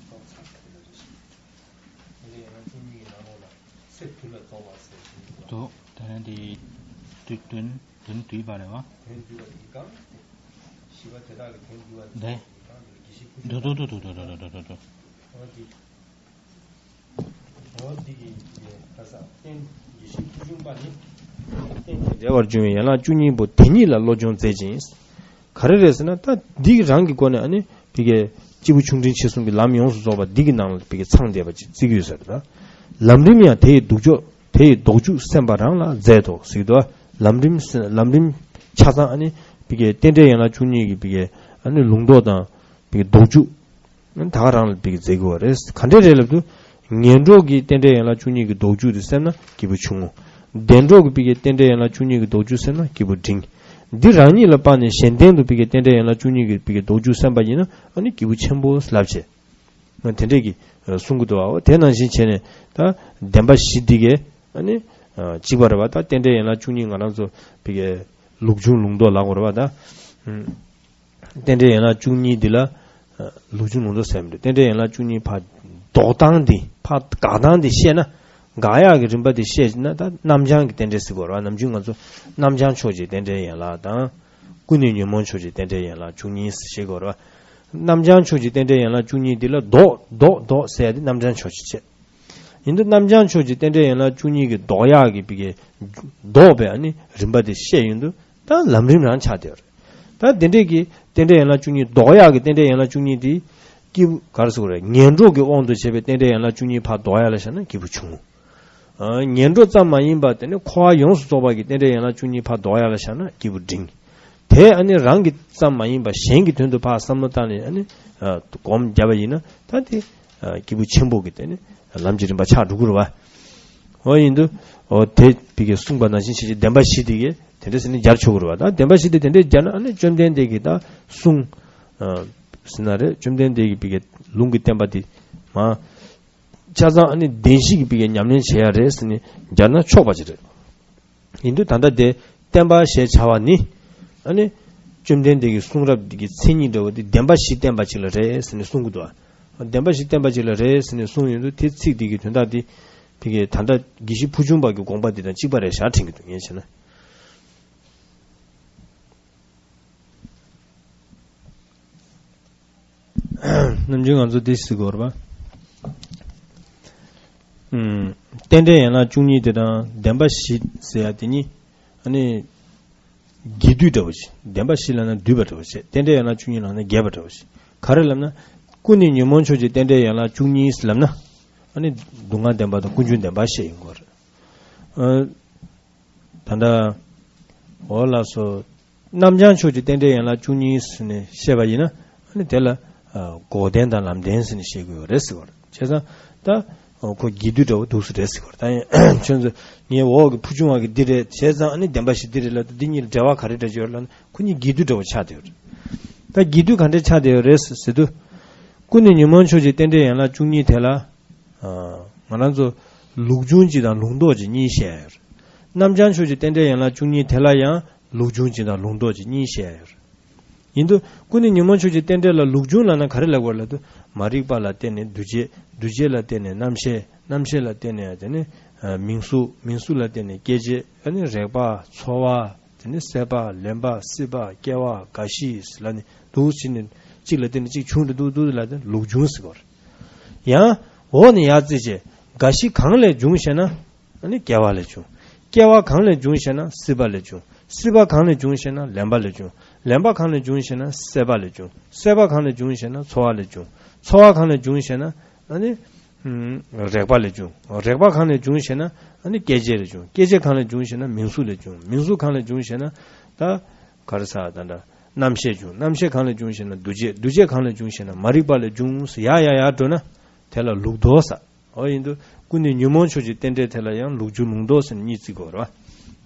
རྫོགས་ཚར་ཚར་དེ་ལ་རེ་ཞིག་རྟེན་འབྲེལ་ཡན་ལག་བཅུ་གཉིས་ཀྱི་ནང་ལོགས་ལ་ཚེ་དུས་ལ་རྫོགས་པ་ཟེར་ཞིག་འདུག་དེ་ནས་དེ་དོན་དོན་བསྡུས་པ་རེད་བ། དོན་བསྡུས་པ་དེ་གང་དེ། བཞི་པ་དེ་དག་གི་དོན་བསྡུས་པ་དེ་དེ་གང་དེ་ལ་དགེ་བཤེས་ཕུལ་དུ་དུ་དུ་དུ་དུ་དུ་དུ་དུ། འོ་དེ། འོ་འདི་གི་ད་ས་རྟེན་ཡེ་ཤེས་ཕུལ་བྱུང་པ་ནི། རྟེན་དེ་འབྲེལ་བར་འབྱུང་བའི་ཡན་ལག་བཅུ་གཉིས་པོ་དེ་ཉིད་ལ་བློ་སྦྱོང་མཛད་ཅིང་། ག་རེ་རེད་ཟེར་ན། ད་འདི་གི་རང་གི་སྒོ་ནས་ཨ་ནི་ཕ་གིའི་སྐྱེས་བུ་ཆུང་འབྲིང་ཆེ་གསུམ་གྱི་ལམ་ཡོངས་སུ་རྫོགས་པ་འདི་གི་ནང་ལ་ཕ་གིའི་ཚང་བསྡད་པ་ཅིག་བརྩི་གི་ཡོད་ཟེར། ད་ལམ་རིམ་ཡང་དེ་ཡི་ལྡོག་ཕྱོགས་དེ་ཡི་ལྡོག་ཕྱོགས་སེམས་པ་རང་ལ་མཛད་དོ་ཟེར་གྱི་འདུག་ལམ་རིམ་ལམ་རིམ་ཆ་ཚང་ཨ་ནི་ཕ་གིའི་རྟེན་འབྲེལ་ཡན་ལག་བཅུ་གཉིས་ཀྱི་ཕ་གིའི་ཨ་ནི་ལུང་རྟོགས་དང་ཕ་གིའི་ལྡོག་ཕྱོགས། ད་ག་རང་ལ་ཕ་གིའི་མཛད་དགོས་པ་རེད། ག་འདྲས་རེད་ལབ་དུས། ངན་གྲོགས་ཀྱི་རྟེན་འབྲེལ་ཡན་ལག་བཅུ་གཉིས་ཀྱི་ལྡོག་ཕྱོགས་དེ་སེམས་ན་སྐྱེས་བུ་ཆུང་ངུ། བདེན་གྲོགས་ཀྱི་ཕ་གིའི་རྟེན་འབྲེལ་ཡན་ལག་བཅུ་གཉིས་ཀྱི་ལྡོག་ཕྱོགས་སེམས་ན་སྐྱེས་བུ་འབྲིང་། འདི་རང་ཉིད་ལ་དཔག་ནས་གཞན་བརྟེན་དུ་ཕ་གིའི་རྟེན་འབྲེལ་ཡན་ལག་བཅུ་གཉིས་ཀྱི་ཕ་གིའི་ལྡོག་ཕྱོགས་སེམས་པ་ཡིན་ན་ཨ་ནི་སྐྱེས་བུ་ཆེན་པོ་ལབ་བྱས། དེ་འདྲས་ཀྱི་གསུང་གི་འདུག་ཨ། དེ་ནང་བཞིན་བྱས་ནས་ད་བདེན་པ་བཞི་འདི་གས་ཨ་ནི་གཅིག་པ་རེད་བ། ད་རྟེན་འབྲེལ་ཡན་ལག་བཅུ་གཉིས་ང་རང་ཚོ་ཕ་གིའི་ལུགས་འབྱུང་ལུང་རྟོགས་ལབ་དགོས་རེད་བ་ད། རྟེན་འབྲེལ་ཡན་ལག་བཅུ་གཉིས་འདི་ལ། ལུགས་འབྱུང་ལུང་རྟོགས་ཟེར་མི་འདུག་རྟེན་འབྲེལ་ཡན་ལག་བཅུ་གཉིས་ཕར་ལྡོག་སྟངས་འདི། ཕར་དགག་སྟངས་འདི་བཤད་ན། དགག་ཡག་གི་རིམ་པ་འདི་བཤད་ན། ད་རྣམ་བྱང་གི་རྟེན་འབྲེལ་ཟེར་དགོས་རེད་བ། ནམ་རྒྱུན་ང་ཚོ་རྣམ་བྱང་ཕྱོགས་ཀྱི་རྟེན་འབྲེལ་ཡན་ལག་དང་། ཀུན་ནས་ཉོན་མོངས་ཕྱོགས་ཀྱི་རྟེན་འབྲེལ་ཡན་ལག་བཅུ་གཉིས་ཞེས་ཞེས་དགོས་རེད་བ། རྣམ་བྱང་ཕྱོགས་ཀྱི་རྟེན་འབྲེལ་ཡན་ལག་བཅུ་གཉིས་འདི་ལ་ལྡོག་ལྡོག་ལྡོག་ཟེར་ཡ་དེ་རྣམ་བྱང་ཕྱོགས་ཀྱི་བྱས། ཡིན་དུས་རྣམ་བྱང་ཕྱོགས་ཀྱི་རྟེན་འབྲེལ་ཡན་ལག་བཅུ་གཉིས་ཀྱི་ལྡོག་ཡག་གི་པའི་གི་ལྡོག་པའི་ཨ་ནི་རིམ་པ་དེ་བཤད་ཡོང་དུས་ད་ལམ་རིམ་རང་ཆགས་བསྡད་ཡོད་རེད། ད་དེ་འདྲས་ཀྱི་རྟེན་འབྲེལ་ཡན་ལག་བཅུ་གཉིས་ལྡོག་ཡག་གི་རྟེན་འབྲེལ་ཡན་ལག་བཅུ་གཉིས་དེ་སྐྱེས་བུ་ག་རེ་ཟེར་དགོས་རེད། ངན་འགྲོ་གི་དབང་དུ་བྱས་པའི་རྟེན་འབྲེལ་ཡན་ལག་བཅུ་གཉིས་ཕར་ལྡོག་ཡག་ལ་བཞག་ན་སྐྱེས་བུ་ཆུང་ངུ། ཨ། ངན་འགྲོ་ཙམ་མ་ཡིན་པ་དེ་ནི་འཁོར་བ་ཡོངས་སུ་རྫོགས་པ་གི་རྟེན་འབྲེལ་ཡན་ལག་བཅུ་གཉིས་ཕར་ལྡོག་ཡག་ལ་བཞག་ན་སྐྱེས་བུ་འབྲིང་། དེ་ཨ་ནི་རང་གི་ཙམ་མ་ཡིན་པ་གཞན་གྱི་དོན་དུ་ཕར་བསམ་བློ་བཏང་ནས་ཨ་ནི་ཨ་སྒོམ་བརྒྱབ་པ་ཡིན་ན་ད་དེ་ཨ་སྐྱེས་བུ་ཆེན་པོ་གི་དེ་ནི་ལམ་གྱི་རིམ་པ་ཆགས་འགྲོ་གི་རེད་བ། འོ་ཡིན་དུས་འོ་དེ་བི་གས་གསུངས་པ་ནང་བཞིན་བྱས་བྱས་བདེན་པ་བཞི་དེ་གས་དེ་འདྲ་ཟེར་ནས་སྦྱར་ཆོག་གི་རེད་བ། ད་བདེན་པ་བཞི་དེ་དེ་འདྲས་སྦྱར་ན་ཨ་ནི་བཅོམ་ལྡན་འདས་ཀྱིས་ད་གསུངས་ཨ་ཟེར་ན་རེད། བཅོམ་ལྡན་འདས་ཀྱིས་བི་གས་ལུང་གིས་བསྟན་པ་དེ་མ། ཆ་ཚང་ཨ་ནི་བདེན་བཞི་གི་བི་གས་ཉམས་ལེན་བྱེད་ཡ་རེད་ཟེར་ནས་སྦྱར་ན་ཆོག་པ་ཅིག་རེད། ཡིན་དུས་ད་ལྟ་དེ་བསྟན་པ་ཞེས་བྱ་བ་ནི་ཨ་ནི་བཅོམ་ལྡན་འདས་ཀྱི་གསུང་རབ་འདི་གི་མཚན་ཉིད་འདྲ་བོ་དེ་བདེན་པ་བཞི་བསྟན་པ་ཅིག་ལ་རེད་ཟེར་ནས་གསུང་གི་འདུག་ཨ། བདེན་པ་བཞི་བསྟན་པ་ཅིག་ལ་རེད་ཟེར་ནས་གསུངས་ཡོང་དུས་དེ་ཚིག་འདི་གི་དོན་དག་འདི་བི་གས་ད་ལྟ་དགེ་བཤེས་ཕུར་བྱུང་པ་གི་དགོངས་པ་འདི་དང་གཅིག་པ་རེད་ཤག་དྲན་གྱི་འདུག་ངས་བྱས་ན། ནམ་རྒྱུན་ང་ཚོ་འདི་ཟེར་གྱི་ཡོད་རེད་པ། ཨུམ། རྟེན་འབྲེལ་ཡན་ལག་བཅུ་གཉིས་དེ་དང་བདེན་པ་བཞི་ཟེར་ཡ་དེ་གཉིས་ཨ་ནི་རྒྱས་བསྡུས་འདྲ་བོ་ཞིག་བདེན་པ་བཞི་ལབ་ན་བསྡུས་པ་འདྲ་བོ་ཞིག་རྟེན་འབྲེལ་ཡན་ལག་བཅུ་གཉིས་ལབ་ན་རྒྱས་པ་འདྲ་བོ་ཞིག་ག་རེ་ལབ་ན། ཀུན་ནས་ཉོན་མོངས་ཕྱོགས་ཀྱི་རྟེན་འབྲེལ་ཡན་ལག་བཅུ་གཉིས་ལབ་ན། ཨ་ནི་སྡུག་བསྔལ་བདེན་པ་དང་ཀུན་འབྱུང་བདེན་པ་བཤད་ཡོང་གི་ཡོད་རེད། ཨ། ད་ལྟ། འོ་ལགས་སོ། རྣམ་བྱང་ཕྱོགས་ཀྱི་རྟེན་འབྲེལ་ཡན་ལག་བཅུ་གཉིས་ཟེར་ནས་བཤད་པ་ཡིན་ན། ཨ་ནི་དེ་ལ་ཨ་འགོག་བདེན་དང་ལམ་བདེན་ཟེར་ནས་བཤད་དགོས་ཡོད་རེད་ཟེར་བ་རེད། བྱས་ཙང་ད་ཁོ་རྒྱས་བསྡུས་འདྲ་བོ་འདུག་སེ་རེད་ཟེར་བ་རེད། ད་ཡིན་ཁྱོད་ཚོ་ངའི་འོག་གི་ཕུར་བྱུང་བ་གི་འདི་རེད། བྱས་ཙང་ཨ་ནི་བདེན་པ་བཞི་འདི་རེད་ལབ་དུས་འདི་གཉིས་ལ་འབྲེལ་བ་ག་རེ་འདྲ་ཅིག་ཡོད་ལབ་ན། ཁོ་གཉིས་རྒྱས་བསྡུས་འདྲ་བོ་ཆགས་བསྡད་ཡོད་རེད། ད་རྒྱས་བསྡུས་ག་འདྲ་ཆགས་བསྡད་ཡོད་རེད་ཟེར་དུས། ཀུན་ནས་ཉོན་མོངས་ཕྱོགས་ཀྱི་རྟེན་འབྲེལ་ཡན་ལག་བཅུ་གཉིས་དེ་ལ། ང་རང་ཚོ་ལུགས་འབྱུང་གཅིག་དང་ལུགས་ལྡོག་གཅིག་གཉིས་བཤད་ཡོད། རྣམ་བྱང་ཕྱོགས་ཀྱི་རྟེན་འབྲེལ་ཡན་ལག་བཅུ་གཉིས་དེ་ལ་ཡང་ལུགས་འབྱུང་གཅིག་དང་ལུགས་ལྡོག་གཅིག་གཉིས་བཤད་ཡོད། ཡིན་དུས་ཀུན་ནས་ཉོན་མོངས་ཕྱོགས་ཀྱི་རྟེན་འབྲེལ་ལ་ལུགས་འབྱུང་ལབ་ན་ག་རེ་ལབ་དགོས་ལབ་དུས། མ་རིག་པ་ལ་བརྟེན་ནས་འདུ་བྱེད། འདུ་བྱེད་ལ་བརྟེན་ནས་རྣམ་ཤེས། རྣམ་ཤེས་ལ་བརྟེན་ནས་དེ་ནི་མིང་གཟུགས། མིང་གཟུགས་ལ་བརྟེན་ནས་སྐྱེ་མཆེད། ཨ་ནི་རེག་པ། ཚོར་བ། དེ་ནི་སྲེད་པ། ལེན་པ། སྲིད་པ། སྐྱེ་བ། རྒ་ཤི་ལ་ནི་འདུག་ཕྱིན་ནས་གཅིག་ལ་བརྟེན་ནས་གཅིག་བྱུང་དུ་འདུག་འདུག་ལ་ནི་ལུགས་འབྱུང་ཟེར་གོ་རེད། ཡང་འོག་ནས་ཡར་བརྩིས་བྱས་རྒ་ཤི་གང་ལས་བྱུང་ཞེ་ན། ཨ་ནི་སྐྱེ་བ་ལས་བྱུང་། སྐྱེ་བ་གང་ལས་བྱུང་ཞེ་ན་སྲིད་པ་ལས་བྱུང་། སྲིད་པ་གང་ལས་བྱུང་ཞེ་ན་ལེན་པ་ལས་བྱུང་། ལེན་པ་གང་ལས་བྱུང་ཞེ་ན་སྲེད་པ་ལས་བྱུང་། སྲེད་པ་གང་ལས་བྱུང་ཞེ་ན་ཚོར་བ་ལས་བྱུང་། ཚོར་བ་གང་ལས་བྱུང་ཞེ་ན་ཨ་ནི། ཨུམ། རེག་པ་ལས་བྱུང་། རེག་པ་གང་ལས་བྱུང་ཞེ་ན་ཨ་ནི་སྐྱེ་མཆེད་ལས་བྱུང་། སྐྱེ་མཆེད་གང་ལས་བྱུང་ཞེ་ན་མིང་གཟུགས་ལས་བྱུང་། མིང་གཟུགས་གང་ལས་བྱུང་ཞེ་ན་ད་ག་རེ་ཟ་ད་འདྲ་རྣམ་ཤེས་བྱུང་། རྣམ་ཤེས་གང་ལས་བྱུང་ཞེ་ན་འདུ་བྱེད། འདུ་བྱེད་གང་ལས་བྱུང་ཞེ་ན་མ་རིག་པ་ལས་བྱུང་ཟེར་ཡར་ཡར་ཡར་འགྲོ་ན་དེ་ལ་ལུགས་ལྡོག་ཟེར། འོ་ཡིན་དུས་ཀུན་ནས་ཉོན་མོངས་ཕྱོགས་ཀྱི་རྟེན་འབྲེལ་དེ་ལ་ཡང་ལུགས་འབྱུང་ལུགས་ལྡོག་ཟེར་ནས་གཉིས་བརྩི་དགོས་རེད་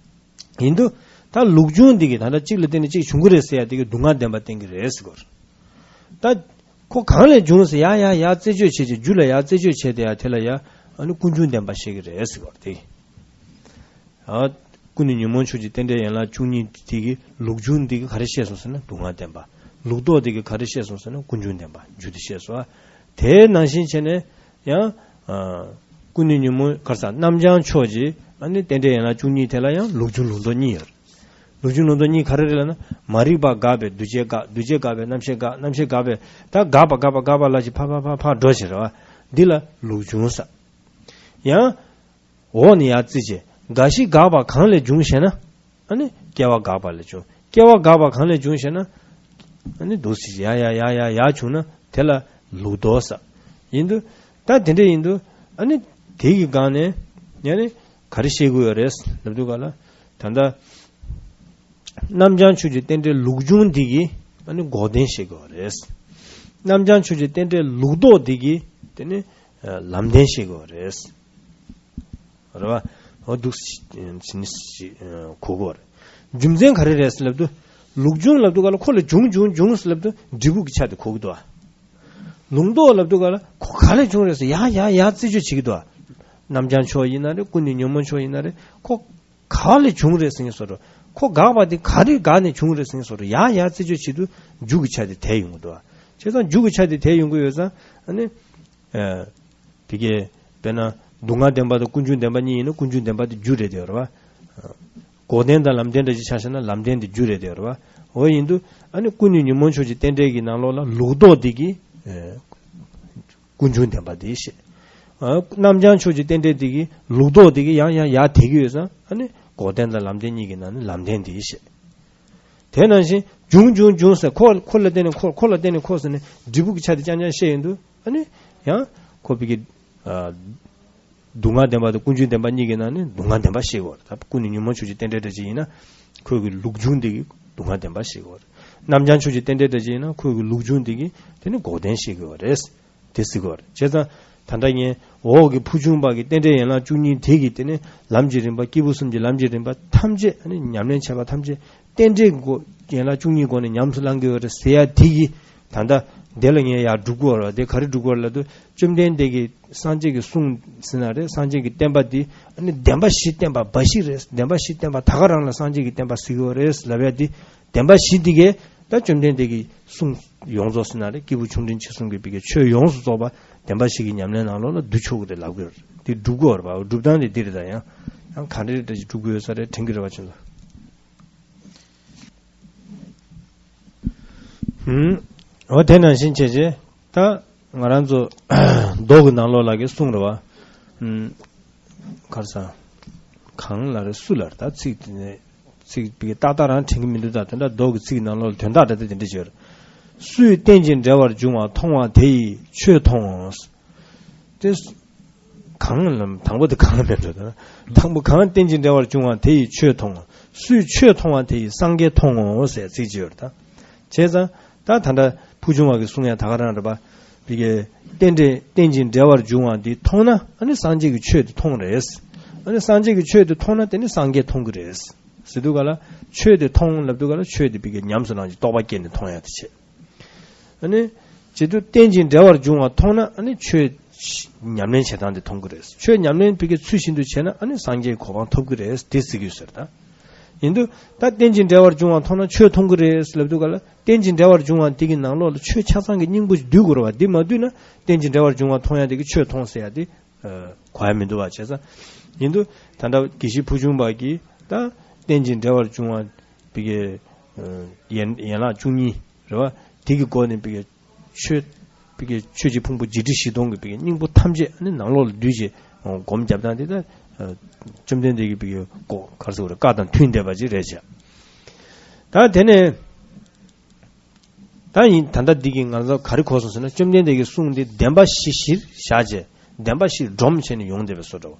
བ། ཡིན་དུས་ད་ལུགས་འབྱུང་འདི་གི་ད་ལྟ་གཅིག་ལ་བརྟེན་ནས་གཅིག་བྱུང་གི་རེད་ཟེར་ཡ་འདི་གི་སྡུག་བསྔལ་བདེན་པ་བསྟན་གི་རེད་ཟེར་གོ། ད་ཁོ་གང་ལས་བྱུང་ཟེར་ཡ་ཡ་ཡ་རྩད་གཅོད་བྱེད་ཅིག་རྒྱུ་ལ་ཡ་རྩད་གཅོད་བྱས་ཏེ་ཡ་དེ་ལ་ཡ་ཨ་ནི་ཀུན་འབྱུང་བདེན་པ་བཤད་གི་རེད་ཟེར་གོ་དེ། ཨ། ཀུན་ནས་ཉོན་མོངས་ཕྱོགས་ཀྱི་རྟེན་འབྲེལ་ཡན་ལག་བཅུ་གཉིས་དེ་གི་ལུགས་འབྱུང་འདི་གི་ག་རེ་བཤད་སོང་ཟེར་ན་སྡུག་བསྔལ་བདེན་པ། ལུགས་ལྡོག་འདི་གི་ག་རེ་བཤད་སོང་ཟེར་ན་ཀུན་འབྱུང་བདེན་པ་རྒྱུ་དེ་བཤད་སོང་། དེ་ནང་བཞིན་བྱས་ནས། ཡང་། ཨ། ཀུན་ནས་ཉོན་མོངས་ག་རེ་ཟ་རྣམ་བྱང་ཕྱོགས་ཀྱི་ཨ་ནི་རྟེན་འབྲེལ་ཡན་ལག་བཅུ་གཉིས་དེ་ལ་ཡང་ལུགས་འབྱུང་ལུགས་ལྡོག་གཉིས་ཡོད། ལུགས་འབྱུང་ལུགས་ལྡོག་གཉིས་ག་རེ་རེད་ལབ་ན། མ་རིག་པ་འགགས་པས་འདུ་བྱེད་འགག་འདུ་བྱེད་འགགས་པས་རྣམ་ཤེས་འགག་རྣམ་ཤེས་འགགས་པས་ད་འགག་པ་འགག་པ་འགག་པ་ལ་ཅིག་ཕར་ཕར་ཕར་ཕར་འགྲོ་བཞིན་རེད་བ། འདི་ལ་ལུགས་འབྱུང་ཟེར། ཡང་། འོག་ནས་ཡར་བརྩིས་བྱས། རྒ་ཤི་འགགས་པ་གང་ལས་བྱུང་ཞེ་ན། ཨ་ནི་སྐྱེ་བ་འགགས་པ་ལས་བྱུང་། སྐྱེ་བ་འགགས་པ་གང་ལས་བྱུང་ཞེ་ན། ཨ་ནི་འདུག་སེ་ཡ་ཡ་ཡ་ཡ་ཡ་བྱུང་ན་དེ་ལ་ལུགས་ལྡོག་ཟེར། ཡིན་དུས། ད་དེ་འདྲ་ཡིན་དུས། ཨ་ནི་དེ་གི་སྒང་ནས་ཡང་ནི་ག་རེ་བཤད་དགོས་ཡོད་རེད་ལབ་དུས་ག་ལ། ད་ལྟ་རྣམ་བྱང་ཆོས་ཀྱི་རྟེན་འབྲེལ་ལུགས་འབྱུང་འདི་གིས་ཨ་ནི་འགོག་བདེན་བཤད་དགོས་རེད། རྣམ་བྱང་ཆོས་ཀྱི་རྟེན་འབྲེལ་ལུགས་ལྡོག་འདི་གིས་དེ་ནི་ལམ་བདེན་བཤད་དགོས་རེད། རེད་བ། འོ་འདུག་སེ་ནི་གོ་དགོས་རེད། རྒྱུ་མཚན་ག་རེ་རེད་ཟེར་ལབ་དུས། ལུགས་འབྱུང་ལབ་དུས་ག་ལ་ཁོ་ལ་བྱུང་བྱུང་བྱུང་ཟེར་ལབ་དུས་འབྲས་བུ་གི་ཆ་དེ་གོ་གི་འདུག་བ། ལུགས་ལྡོག་ལབ་དུས་ག་ལ་ཁོ་ག་ལས་བྱུང་རེད་ཟེར་ཡ་ཡ་ཡ་རྩད་གཅོད་བྱེད་ཀྱི་འདུག་བ། རྣམ་བྱང་ཕྱོགས་ཡིན་ན་རེད། ཀུན་ནས་ཉོན་མོངས་ཕྱོགས་ཡིན་ན་རེད། ཁོ་ག་ལས་བྱུང་རེད་ཟེར་ངེས་སོ་རུ། ཁོ་འགག་པ་དེ་ག་རེ་འགག་ནས་བྱུང་རེད་ཟེར་ངེས་སོ་རུ་ཡ་ཡ་རྩད་གཅོད་བྱེད་དུས་རྒྱུ་གི་ཆ་དེ་དེ་ཡོང་གི་འདུག་བ། བྱས་ཙང་རྒྱུ་གི་ཆ་དེ་དེ་ཡོང་གི་ཡོད་ཙང་ཨ་ནི། ཨ། དེ་གས་དཔེར་ན་སྡུག་བསྔལ་བདེན་པ་དང་ཀུན་འབྱུང་བདེན་པ་གཉིས་ཡིན་ན་ཀུན་འབྱུང་བདེན་པ་དེ་རྒྱུ་རེད་དེ་རེད་བ། འགོག་བདེན་དང་ལམ་བདེན་འདྲ་ཅིག་ཆ་བཞག་ན་ལམ་བདེན་དེ་རྒྱུ་རེད་དེ་རེད་བ། འོ་ཡིན་དུས་ཨ་ནི་སྐུ་ནི་ཉོན་མོངས་ཕྱོགས་ཀྱི་རྟེན་འབྲེལ་གྱི་ནང་ལོགས་ལ་ལུགས་ལྡོག་འདི་གི་ཀུན་འབྱུང་བདེན་པ་འདི་བཤད། ཨ་རྣམ་བྱང་ཕྱོགས་ཀྱི་རྟེན་འབྲེལ་འདི་གི་ལུགས་ལྡོག་འདི་གི་ཡང་ཡང་ཡར་དེད་ཀྱི་ཡོད་ཙང་ཨ་ནི་འགོག་བདེན་དང་ལམ་བདེན་གཉིས་ཀྱི་ནང་ནས་ལམ་བདེན་འདི་བཤད། དེ་ནང་བཞིན་འབྱུང་འབྱུང་འབྱུང་ཟེར་ཁོ་ཁོ་ལ་བརྟེན་ནས་ཁོ་ཁོ་ལ་བརྟེན་ནས་ཁོ་ཟེར་ནས་འབྲས་བུ་གི་ཆ་དེ་རྐྱང་རྐྱང་བཤད་ཡོང་དུས་ཨ་ནི་ཡང་ཁོ་བི་གི་ཨ་སྡུག་བསྔལ་བདེན་པ་དང་ཀུན་འབྱུང་བདེན་པ་གཉིས་ཀྱི་ནང་ནས་སྡུག་བསྔལ་བདེན་པ་བཤད་དགོས་རེད། ད་ཀུན་ནས་ཉོན་མོངས་ཕྱོགས་ཀྱི་རྟེན་འབྲེལ་འདྲ་ཅིག་ཡིན་ན་ཁོའི་གི་ལུགས་འབྱུང་དེ་གི་སྡུག་བསྔལ་བདེན་པ་བཤད་དགོས་རེད། རྣམ་བྱང་ཕྱོགས་ཀྱི་རྟེན་འབྲེལ་འདྲ་ཅིག་ཡིན་ན་ཁོའི་གི་ལུགས་འབྱུང་དེ་གི་དེ་ནི་འགོག་བདེན་བཤད་དགོས་རེད། དེ་ཟེར་དགོས་རེད། བྱས་ཙང་ད་ལྟ་ངས་འོག་གི་ཕུ་ཆུང་བ་གི་རྟེན་འབྲེལ་ཡན་ལག་བཅུ་གཉིས་དེ་གི་དེ་ནི་ལམ་གྱི་རིམ་པ་སྐྱེས་བུ་གསུམ་གྱི་ལམ་གྱི་རིམ་པ་ཐམས་ཅད་ཨ་ནི་ཉམས་ལེན་བྱས་པ་ཐམས་ཅད་རྟེན་འབྲེལ་སྒོ་ཡན་ལག་བཅུ་གཉིས་སྒོ་ནས་ཉམས་སུ་བླང་གི་ཡོད་རེད་ཟེར་ཡ་དེ་གི་ད་ལྟ་དེ་ལ་ངས་ཡར་སྒྲུབ་དགོས་རེད། དེ་ག་རེ་སྒྲུབ་དགོས་རེད་ལབ་དུས་བཅོམ་ལྡན་འདས་ཀྱི་སངས་རྒྱས་ཀྱི་གསུང་ཟེར་ན་རེད། སངས་རྒྱས་ཀྱི་བསྟན་པ་འདི་ཨ་ནི་བདེན་པ་བཞི་བསྟན་པ་འབའ་ཞིག་རེད། བདེན་པ་བཞི་བསྟན་པ་ད་ག་རང་ལ་སངས་རྒྱས་ཀྱི་བསྟན་པ་ཟེར་གྱི་ཡོད་རེད་ལབ་ཡ་འདི་བདེན་པ་བཞི་འདི་གས་ད་བཅོམ་ལྡན་འདས་ཀྱི་གསུང་ཡོངས་རྫོགས་ཟེར་ན་རེད། སྐྱེས་བུ་ཆུང་འབྲིང་ཆེ་གསུམ་གྱི་བི་གའི་ཆོས་ཡོངས་སུ་རྫོགས་པ་བདེན་པ་བཞི་གི་ཉམས་ལེན་ནང་ལོགས་ལ་བསྡུ་ཆོག་གི་རེད་ལབ་ཀྱི་རེད། འདི་སྒྲུབ་དགོས་རེད་པ། སྒྲུབ་སྟངས་དེ་འདི་རེད། ད་ཡང་ཡང་ག་འདྲ་འདྲ་ཞིག་སྒྲུབ་དགོས་ས་རེད་དྲན་གྱི་རེད་པ་ཁྱོད་ཚོ། ཧུམ། འོ་དེ་ནང་བཞིན་བྱས་རྗེས་ད་ང་རང་ཚོ་མདོ་གི་ནང་ལོགས་ལ་གི་གསུང་རེད་པ། ཧུམ། གར་ས། གང་ལ་རེ་སུ་ལ་རེ་ད་ཚིག་དེ་ནས་ཚིག་པའི་ཏག་ཏག་རང་དྲན་གྱི་མི་འདུག་ད་དོན་དག་མདོ་གི་ཚིག་ནང་ལོགས་ལ་དོན་དག་འདྲ་དེ་དེ་འདྲ་ཞིག་ཡོད་རེད། སུས་རྟེན་ཅིང་འབྲེལ་བར་འབྱུང་བ་མཐོང་བ་དེ་ཡིས་ཆོས་མཐོང་ངོ་། དེ་གང་ལ་དང་པོ་དེ་གང་ལ་མེད་འགྲོ་ད། དང་པོ་གང་རྟེན་ཅིང་འབྲེལ་བར་འབྱུང་བ་དེ་ཡིས་ཆོས་མཐོང་ངོ་། སུས་ཆོས་མཐོང་བ་དེ་ཡིས་སངས་རྒྱས་མཐོང་ངོ་ཟེར་ཚིག་ཅིག་ཡོད་རེད་ད། བྱས་ཙང་ད་ད་ལྟ་ཕུ་ཆུང་བ་གི་གསུང་ཡ་ད་ག་རང་རེད་པ། བི་གའི་རྟེན་འབྲེལ་རྟེན་ཅིང་འབྲེལ་བར་འབྱུང་བ་འདི་མཐོང་ན་ཨ་ནི་སངས་རྒྱས་ཀྱི་ཆོས་དེ་མཐོང་རེད། ཨ་ནི་སངས་རྒྱས་ཀྱི་ཆོས་དེ་མཐོང་ན་དེ་ནི་སངས་རྒྱས་མཐོང་གི་རེད། ཟེར་དུས་ག་ལ་ཆོས་དེ་མཐོང་ལབ་དུས་ག་ལ་ཆོས་དེ་བི་གའི་ཉམས་སུ་བླངས་ཀྱི་རྟོགས་པ་སྐྱེས་ནས་མཐོང་ཡ་དེ་བྱེད། ཨ་ནི་བྱེད་དུས་རྟེན་ཅིང་འབྲེལ་བར་འབྱུང་བ་མཐོང་ན་ཨ་ནི་ཆོས་ཉམས་ལེན་བྱེད་སྟངས་དེ་མཐོང་གི་རེད། ཆོས་ཉམས་ལེན་བི་གའི་ཚུལ་བཞིན་དུ་བྱས་ན་ཨ་ནི་སངས་རྒྱས་གོ་འཕང་ཐོབ་ཀྱི་རེད་དེ་ཟེར་གྱི་ཡོད་ཟེར་ད། ཡིན་དུས་ད་རྟེན་ཅིང་འབྲེལ་བར་འབྱུང་བ་མཐོང་ན་ཆོས་མཐོང་གི་རེད་ལབ་དུས་ག་ལ་རྟེན་ཅིང་འབྲེལ་བར་འབྱུང་བ་དེ་གི་ནང་ལོགས་ལ་ཆོས་ཆ་ཚང་གི་སྙིང་པོ་ཞིག་འདུས་དགོས་རེད་པ། འདི་མ་འདུས་ན་རྟེན་ཅིང་འབྲེལ་བར་འབྱུང་བ་མཐོང་ཡ་དེ་གི་ཆོས་མཐོང་ཟེར་ཡ་དེ་གོ་ཡ་མི་འདུག་པ། བྱས་ཙང་ཡིན་དུས་ད་ལྟ་དགེ་བཤེས་ཕུ་ཆུང་བ་གིས་ད་རྟེན་ཅིང་འབྲེལ་བར་འབྱུང་བ་བི་གའི་ཡན་ཡན་ལག་བཅུ་གཉིས་རེད་པ། དེ་གི་སྒོ་ནས་བི་གའི་ཆོས་བི་གའི་ཆོས་ཀྱི་ཕུང་པོ་འཇིགས་བྲལ་གཞི་སྟོང་གི་བི་གའི་སྙིང་པོ་ཐམས་ཅད་ནི་ནང་ལོགས་ལ་བསྡུས་བྱས་སྒོམ་རྒྱབ་སྟངས་དེ་ད་བཅོམ་ལྡན་འདས་ཀྱི་བི་གའི་གོ་ག་རེ་ཟེར་དགོས་རེད། བཀའ་དང་མཐུན་བསྡད་པ་ཅིག་རེད་བྱས། ད་དེ་ནས་ད་ཡིན་ད་ལྟ་འདི་གི་ང་ཚོ་ག་རེ་གོ་སོང་ཟེར་ན་བཅོམ་ལྡན་འདས་ཀྱི་གསུང་འདི་བདེན་པ་བཞི་གཞིར་བཞག་བྱས་བདེན་པ་བཞི་སྒྲོམ་བྱས་ནས་ཡོང་བསྡད་པའི་བཟོ་འདྲ་བོ།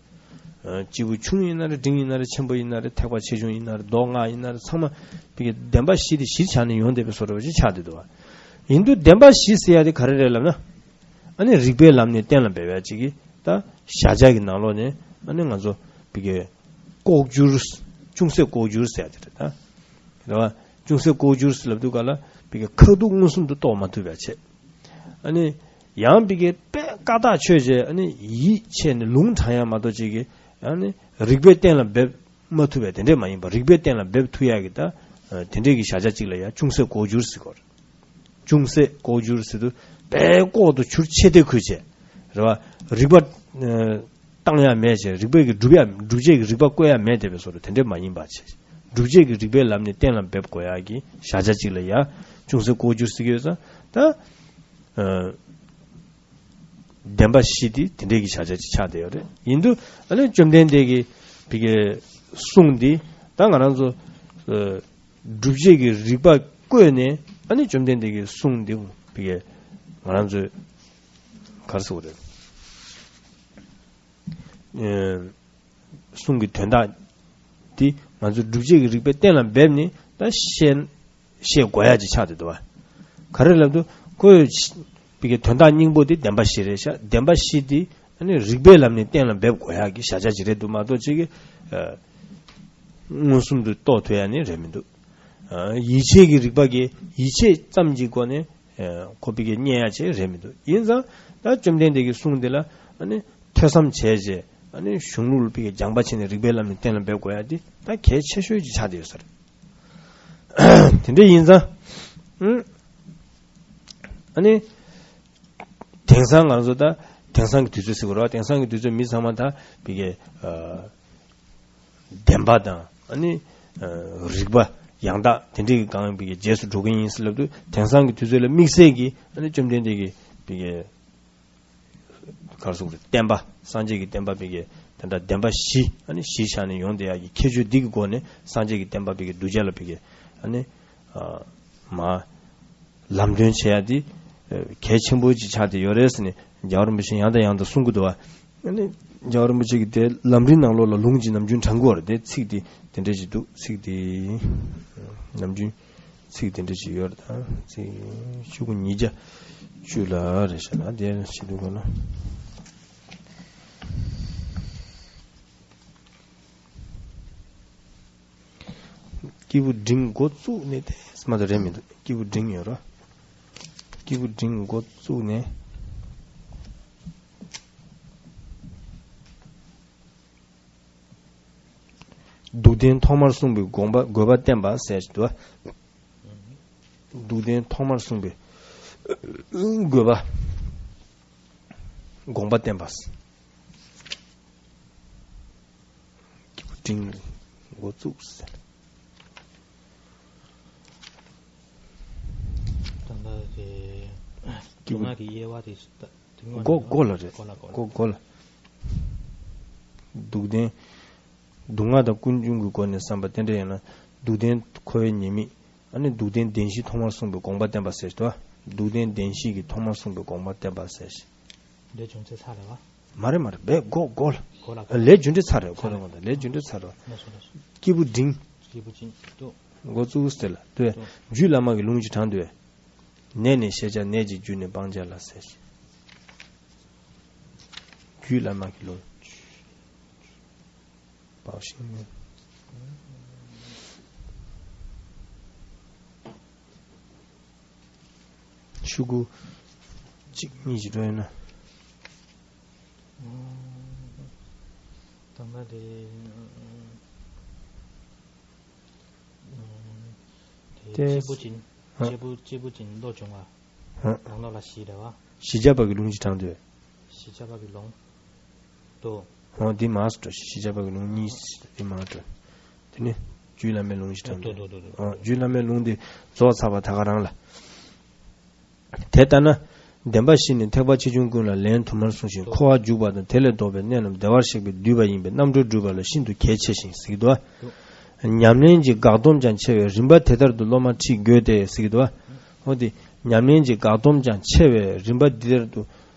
སྐྱེས་བུ་ཆུང་ཡིན་ན་རེད། འབྲིང་ཡིན་ན་རེད། ཆེན་པོ་ཡིན་ན་རེད། ཐེག་པ་ཆེ་ཆུང་ཡིན་ན་རེད། མདོ་སྔགས་ཡིན་ན་རེད། ཚང་མ་བི་གའི་བདེན་པ་བཞི་དེ་གཞིར་བཞག་ནས་ཡོང་བསྡད་པའི་བཟོ་འདྲ་བོ་ཅིག་ཆགས་བསྡད་འདུག་པ། ཡིན་དུས་བདེན་པ་བཞི་ཟེར་ཡ་དེ་ག་རེ་རེད་ལབ་ན། ཨ་ནི་རིགས་པའི་ལམ་ནས་གཏན་ལ་འབེབས་ཡ་ཅིག་གི་ད་བཞག་བྱ་གི་ནང་ལོགས་ནས་ཨ་ནི་ང་ཚོ་བི་གའི་ལྐོག་གྱུར། ཅུང་ཟད་ལྐོག་གྱུར་ཟེར་ཡ་དེ་རེད་ད། རེད་བ། ཅུང་ཟད་ལྐོག་གྱུར་ཟེར་ལབ་དུས་ག་ལ་བི་གའི་ཁ་ཐུག་མངོན་སུམ་དུ་རྟོགས་མ་ཐུབ་པ་བྱས། ཨ་ནི་ཡང་བི་གའི་དཔེ་བཀའ་རྟགས་ཆོད་བྱས་ཨ་ནི་ཡིད་ཆེས་ནས་ལུང་དྲངས་ཡ་མ་གཏོགས་ཅིག་གི་ཨ་ནི་རིགས་པས་གཏན་ལ་འབེབས་མ་ཐུབ་པའི་དེ་འདྲས་མ་ཡིན་པ། རིགས་པས་གཏན་ལ་འབེབས་ཐུབ་ཡ་གི་ད་དེ་འདྲས་ཀྱི་བཞག་བྱ་གཅིག་ལ་ཡ་ཅུང་ཟད་ལྐོག་གྱུར་ཟེར་གོ་རེད། ཅུང་ཟད་ལྐོག་གྱུར་ཟེར་དུས་དཔེ་ལྐོག་ཏུ་གྱུར་ཆེ་དེ་ཁུལ་བྱས། རེད་བ། རིགས་པ་ཨ་བཏང་ཡ་མེད་བྱས། རིགས་པས་ཀྱི་སྒྲུབ་ཡ་སྒྲུབ་བྱེད་ཀྱི་རིགས་པ་བཀོད་ཡ་མེད་བསྡད་པའི་བཟོ་འདྲ་དེ་འདྲས་མ་ཡིན་པ་བྱས། སྒྲུབ་བྱེད་ཀྱི་རིགས་པའི་ལམ་ནས་གཏན་ལ་འབེབས་དགོས་ཡ་གི་བཞག་བྱ་གཅིག་ལ་ཡ་ཅུང་ཟད་ལྐོག་གྱུར་ཟེར་གྱི་ཡོད་ཙང་ད། ཨ། བདེན་པ་བཞི་དེ་དེ་འདྲས་ཀྱི་བྱ་བྱ་ཅིག་ཆགས་བསྡད་ཡོད་རེད། ཡིན་དུས་ཨ་ནི་བཅོམ་ལྡན་འདས་ཀྱི་བི་གའི་གསུང་འདི་ད་ང་རང་ཚོ་ཨ་སྒྲུབ་བྱེད་ཀྱི་རིགས་པ་བཀོད་ནས་ཨ་ནི་བཅོམ་ལྡན་འདས་ཀྱི་གསུང་འདི་བི་གའི་ང་རང་ཚོས་ག་རེ་ཟེར་དགོས་རེད། ཨ། གསུང་གི་དོན་དག་འདི་ང་ཚོ་སྒྲུབ་བྱེད་ཀྱི་རིགས་པའི་གཏན་ལ་འབེབས་ནས་ད་ཤེས་ཤེས་དགོས་ཡ་ཅིག་ཆགས་བསྡད་འདུག་བ། ག་རེ་ལབ་དུས་ཁོས་བི་གའི་དོན་དག་སྙིང་པོ་འདི་བདེན་པ་བཞི་རེད་ཤག་བདེན་པ་བཞི་འདི་ཨ་ནི་རིགས་པའི་ལམ་ནས་གཏན་ལ་འབེབས་དགོས་ཡ་གི་བྱ་བྱ་ཅིག་རེད་འདུག་མ་གཏོགས་ཅིག་གི་ཨ་མངོན་སུམ་དུ་རྟོགས་ཐུབ་ཡ་ནི་རེད་མི་འདུག་ཨ་ཡིད་ཆེས་ཀྱི་རིགས་པ་གི་ཡིད་ཆེས་ཙམ་གྱི་སྒོ་ནས་ཨ་ཁོ་བི་གའི་རྙེད་ཡ་ཅིག་རེད་མི་འདུག་ཡིན་ཙང་ད་བཅོམ་ལྡན་འདས་ཀྱི་གསུང་འདི་ལ་ཨ་ནི་ཐོས་བསམ་བྱས་རྗེས་ཨ་ནི་གཞུང་ལུགས་ལ་བི་གའི་སྦྱངས་པ་བྱས་ནས་རིགས་པའི་ལམ་ནས་གཏན་ལ་འབེབས་དགོས་ཡ་འདི་ད་གལ་ཆེ་ཤོས་ཅིག་ཆགས་བསྡད་ཡོད་ས་རེད། དེ་འདྲ་ཡིན་ཙང་ཨ་ནི་དེང་སང་ང་ཚོ་ད་དེང་སང་གི་དུས་ཚོད་ཟེར་དགོས་རེད་བ། དེང་སང་གི་དུས་ཚོད་མི་ཚང་མ་ད་བི་གའི་ཨ་བདེན་པ་དང་ཨ་ནི་ཨ་རིགས་པ་ ཡང་དག་དེ་འདྲའི་གི་གང་བི་གི་རྗེས་སུ་འགྲོ་གི་ཡིན་ཟེར་ལབ་དུས། དེང་སང་གི་དུས་ཚོད་ལ་དམིགས་བསལ་གྱི་ཨ་ནི་བཅོམ་ལྡན་འདས་ཀྱི་བི་གི་གར་སོང་རེད། བསྟན་པ། སངས་རྒྱས་ཀྱི་བསྟན་པ་བི་གི་དེ་འདྲ་བདེན་པ་བཞི། ཨ་ནི་བཞི་ཆ་ནས་ཡོང་བསྡད་ཡག་གི་ཁྱད་ཆོས་འདི་གི་སྒོ་ནས་སངས་རྒྱས་ཀྱི་བསྟན་པ་བི་གི་གདུལ་བྱ་ལ་བི་གི་ཨ་ནི་མ་ལམ་སྟོན་བྱེད་ཡག་འདི་གལ་ཆེན་པོ་ཅིག་ཆགས་བསྡད་ཡོད་རེད་ཟེར་ནས་རྒྱལ་བ་རིན་པོ་ཆེ་ཡང་དང་ཡང་དུ་གསུང་གི་འདུག་བ། ཨ་ནི་རྒྱལ་བ་རིན་པོ་ཆེ་གིས་དེ་ལམ་རིམ་ནང་ལོགས་ལ་ལུང་ཅིག་ནམ་རྒྱུན་དྲངས་ཀྱི་ཡོད་རེད། དེ་ཚིག་དེ་དེ་འདྲ་ཞིག་འདུག་ཚིག་དེ་ནམ་རྒྱུན་ཚིག་དེ་འདྲ་ཞིག་ཡོད་རེད། ད་ཚིག་ཆུ་ཁུ་ཉིས་བརྒྱ་བཅུ་ལ་རེད་ཤག་ན་དེ་ཞིག་འདུག་ག་ན། སྐྱེས་བུ་འབྲིང་འགོ་བཙུགས་ནས་དེ་མ་གཏོགས་རེད་མི་འདུག་སྐྱེས་བུ་འབྲིང་ཡོད་རོ། སྐྱེས་བུ་འབྲིང་འགོ་བཙུགས་ནས། སྡུག་བདེན་ཐོག་མར་གསུངས་པའི་དགོངས་པ་དགོས་པ་བསྟན་པ་ཟེར་ཞིག་འདུག་སྡུག་བདེན་ཐོག་མར་གསུངས་པའི་དགོས་པ་དགོངས་པ་བསྟན་པ། སྐྱེས་བུ་འབྲིང་འགོ་བཙུགས་ཟེར། ད་ལྟ་དེ་སྐྱེས་བུ་སྡུག་བསྔལ་གྱི་དབྱེ་བ་དེ་ད་དུས་མགོ་མགོ་ལ་རེད། མགོ་ལ་མགོ་ལ་མགོ་མགོ་ལ། སྡུག་བདེན། སྡུག་བསྔལ་དང་ཀུན་འབྱུང་གི་སྒོ་ནས་བསམ་པ་རྟེན་འབྲེལ་ཡིན་ན། སྡུག་བདེན་འཁོར་བའི་ཉེས་དམིགས། ཨ་ནི་སྡུག་བདེན་བདེན་བཞི་ཐོག་མར་གསུངས་པའི་དགོངས་པ་བསྟན་པ་ཟེར་ཞིག་འདུག་སྡུག་བདེན་བདེན་བཞི་གི་ཐོག་མར་གསུངས་པའི་དགོངས་པ་བསྟན་པ་ཟེར་ཞིག་ལས་བྱུང་ཚེ་ཚར་རེད་བ། མ་རེད་མ་རེད། བས་མགོ་མགོ་ལ། མགོ་ལ། ལས་རྒྱུ་འབྲས་ཚར་རེད། ཁོ་རང་ཁོ་ལ་ལས་རྒྱུ་འབྲས་ཚར་རེད། ལགས་སོ་ལགས་སོ། སྐྱེས་བུ་འབྲིང་། སྐྱེས་བུ་འབྲིང་། ཏོ། མགོ་བཙུགས་ཟེར་ལ་ལྟོས། ཏོ། རྒྱུད་བླ་མ་གི་ལུང་ཅིག་དྲངས་འདུག་ནད་ནི་ཤེས་བྱ་ནད་ཀྱི་རྒྱུ་ནི་སྤང་བྱ་ལ་ཟེར་ཞིག་རྒྱུད་བླ་མ་གི་ལུང་། པའོ་ཤིང་། ཤུ་གུ་གཅིག་གཉིས་ཀྱི་འགྲོ་ཡོད་ན། ད་ལྟ་དེ་དེ་གཅིག་པུ་ཅིན་ཧ། གཅིག་པུ་གཅིག་པུ་ཅིན་ལོ་བྱུང་བ། ཧ། རང་ལོ་ལ་ཞི་རེད་བ། ཞི་བྱ་བ་གི་ལུང་ཅིག་དྲངས་འདུག་ཞི་བྱ་བ་གི་ལུང་། དོ། འོ་འདི་མ་སུ་འགྲོ་ཞི་བྱ་བ་གི་ལུང་གཉིས་འདི་མ་འགྲོ། དེ་ནི་རྒྱུད་བླ་མའི་ལུང་ཞིག་དྲངས་དོ་འདུག་དོ་དོ་དོ། འོ་རྒྱུད་བླ་མའི་ལུང་འདི་རྫོགས་ཚར་བ་ད་ག་རང་ལ། དེ་ལྟ་ན། བདེན་པ་བཞི་ནི་ཐེག་པ་ཆེ་ཆུང་ཀུན་ལ་ལན་དུ་མར་གསུངས་ཤིང་། འཁོར་བར་འཇུག་པ་དང་དེ་ལས་ལྡོག་པའི་གནས་རྣམས་བདེ་བར་གཤེགས་པས་བསྡུས་པ་ཡིན་པས་རྣམ་གྲོལ་སྒྲུབ་པ་ལ་ཤིན་ཏུ་གལ་ཆེ་ཞིང་ཟེར་གྱི་འདུག་ཉམས་ལེན་གྱི་འགག་སྡོམ་ཀྱང་ཆེ་བས་རིམ་པ་དེ་ལྟར་དུ་སློབ་མ་ཁྲིད་དགོས་ཏེ་ཟེར་གྱི་འདུག་འོ་དེ་ཉམས་ལེན་གྱི་འགག་སྡོམ་ཀྱང་ཆེ་བས་རིམ་པ་འདི་ལྟར་དུ་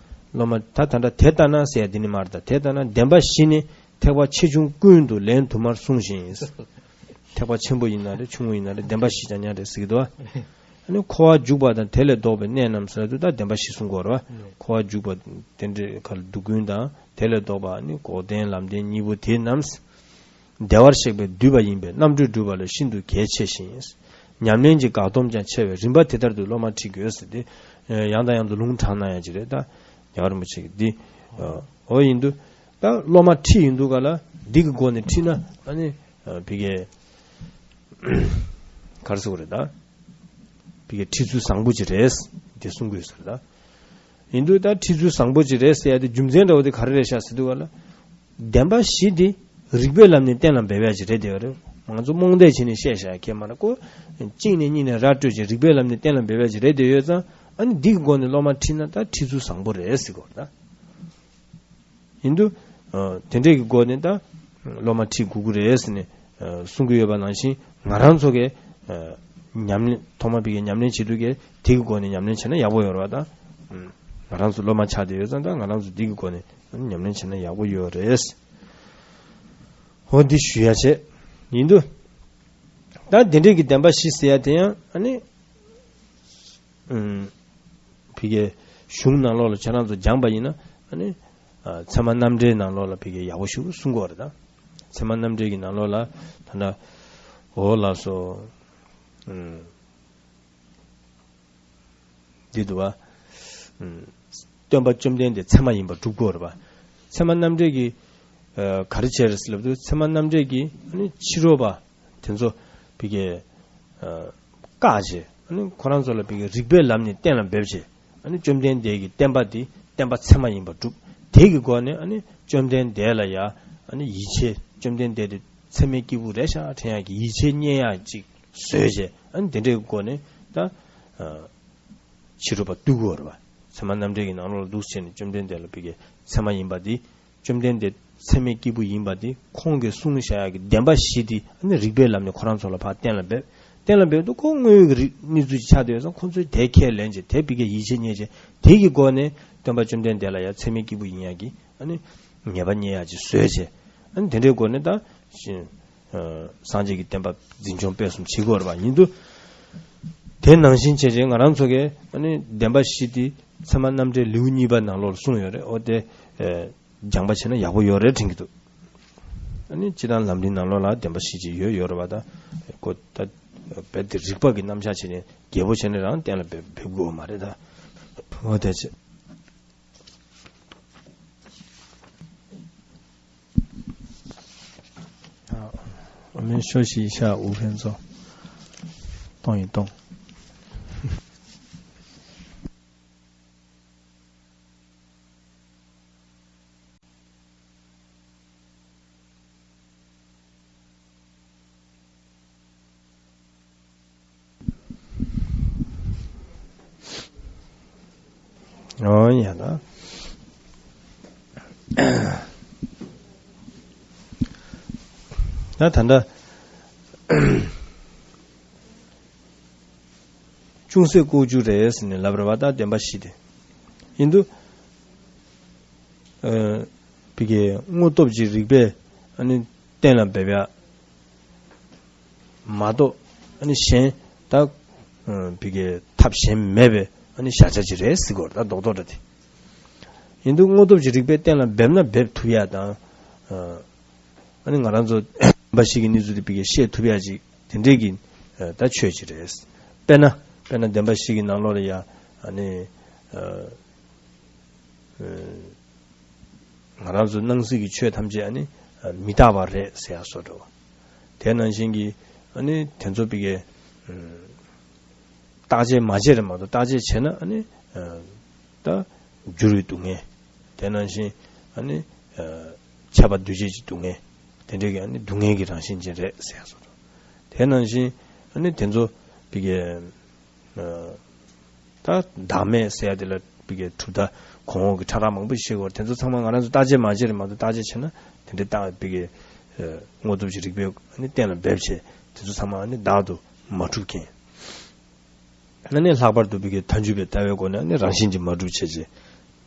སློབ་མ་ད་ད་ལྟ་དེ་ལྟ་ན་ཟེར་ཡ་འདི་ནི་མ་རེད། ད་དེ་ལྟ་ན་བདེན་པ་བཞི་ནི་ཐེག་པ་ཆེ་ཆུང་ཀུན་ཏུ་ལན་དུ་མར་གསུངས་ཤིང་། ཐེག་པ་ཆེན་པོ་ཡིན་ན་རེད། ཆུང་ངུ་ཡིན་ན་རེད། བདེན་པ་བཞི་ཀྱང་ཉག་རེད་ཟེར་གྱི་འདུག་ཨ་ནི་འཁོར་བར་འཇུག་པ་དང་དེ་ལས་ལྡོག་པའི་གནས་རྣམས་ཟེར་དུས་ད་བདེན་པ་བཞི་གསུང་གི་ཡོད་རེད་བ། འཁོར་བར་འཇུག་པ་དེ་འདྲའི་ཁར་སྡུག་ཀུན་དང་དེ་ལས་ལྡོག་པ་ནི་འགོག་བདེན་ལམ་བདེན་གཉིས་པོ་དེ་རྣམས། བདེ་བར་གཤེགས་པས་བསྡུས་པ་ཡིན་པས་རྣམ་གྲོལ་སྒྲུབ་པ་ལ་ཤིན་ཏུ་གལ་ཆེ་ཞིང་། ཉམས་ལེན་གྱི་འགག་སྡོམ་ཀྱང་ཆེ་བས་རིམ་པ་དེ་ལྟར་དུ་སློབ་མ་ཁྲིད་དགོས་ཟེར་ཏེ། ཡང་དང་ཡང་དུ་ལུང་དྲངས་གནང་ཡ་ཅིག་རེད། ད་རྒྱལ་བ་རིན་པོ་ཆེ་གིས་འདི་འོ་ཡིན་དུས་ད་སློབ་མ་ཁྲིད་ཡིན་དུས་ག་ལ་འདི་གི་སྒོ་ནས་ཁྲིད་ན་ཨ་ནི་བི་གའི་ག་རེ་ཟེར་དགོས་རེད། ད་བི་གའི་ཁྲིད་ཚུལ་བཟང་པོ་ཅིག་རེད་དེ་གསུང་གི་ཡོད་ཟེར། ད་ཡིན་དུས་ད་ཁྲིད་ཚུལ་བཟང་པོ་ཅིག་རེད་ཟེར་ཡ་དེ་རྒྱུ་མཚན་འདྲ་བོ་དེ་ག་རེ་རེད་ཤག་ཟེར་དུས་ག་ལ། བདེན་པ་བཞི་འདི་རིགས་པའི་ལམ་ནས་གཏན་ལ་འབེབས་ཡ་ཅིག་རེད་དེ་རེད། ང་ཚོ་རྨོངས་དད་བྱས་ནས་བཤད་བཞག་ཡ་ཁྱད་མ་རེད་ཀོ། གཅིག་ནས་གཉིས་ནས་ར་སྤྲོད་ཅིག་རིགས་པའི་ལམ་ནས་གཏན་ལ་འབེབས་ཡ་ཅིག་རེད་དེ་ཡོད་ཙང་ཨ་ནི་འདི་གི་སྒོ་ནས་སློབ་མ་ཁྲིད་ན་ད་ཁྲིད་ཚུལ་བཟང་པོ་རེད་ཟེར་གོ་ད། ཡིན་དུས། དེ་འདྲས་ཀྱི་སྒོ་ནས་ད་སློབ་མ་ཁྲིད་དགོས་ཀྱི་རེད་ཟེར་ནས་གསུང་གི་ཡོད་པ་ནང་བཞིན་ང་རང་ཚོ་གས་ཉམས་ལེན་ཐོག་མ་བི་གའི་ཉམས་ལེན་བྱེད་དུས་ཀས་དེ་གི་སྒོ་ནས་ཉམས་ལེན་བྱས་ན་ཡག་པོ་ཡོད་རེད་བ་ད། ང་རང་ཚོ་སློབ་མ་ཆགས་བསྡད་ཡོད་ཙང་ད་ང་རང་ཚོ་འདི་གི་སྒོ་ནས་ཉམས་ལེན་བྱས་ན་ཡག་པོ་ཡོད་རེད། འོ་འདི་ཞུ་ཡ་བྱས། ཡིན་དུས། ད་འདི་འདྲས་ཀྱི་བདེན་པ་བཞི་ཟེར་ཡ་དེ་ཡང་ཨ་ནི། ཨུམ། བི་གའི་གཞུང་ནང་ལོགས་ལ་ཁྱེད་རང་ཚོ་སྦྱངས་པ་ཡིན་ན་ཨ་ནི། ཚད་མ་རྣམ་འགྲེལ་ནང་ལོགས་ལ་བི་གའི་ཡག་པོ་ཞིག་གསུང་གི་ཡོད་རེད་ད། ཚད་མ་རྣམ་འགྲེལ་གྱི་ནང་ལོགས་ལ་ད་ལྟ་འོ་ལགས་སོ། ཨུམ། འདི་འདུག་བ། ཨུམ། སྟོན་པ་བཅོམ་ལྡན་འདས་ཚད་མ་ཡིན་པར་སྒྲུབ་དགོས་རེད་བ། ཚད་མ་རྣམ་འགྲེལ་གྱི་ག་རེ་བྱས་རེད་ཟེར་ལབ་དུས་ཚད་མ་རྣམ་འགྲེལ་གྱི་ཕྱི་རོལ་པ་དེ་ཚོ་བི་གའི་བཀག་བྱས། ཁོ་རང་ཚོ་ལ་བི་གའི་རིགས་པའི་ལམ་ནས་གཏན་ལ་འབེབས་བྱས། བཅོམ་ལྡན་འདས་ཀྱི་བསྟན་པ་འདི་བསྟན་པ་ཚད་མ་ཡིན་པར་སྒྲུབ། དེ་གི་སྒོ་ནས་བཅོམ་ལྡན་འདས་ལ་ཡ་ཡིད་ཆེས། བཅོམ་ལྡན་འདས་དེ་ཚད་མའི་སྐྱེས་བུ་རེད་ཤག་དྲན་ཡག་གི་ཡིད་ཆེས་རྙེད་ཡག་ཅིག་བཟོས་བྱས། ཨ་ནི་དེ་འདྲའི་སྒོ་ནས་ད་ཕྱི་རོལ་པ་བཏུལ་དགོས་རེད་པ། ཚད་མ་རྣམ་འགྲེལ་གྱི་ནང་ལོགས་ལ་འདུག་བྱས་ནས་བཅོམ་ལྡན་འདས་ལ་ཕ་གི་ཚད་མ་ཡིན་པ་འདི། བཅོམ་ལྡན་འདས་ཚད་མའི་སྐྱེས་བུ་ཡིན་པ་འདི་ཁོང་གིས་གསུངས་བཞག་ཡག་གི་བདེན་པ་བཞི་འདི། ཨ་ནི་རིགས་པའི་ལམ་ནས་ཁོ་རང་ཚོ་ལ་ཕར་གཏན་ལ་འབེབས། གཏན་ལ་འབེབས་དུས་ཁོ་དངོས་ཡོད་ཀྱི་རིགས་གནས་ཚུལ་ཅིག་ཆགས་བསྡད་ཡོད་ཙང་ཁོ་ཚོས་དེ་ཁས་ལེན་བྱས། དེ་ཕ་གིའི་ཡིད་ཆེས་རྙེད་བྱས། དེ་གི་སྒོ་ནས་སྟོན་པ་བཅོམ་ལྡན་འདས་ལ་ཡང་ཚད་མའི་སྐྱེས་བུ་ཡིན་ཡག་གི་ཨ་ནི་ཉེས་པ་རྙེད་ཡག་ཅིག་བཟོས་བྱས། ཨ་ནི་དེ་འདྲའི་སྒོ་ནས་ད་ཤི་ཨ་སངས་རྒྱས་ཀྱི་བསྟན་པ་འཛིན་སྐྱོང་སྤེལ་གསུམ་བྱེད་དགོས་རེད་པ། ཡིན་དུས་དེ་ནང་བཞིན་བྱས་བྱས་ང་རང་ཚོ་གིས་ཨ་ནི་བདེན་པ་བཞི་དེ་ཚད་མ་རྣམ་འགྲེལ་ལེའུ་གཉིས་པ་ནང་ལོགས་ལ་གསུངས་ཡོད་རེད། འོ་དེ་ཨ་སྦྱངས་པ་བྱས་ན་ཡག་པོ་ཡོད་རེད་དྲན་གྱི་འདུག་ཨ་ནི་སྤྱིར་བཏང་ལམ་རིམ་ནང་ལོགས་ལ་བདེན་པ་བཞི་ཅིག་ཡོད་ཡོད་རེད་པ། ད་ཁོ་ད་རྦད་དེ་རིགས་པ་གི་རྣམ་གཞག་བྱས་ནས་རྒྱས་པོ་བྱས་ནས་རང་གཏན་ལ་འབེབས་འབེབས་དགོས་མ་རེད་ད། འོ་དེ་བྱས། 好，我们休息一下五分钟，动一动。 ཨོ་ཡ་ད། ད་ད་ལྟ་ཅུང་ཟད་ལྐོག་གྱུར་རེད་ཟེར་ནས་ལབ་རེད་པ། ད་བདེན་པ་བཞི་དེ་ཡིན་དུས། ཨ་ཕ་གིའི་དངོས་སྟོབས་ཀྱི་རིགས་པས་ཨ་ནི་གཏན་ལ་འབེབས་ཡག་མ་གཏོགས། ཨ་ནི་གཞན་ད་ཨ་ཕ་གིའི་ཐབས་གཞན་མེད་པའི་ཨ་ནི་བཞག་བྱ་ཅིག་རེད་ཟེར་གྱི་ཡོད་རེད་ད། རྡོག་རྡོག་འདྲ་དེ། ཡིན་དུས་དངོས་སྟོབས་ཀྱི་རིགས་པས་གཏན་ལ་འབེབས་ན་འབེབས་ཐུབ་ཡག་དང་། ཨ་ཨ་ནི་ང་རང་ཚོ་བདེན་པ་བཞི་གི་གནས་ཚུལ་དེ་ཕ་གིའི་ཤེས་ཐུབ་ཡག་ཅིག་དེ་འདྲའི་གི་ཨ་ད་ཆོས་ཅིག་རེད། དཔེར་ན་དཔེར་ན་བདེན་པ་བཞི་གི་ནང་ལོགས་ལ་ཡ་ཨ་ནི་ཨ་ཨ་ང་རང་ཚོ་སྣང་སྲིད་ཀྱི་ཆོས་ཐམས་ཅད་ཨ་ནི་ཨ་མི་རྟག་པ་རེད་ཟེར་ཡག་བཟོ་འདྲ་བ། དེ་ནང་བཞིན་གྱི་ཨ་ནི་དེ་ཚོ་ཕ་གིའི་ཨ་བརྟག་དཔྱད་མ་བྱས་རེད་མ་གཏོགས། བརྟག་དཔྱད་བྱས་ན་ཨ་ནི་ཨ་ད་འགྱུར་བའི་སྡུག་བསྔལ། དེ་ནང་བཞིན་ཨ་ནི་ཨ་ཆད་པ་འདུས་བྱས་ཀྱི་སྡུག་བསྔལ། དེ་འདྲའི་གི་ཨ་ནི་སྡུག་བསྔལ་གྱི་རང་བཞིན་ཅན་རེད་ཟེར་ཡག་བཟོ་འདྲ་བ། དེ་ནང་བཞིན་ཨ་ནི་དེ་ཚོ་ཕ་གིའི་ཨ་ད་བདག་མེད་ཟེར་ཡག་དེ་ལ་ཕ་གིའི་གྲུབ་མཐའ་གོང་འོག་གི་ཕྲ་རགས་མང་པོ་ཞིག་བཤད་ཀྱི་ཡོད་རེད། དེ་ཚོ་ཚང་མ་ང་རང་ཚོ་བརྟག་དཔྱད་མ་བྱས་རེད་མ་གཏོགས། བརྟག་དཔྱད་བྱས་ན་དེ་འདྲའི་རྟགས་ཕ་གིའི་ཨ་དངོས་སྟོབས་ཀྱི་རིགས་པས་ཨ་ནི་གཏན་ལ་འབེབས་བྱས། དེ་ཚོ་ཚང་མ་ཨ་ནི་བདག་ཏུ་མ་གྲུབ་མཁན། ཨ་ནི་ལྷག་པར་དུ་ཕ་གིའི་མཐའ་འཇུག་པའི་ལྟ་བའི་སྒོ་ནས་ཨ་ནི་རང་བཞིན་གྱིས་མ་གྲུབ་བྱས་བྱས།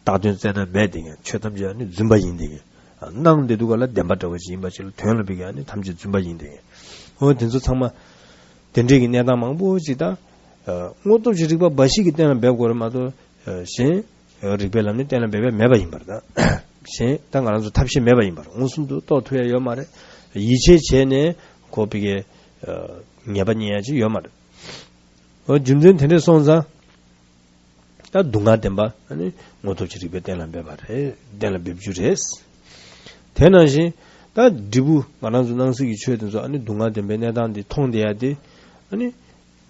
བཏགས་དོན་བཙལ་ན་མེད་བསྡད་མཁན། ཆོས་ཐམས་ཅད་ཨ་ནི་རྫུན་པ་ཡིན་བསྡད་མཁན། ཨ་སྣང་བསྡད་དུས་ག་ལ་བདེན་པ་འདྲ་བོ་ཞིག་ཡིན་པ་ཞིག་ལ། དོན་ལ་ཕ་གིའི་ཨ་ནི་ཐམས་ཅད་རྫུན་པ་ཡིན་བསྡད་མཁན། འོ་དེ་ཚོ་ཚང་མ་དེ་འདྲའི་གི་གནས་སྟངས་མང་པོ་ཞིག་ད་ཨ་དངོས་སྟོབས་ཀྱི་རིགས་པ་འབའ་ཞིག་གིས་གཏན་ལ་འབེབས་དགོས་རེད་མ་གཏོགས། ཨ་གཞན་ཨ་རིགས་པའི་ལམ་ནས་གཏན་ལ་འབེབས་ཡག་མེད་པ་ཡིན་པ་རེད་ད། གཞན་ད་ང་རང་ཚོ་ཐབས་ཤེས་མེད་པ་ཡིན་པ་རེད། མངོན་སུམ་དུ་རྟོགས་ཐུབ་ཡག་ཡོད་མ་རེད། ཡིད་ཆེས་བྱས་ནས་ཁོ་ཕ་གིའི་ཨ་ཉེས་པ་རྙེད་ཡག་ཅིག་ཡོད་མ་རེད། འོ་རྒྱུ་མཚན་དེ་འདྲས་སོང་ཙང་། ད་སྡུག་བསྔལ་བདེན་པ་ཨ་ནི་དངོས་སྟོབས་ཀྱི་རིགས་པས་གཏན་ལ་འབེབས་པ་རེད། གཏན་ལ་འབེབས་རྒྱུ་རེད། དེ་ནང་བཞིན་ད་འབྲས་བུ་ང་རང་ཚོ་སྣང་སྲིད་ཀྱི་ཆོས་དེ་ཚོ་ཨ་ནི་སྡུག་བསྔལ་བདེན་པའི་གནས་སྟངས་འདི་མཐོང་བསྡད་ཡག་དེ་ཨ་ནི་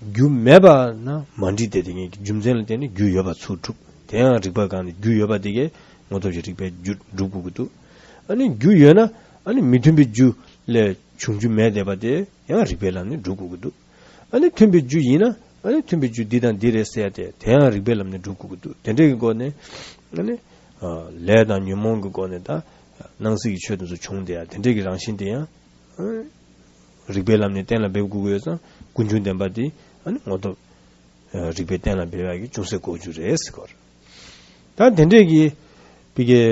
རྒྱུ་མེད་པ་ན་མ་འགྲིག་སྟེ། དེ་ངེས་ཀྱི་རྒྱུ་མཚན་ལ་བརྟེན་ནས་རྒྱུ་ཡོད་པ་ཚུར་གྲུབ། དེ་ཡང་རིགས་པ་སྒང་ནས་རྒྱུ་ཡོད་པ་དེ་གས་དངོས་སྟོབས་ཀྱི་རིགས་པས་རྒྱུ་སྒྲུབ་དགོས་ཀྱི་འདུག་ཨ་ནི་རྒྱུ་ཡོད་ན་ཨ་ནི་མི་མཐུན་པའི་རྒྱུ་ལས་བྱུང་རྒྱུ་མེད་བསྡད་པ་དེ་ཡང་རིགས་པའི་ལམ་ནས་སྒྲུབ་དགོས་ཀྱི་འདུག་ཨ་ནི་མཐུན་པའི་རྒྱུ་ཡིན་ན་ཨ་ནི་མཐུན་པའི་རྒྱུ་འདི་དང་འདི་རེད་ཟེར་ཡག་དེ་དེ་ཡང་རིགས་པའི་ལམ་ནས་སྒྲུབ་དགོས་ཀྱི་འདུག་དེ་འདྲའི་གི་སྒོ་ནས་ཨ་ནི་ཨ་ལས་དང་ཉོན་མོངས་ཀྱི་སྒོ་ནས་ད་སྣང་སྲིད་ཀྱི་ཆོས་དེ་ཚོ་བྱུང་བསྡད་ཡག་དེ་འདྲའི་གི་རང་བཞིན་དེ་ཡང་ཨ་རིགས་པའི་ལམ་ནས་གཏན་ལ་འབེབས་དགོས་ཀྱི་ཡོད་ཙང་། ཀུན་འབྱུང་བདེན་པ་འདི་ཨ་ནི་དངོས་སྟོབས་ཨ་རིགས་པས་གཏན་ལ་འབེབས་ཡག་གི་ཅུང་ཟད་ལྐོག་གྱུར་རེད་ཟེར་གྱི་ཡོད་རེད། ད་དེ་འདྲས་ཀྱི་ཕ་གིའི་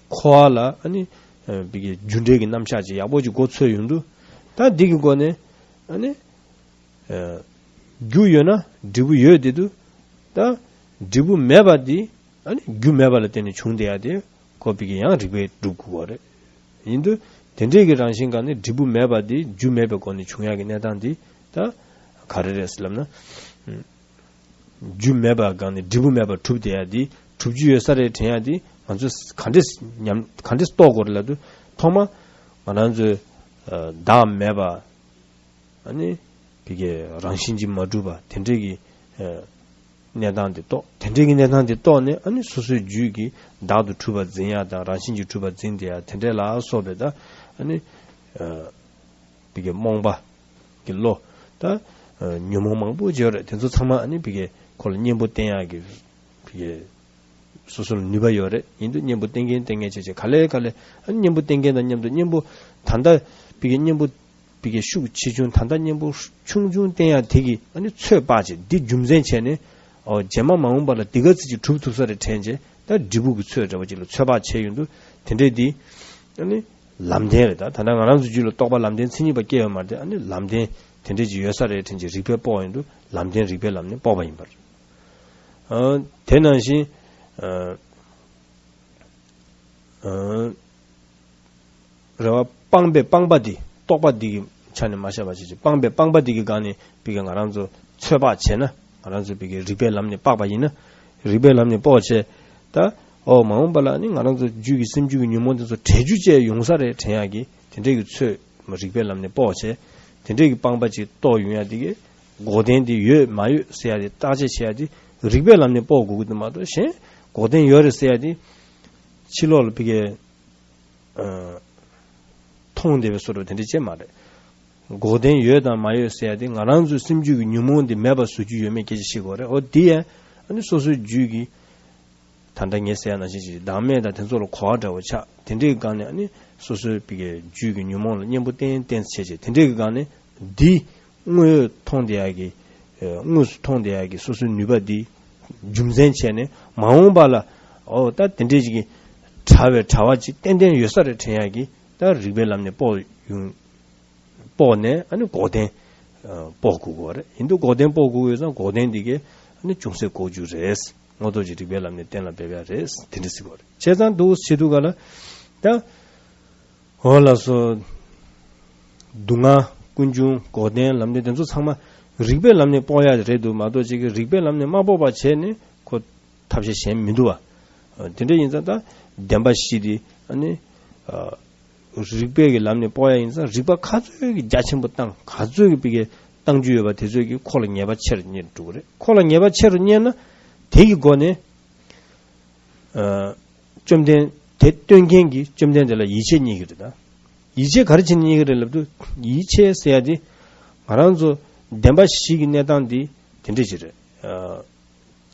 འཁོར་བ་ལ་ཨ་ནི་ཨ་ཕ་གིའི་རྒྱུ་འབྲས་ཀྱི་རྣམ་གཞག་ཅིག་ཡག་པོ་ཅིག་མགོ་ཚོས་ཡོང་དུས། ད་འདི་གི་སྒོ་ནས་ཨ་ནི་ཨ་རྒྱུ་ཡོད་ན་འབྲས་བུ་ཡོད་བསྡད་དུས། ད་འབྲས་བུ་མེད་པ་འདི་ཨ་ནི་རྒྱུ་མེད་པ་ལ་བརྟེན་ནས་བྱུང་བསྡད་ཡག་དེ་ཁོ་ཕ་གིའི་ཡང་རིགས་པས་སྒྲུབ་དགོས་པ་རེད། ཡིན་དུས་དེ་འདྲས་ཀྱི་རང་བཞིན་སྒང་ནས་འབྲས་བུ་མེད་པ་འདི་རྒྱུ་མེད་པའི་སྒོ་ནས་བྱུང་ཡག་གི་གནས་སྟངས་འདི་ད་ག་རེ་རེད་ཟེར་ལབ་ན། རྒྱུ་མེད་པ་སྒང་ནས་འབྲས་བུ་མེད་པ་གྲུབ་བསྡད་ཡག་འདི། གྲུབ་རྒྱུ་ཡོད་ས་རེད་དྲན་ཡག་འདི་ང་ཚོས་ག་འདྲས་ཉམས་ག་འདྲས་རྟོགས་དགོས་རེད་ལབ་དུས། ཐོག་མ་ང་རང་ཚོས་ཨ་བདག་མེད་པ། ཨ་ནི་ཕ་གིའི་རང་བཞིན་གྱིས་མ་གྲུབ་པ་དེ་འདྲས་ཀྱི་ཨ་གནས་སྟངས་དེ་རྟོགས། དེ་འདྲས་ཀྱི་གནས་སྟངས་དེ་རྟོགས་ནས། ཨ་ནི་སོ་སོའི་རྒྱུད་ཀྱིས་བདག་ཏུ་གྲུབ་པར་འཛིན་ཡག་དང་། རང་བཞིན་གྱིས་གྲུབ་པར་འཛིན་བསྡད་ཡག་དེ་འདྲས་ལ་སོགས་པའི་ད་ཨ་ནི་ཨ་ཕ་གིའི་རྨོངས་པ་གི་བློ་ ད་ཉོན་མོངས་མང་པོ་ཅིག་ཡོད་རེད། དེ་ཚོ་ཚང་མ་ཨ་ནི་ཕ་གི་ཁོ་ལ་གཉེན་པོ་བསྟེན་ཡག་གི་ཕ་གི་སོ་སོ་ལ་ནུས་པ་ཡོད་རེད། ཡིན་དུས་གཉེན་པོ་བསྟེན་མཁན་བསྟེན་མཁན་བྱས་བྱས་ག་ལེ་ག་ལེ་ཨ་ནི་གཉེན་པོ་བསྟེན་མཁན་དང་མཉམ་དུ་གཉེན་པོ་ད་ལྟ་ཕ་གི་གཉེན་པོ་ཕ་གི་ཤུགས་ཆེ་ཆུང་ད་ལྟ་གཉེན་པོ་ཆུང་ཆུང་བསྟེན་ཡག་དེ་གི་ཨ་ནི་ཚོད་དཔག་བྱས་འདི་རྒྱུ་མཚན་བྱས་ནས། ཨོ་རྗེས་མ་མ་འོངས་པ་ལ་འདི་ག་ཚོད་ཅིག་གྲུབ་ཐུབ་ས་རེད་དྲན་བྱས། ད་འབྲས་བུ་གི་ཚོད་འདྲ་བོ་ཅིག་ལ་ཚོད་དཔག་བྱས་ཡོང་དུས་དེ་འདྲས་འདི་ཨ་ནི་ལམ་བདེན་རེད། ད་ད་ལྟ་ང་རང་ཚོ་རྒྱུད་ལ་རྟོགས་པ་ལམ་བདེན་མཚན་ཉིད་པ་སྐྱེ་ཡོད་མ་རེད་དེ། ཨ་ནི་ལམ་བདེན་དེ་འདྲས་ཅིག་ཡོད་ས་རེད་དྲན་བྱས་རིགས་པས་དཔོག་ཡོང་དུས་ལམ་བདེན་རིགས་པའི་ལམ་ནས་དཔོག་པ་ཡིན་པ་རེད། ཨ་དེ་ནང་བཞིན་ཨ་ཨ་རེད་བ། སྤངས་པའི་སྤངས་པ་འདི་རྟོག་པ་འདི་གི་ཆ་ནས་མ་བཤད་པ་བྱས་ཅིག་སྤངས་པའི་སྤངས་པ་འདི་གི་སྒང་ནས་ཕ་གི་ང་རང་ཚོ་ཚོད་དཔག་བྱས་ན། ང་རང་ཚོ་ཕ་གི་རིགས་པའི་ལམ་ནས་དཔག་པ་ཡིན་ན། རིགས་པའི་ལམ་ནས་དཔོག་བྱས། ད་ཨོ་མ་འོངས་པ་ལ་ནི་ང་རང་ཚོ་རྒྱུད་ཀྱི་སེམས་རྒྱུད་ཀྱི་ཉོན་མོངས་དེ་ཚོ་བྲལ་རྒྱུ་བཅས་ཡོང་ས་རེད་དྲན་ཡག་གི་དེ་འདྲས་ཀྱི་ཚོད་མ་རིགས་པའི་ལམ་ནས་དཔོག་བྱས། དེ་འདྲས་ཀྱི་སྤངས་པ་ཅིག་རྟོགས་ཡོང་ཡག་དེ་གི་འགོག་བདེན་དེ་ཡོད་མ་ཡོད་ཟེར་ཡག་དེ་བརྟག་དཔྱད་བྱེད་ཡག་དེ་རིགས་པའི་ལམ་ནས་དཔོག་དགོས་ཀྱི་འདུག་མ་གཏོགས་གཞན་འགོག་བདེན་ཡོད་རེད་ཟེར་ཡག་དེ་ཕྱི་ལོགས་ལ་ཕ་གི་ཨ་མཐོང་བདེ་བའི་བཟོ་འདྲ་དེ་འདྲ་ཅིག་མ་རེད། འགོག་བདེན་ཡོད་དང་མ་ཡོད་ཟེར་ཡ་དེ་ང་རང་ཚོའི་སེམས་རྒྱུད་ཀྱི་ཉོན་མོངས་དེ་མེད་པ་བཟོ་རྒྱུ་ཡོད་མེད་སྐད་ཆ་བཤད་དགོས་རེད། འོ་དེ་ཡང་ཨ་ནི་སོ་སོའི་རྒྱུད་ཀྱི་ད་ལྟ་ངས་ཟེར་ཡ་ནང་བཞིན་ཅིག་བདག་མེད་དང་དེ་ཚོ་ལ་གོ་བ་འདྲ་བོ་ཆགས། དེ་འདྲའི་སྒང་ནས་ཨ་ནི་སོ་སོའི་ཕ་གི་རྒྱུད་ཀྱི་ཉོན་མོངས་ལ་གཉེན་པོ་བསྟེན་བསྟེན་བྱས་བྱས་དེ་འདྲའི་གི་སྒང་ནས་འདི་དངོས་ཡོད་མཐོང་བསྡད་ཡག་གི་དངོས་སུ་མཐོང་བསྡད་ཡག་གི་སོ་སོའི་ནུས་པ་འདི་རྒྱུ་མཚན་བྱས་ནས་མ་འོངས་པ་ལ་ཨོ་ད་དེ་འདྲའི་ཅིག་གི་གྲྭ་བའི་གྲྭ་བ་ཅིག་ཏན་ཏན་ཡོད་ས་རེད་དྲན་ཡག་གི་ད་རིགས་པའི་ལམ་ནས་དཔོག་ཡོང་དཔོག་ནས་ཨ་ནི་འགོག་བདེན་དཔོག་དགོས་ཀྱི་རེད། ཡིན་དུས་འགོག་བདེན་དཔོག་དགོས་ཀྱི་ཡོད་ཙང་འགོག་བདེན་འདི་གས་ཨ་ནི་ཅུང་ཟད་འགོག་རྒྱུ་རེད། དངོས་ཐོག་ཅིག་རིགས་པའི་ལམ་ནས་གཏན་ལ་འབེབས་ཡག་རེད། དེ་འདྲ་ཟེར་དགོས་རེད། བྱས་ཙང་འདུག་བྱེད་དུས་ག་ལ་ད། འོ་ལགས་སོ། སྡུག་བསྔལ་ཀུན་འབྱུང་འགོག་བདེན་ལམ་བདེན་དེ་ཚོ་ཚང་མ་རིགས་པའི་ལམ་ནས་དཔོག་ཡག་རེད་འདུག་མ་གཏོགས་ཅིག་གི་རིགས་པའི་ལམ་ནས་མ་དཔོག་པ་བྱས་ནས་ཁོ་ཐབས་ཤེས་གཞན་མི་འདུག་བ། དེ་འདྲ་ཡིན་ཙང་ད་བདེན་པ་བཞི་དེ་ཨ་ནི་རིགས་པའི་གི་ལམ་ནས་དཔོག་ཡག་ཡིན་ཙང་རིགས་པ་ག་ཚོད་ཀྱི་རྒྱ་ཆེན་པོ་བཏང་ག་ཚོད་ཀྱི་ཕ་གི་བཏང་རྒྱུ་ཡོད་པ་དེ་ཚོད་ཀྱི་ཁོ་ལ་ངེས་པ་ཆེ་རུ་རྙེད་འགྲོ་གི་རེད། ཁོ་ལ་ངེས་པ་ཆེ་རུ་རྙེད་ན་དེ་གི་སྒོ་ནས། བཅོམ་ལྡན་དེ་སྟོན་མཁན་གྱིས་བཅོམ་ལྡན་འདས་ལ་ཡིད་ཆེས་རྙེད་ཀྱི་རེད་ད། ཡིད་ཆེས་ག་རེ་བྱས་ནས་རྙེད་ཀྱི་རེད་ལབ་དུས་ཡིད་ཆེས་ཟེར་ཡ་དེ་ང་རང་ཚོ་བདེན་པ་བཞི་གི་གནས་སྟངས་འདི་དེ་འདྲ་ཅིག་རེད།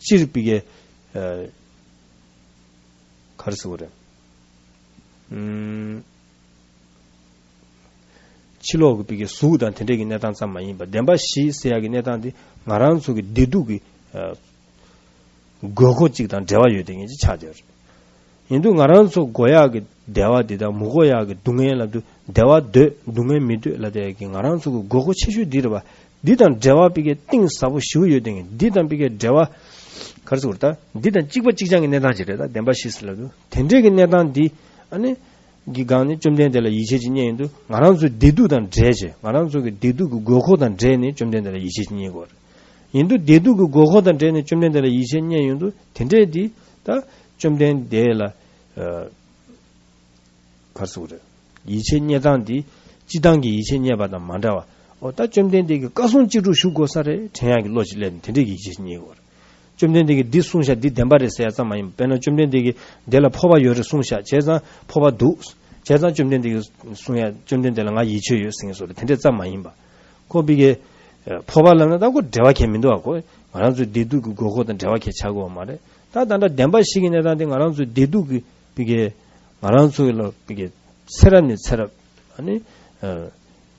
སྤྱིར་ཕ་གི་ག་རེ་ཟེར་དགོས་རེད། ཕྱི་ལོགས་ཀྱི་ཕ་གི་གཟུགས་དང་དེ་འདྲས་ཀྱི་གནས་སྟངས་ཙམ་མ་ཡིན་པར་བདེན་པ་བཞི་ཟེར་ཡག་གི་གནས་སྟངས་དེ་ང་རང་ཚོ་གི་བདེ་སྡུག་གི་དགོས་མཁོ་གཅིག་དང་འབྲེལ་བ་ཡོད་དེ་ངེས་ཅིག་ཆགས་བསྡད་ཡོད་རེད། ཡིན་དུས་ང་རང་ཚོ་དགོས་ཡག་གི་བདེ་བ་འདི་དང་མི་དགོས་ཡག་གི་སྡུག་བསྔལ་ལབ་དུས་བདེ་བ་འདོད་སྡུག་བསྔལ་མི་འདོད་ལབ་བསྡད་ཡག་གི་ང་རང་ཚོ་གི་དགོས་མཁོ་ཆེ་ཤོས་འདི་རེད་པ། འདི་དང་འབྲེལ་བ་ཕ་གི་གཏིང་ཟབ་པོ་ཞེ་པོ་ཡོད་དེ་ངེས་འདི་དང་ཕ་གི་འབྲེལ་བ་ག་རེ་ཟེར་དགོས་རེད་ད། འདི་དང་གཅིག་པ་གཅིག་རྐྱང་གི་གནས་སྟངས་ཅིག་རེད་ད། བདེན་པ་བཞི་ཟེར་ལབ་དུས་དེ་འདྲས་ཀྱི་གནས་སྟངས་འདི་ཨ་ནི། གི་སྒང་ནས་བཅོམ་ལྡན་འདས་ལ་ཡིད་ཆེས་ཅིག་རྙེད་ཡོང་དུས་ང་རང་ཚོའི་བདེ་སྡུག་དང་འབྲེལ་བྱས་ང་རང་ཚོ་གི་བདེ་སྡུག་གི་དགོས་མཁོ་དང་འབྲེལ་ནས་བཅོམ་ལྡན་འདས་ལ་ཡིད་ཆེས་ཅིག་རྙེད་དགོས་རེད། ཡིན་དུས་བདེ་སྡུག་གི་དགོས་མཁོ་དང་འབྲེལ་ནས་བཅོམ་ལྡན་འདས་ལ་ཡིད་ཆེས་རྙེད་ཡོང་དུས་དེ་འདྲས་འདི་ད་བཅོམ་ལྡན་འདས་ལ་ག་རེ་ཟེར་དགོས་རེད། ཡིད་ཆེས་རྙེད་སྟངས་འདི་སྤྱིར་བཏང་གི་ཡིད་ཆེས་རྙེད་པ་དང་མ་འདྲ་བ། འོ་ད་བཅོམ་ལྡན་འདས་ཀྱི་བཀའ་གསུང་ཅི་སྒྲུབ་ཞུ་དགོས་ས་རེད་དྲན་ཡག་གི་བློ་ཅིག་སླེབས་ནས་དེ་འདྲས་ཀྱི་ཡིད་ཆེས་རྙེད་དགོས་རེད། བཅོམ་ལྡན་འདས་ཀྱིས་འདི་གསུངས་ཤག་འདི་བདེན་པ་རེད་ཟེར་ཡ་ཙམ་མ་ཡིན་པ། དཔེར་ན་བཅོམ་ལྡན་འདས་ཀྱིས་འདི་ལ་འཕོ་བ་ཡོད་རེད་གསུངས་ཤག་བྱས་ཙང་འཕོ་བ་འདུག་བྱས་ཙང་བཅོམ་ལྡན་འདས་ཀྱིས་གསུང་ཡ་བཅོམ་ལྡན་འདས་ལ་ང་ཡིད་ཆེས་ཡོད་ཟེར་མཁན་བཟོ་འདྲ་དེ་འདྲས་ཙམ་མ་ཡིན་པ། ཁོ་པི་ཀའི་འཕོ་བ་ལབ་ན་ད་ཁོ་འབྲེལ་བ་གང་ཡང་མི་འདུག་བ། ཁོ་ང་རང་ཚོའི་བདེ་སྡུག་གི་དགོས་མཁོ་དང་འབྲེལ་བ་གང་ཡང་ཆགས་ཀྱི་ཡོད་མ་རེད། ད་ད་ལྟ་བདེན་པ་བཞི་གི་གནས་སྟངས་དེ་ང་རང་ཚོའི་བདེ་སྡུག་གི་པི་ཀའི་ང་རང་ཚོ་ལ་པི་ཀའི་ཚེ་རབས་ནས་ཚེ་རབས་ཨ་ནི་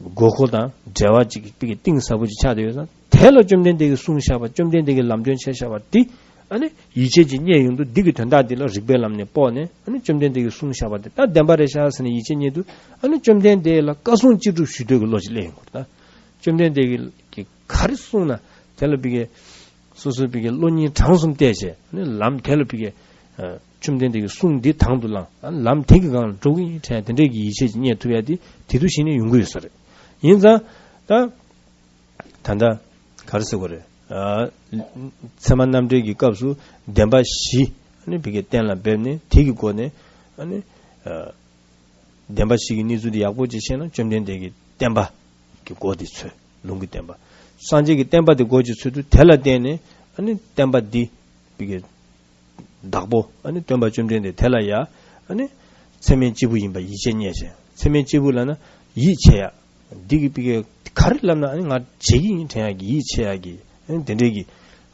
དགོས་མཁོ་དང་འབྲེལ་བ་ཅིག་པི་ཀའི་གཏིང་ཟབ་པོ་ཅིག་ཆགས་བསྡད་ཡོད་ཙང་། དེ་ལ་བཅོམ་ལྡན་འདས་ཀྱིས་གསུངས་བཞག་པ། བཅོམ་ལྡན་འདས་ཀྱིས་ལམ་སྟོན་བྱས་བཞག་པ་འདི་ཨ་ནི་ཡིད་ཆེས་ཅིག་རྙེད་ཡོང་དུས་འདི་གི་དོན་དག་འདི་ལ་རིགས་པའི་ལམ་ནས་དཔོག་ནས་ཨ་ནི་བཅོམ་ལྡན་འདས་ཀྱིས་གསུངས་བཞག་པ་འདི་ད་བདེན་པ་རེད་ཤག་ཟེར་ནས་ཡིད་ཆེས་རྙེད་དུས་ཨ་ནི་བཅོམ་ལྡན་འདས་ལ་བཀའ་གསུང་ཅི་སྒྲུབ་ཞུ་འདོད་ཀྱི་བློ་ཅིག་སླེབས་ཡོང་གི་རེད་ད། བཅོམ་ལྡན་འདས་ཀྱིས་ག་རེ་གསུངས་ན་དེ་ལ་པི་ཀའི་སོ་སོའི་པི་ཀའི་བློ་སྙིང་བྲང་གསུམ་གཏད་བྱས་ནས་ལམ་དེ་ལ་པི་ཀའི་བཅོམ་ལྡན་འདས་ཀྱི་གསུང་འདི་དང་དུ་བླངས། ལམ་དེ་གི་སྒང་ལ་འགྲོ་གི་ཡིན་དྲན་དེ་འདྲས་ཀྱི་ཡིད་ཆེས་ཅིག་རྙེད་ཐུབ་ཡ་དེ་དེ་དུས་གཞི་ནས་ཡོང་གི་ཡོད་ས་རེད། ཡིན་ཙང་ད་ད་ལྟ་ག་རེ་ཟེར་དགོས་རེད། ཚད་མ་རྣམ་འགྲེལ་གྱི་སྐབས་སུ་བདེན་པ་བཞི་ཨ་ནི་པི་ཀའི་གཏན་ལ་འབེབས་ནས་དེ་གི་སྒོ་ནས་ཨ་ནི། བདེན་པ་བཞི་གི་གནས་ཚུལ་འདི་ཡག་པོ་ཅིག་ཤེས་ན་བཅོམ་ལྡན་འདས་ཀྱི་བསྟན་པ་གི་སྒོ་འདི་འཚོལ། ལུང་གི་བསྟན་པ། སངས་རྒྱས་ཀྱི་བསྟན་པ་འདི་སྒོ་ཅིག་འཚོལ་དུས་དེ་ལ་བརྟེན་ནས་ཨ་ནི་བསྟན་པ་འདི་པི་ཀའི་བདག་པོ་ཨ་ནི་སྟོན་པ་བཅོམ་ལྡན་འདས་དེ་ལ་ཡ་ཨ་ནི་ཚད་མེད་སྐྱེས་བུ་ཡིན་པ་ཡིད་ཆེས་རྙེད་བྱས། ཚད་མེད་སྐྱེས་བུ་ལབ་ན་ཡིད་ཆེས་ཡ། འདི་གི་པི་ཀའི་ ག་རེ་ལབ་ན་ཨ་ནི་ང་བྱེད་ཀྱི་ཡིན་དྲན་ཡག་གི་ཡིད་ཆེས་ཡག་གི་ཨ་ནི་དེ་འདྲས་ཀྱི་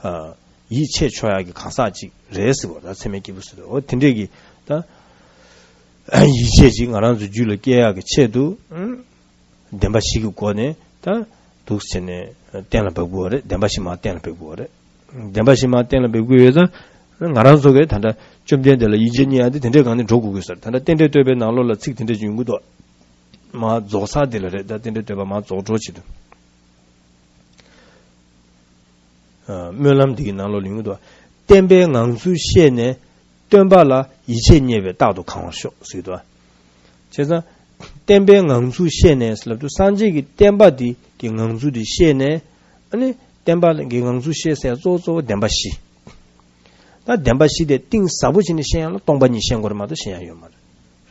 ཨ་ཡིད་ཆེས་ཆོག་ཡག་གི་གང་ཟག་ཅིག་རེད་ཟེར་བ་ད་ཚད་མའི་སྐྱེས་བུ་ཟེར་དུས་འོ་དེ་འདྲས་ཀྱི་ད་ཡིད་ཆེས་ཅིག་ང་རང་ཚོའི་རྒྱུད་ལ་སྐྱེ་ཡག་གི་ཆེད་དུ་ཨ་བདེན་པ་བཞི་གི་སྒོ་ནས་ད་འདུག་བྱས་ནས་གཏན་ལ་འབེབས་དགོས་པ་རེད། བདེན་པ་བཞི་མར་གཏན་ལ་འབེབས་དགོས་པ་རེད། བདེན་པ་བཞི་མར་གཏན་ལ་འབེབས་དགོས་ཡོད་ཙང་ང་རང་ཚོ་གིས་ད་ལྟ་བཅོམ་ལྡན་འདས་ལ་ཡིད་ཆེས་རྙེད་ཡག་དེ་དེ་འདྲའི་སྒང་ནས་འགྲོ་དགོས་ཀྱི་ཟེར། ད་ལྟ་རྟེན་འབྲེལ་བསྟོད་པའི་ནང་ལོགས་ལ་ཚིག་དེ་འདྲ་ཅིག་ཡོང་གི་འདུག་མར་རྫོགས་ཚར་འདི་ལ་རེད། ད་རྟེན་འབྲེལ་བསྟོད་པ་མར་རྫོགས་འགྲོ་བྱེད་དུས། ཨ། སྨོན་ལམ་འདི་གི་ནང་ལོགས་ལ་ཡོང་གི་འདུག་བསྟན་པའི་ངང་ཚུལ་ཤེས་ནས། སྟོན་པ་ལ་ཡིད་ཆེས་རྙེད་པས་རྟག་ཏུ་གང་བར་ཤོག་ཟེར་གྱི་འདུག་བྱས་ཙང་། བསྟན་པའི་ངང་ཚུལ་ཤེས་ནས་ལབ་དུས་སངས་རྒྱས་ཀྱི་བསྟན་པ་འདི་གི་ངང་ཚུལ་འདི་ཤེས་ནས། ཨ་ནི་བསྟན་པ་གི་ངང་ཚུལ་ཤེས་ཟེར་གཙོ་བོ་གཙོ་བོ་བདེན་པ་བཞི། ད་བདེན་པ་བཞི་དེ་གཏིང་ཟབ་པོ་བྱས་ནས་ཤེས་ཡག་ལ་སྟོང་པ་ཉིད་ཤེས་དགོས་རེད་མ་གཏོགས་ཤེས་ཡག་ཡོད་མ་རེད།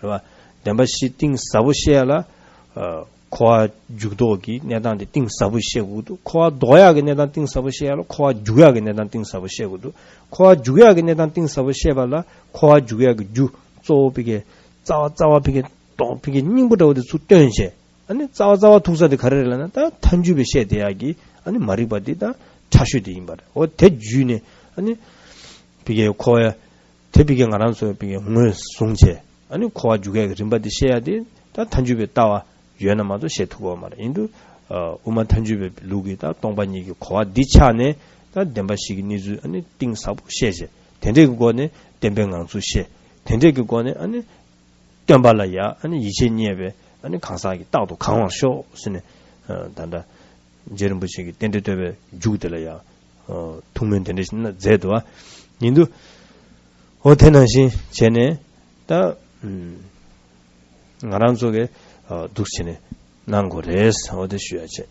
རེད་བ། བདེན་པ་བཞི་གཏིང་ཟབ་པོ་ཤེས་ཡག་ལ། ཨ། འཁོར་བ་འཇུག་ལྡོག་གི་གནས་སྟངས་དེ་གཏིང་ཟབ་པོ་ཤེས་དགོས་འདུག་འཁོར་བ་ལྡོག་ཡག་གི་གནས་སྟངས་གཏིང་ཟབ་པོ་ཤེས་ཡག་ལ་འཁོར་བ་འཇུག་ཡག་གི་གནས་སྟངས་གཏིང་ཟབ་པོ་ཤེས་དགོས་འདུག་འཁོར་བ་འཇུག་ཡག་གི་གནས་སྟངས་གཏིང་ཟབ་པོ་ཤེས་པ་ལ་འཁོར་བ་འཇུག་ཡག་གི་རྒྱུ་གཙོ་བོ་པའི་གི་རྩ་བ་རྩ་བ་པའི་གི་སྟོང་པའི་གི་སྙིང་པོ་འདྲ་བོ་དེ་ཚུར་བཏོན་བྱས། ཨ་ནི་རྩ་བ་རྩ་བ་ཐུག་ས་དེ་ག་རེ་རེད་ལབ་ན། ད་མཐའ་འཇུག་པའི་བཤད་བསྡད་ཡག་གི་ཨ་ནི་མ་རིག་པ་འདི་ད་ཕྲ་ཤོས་དེ་ཡིན་པ་རེད། འོ་དེ་བརྒྱུད་ནས་ཨ་ནི་ཕ་གིའི་འཁོར་བ་དེ་ཕ་གི་ང་རང་ཚོའི་ཕ་གི་ངོས་བཟུང་བྱས་ཨ་ནི་འཁོར་བ་འཇུག་ཡག་གི་རིམ་པ་འདི་བཤད་ཡག་དེ་ད་མཐའ་འཇུག་པའི་ལྟ་བ་ཡོད་ན་མ་གཏོགས་བཤད་ཐུབ་ཀྱི་ཡོད་མ་རེད། ཡིན་དུས་ཨ་དབུ་མ་མཐའ་འཇུག་པའི་ལུགས་ཀྱི་ད་སྟོང་པ་ཉིད་ཀྱི་གོ་བ་འདི་ཆགས་ནས་ད་བདེན་པ་བཞི་གི་གནས་ཚུལ་ཨ་ནི་གཏིང་ཟབ་པོ་བཤད་བྱས། དེ་འདྲས་ཀྱི་སྒོ་ནས་བསྟན་པའི་ངང་ཚུལ་བཤད། དེ་འདྲས་ཀྱི་སྒོ་ནས་ཨ་ནི། སྟོན་པ་ལ་ཡང་ཨ་ནི་ཡིད་ཆེས་རྙེད་པས་ཨ་ནི་གང་ཟག་གིས་རྟག་ཏུ་གང་བར་ཤོག་ཟེར་ནས། ཨ། ད་ལྟ་རྗེ་རིན་པོ་ཆེ་གིས་རྟེན་འབྲེལ་བསྟོད་པའི་མཇུག་དེ་ལ་ཡང་། ཨ། ཐུགས་སྨོན་དེ་འདྲ་ཞིག་མཛད་འདུག་པ། ཡིན་དུས། འོ་དེ་ནང་བཞིན་བྱས་ནས་ད། ཨུམ། ང་རང་ཚོ་གིས། ཨ། འདུག་བྱས་ནས་གནང་དགོས་རེད། འོ་དེ་ཞུ་ཡ་བྱས།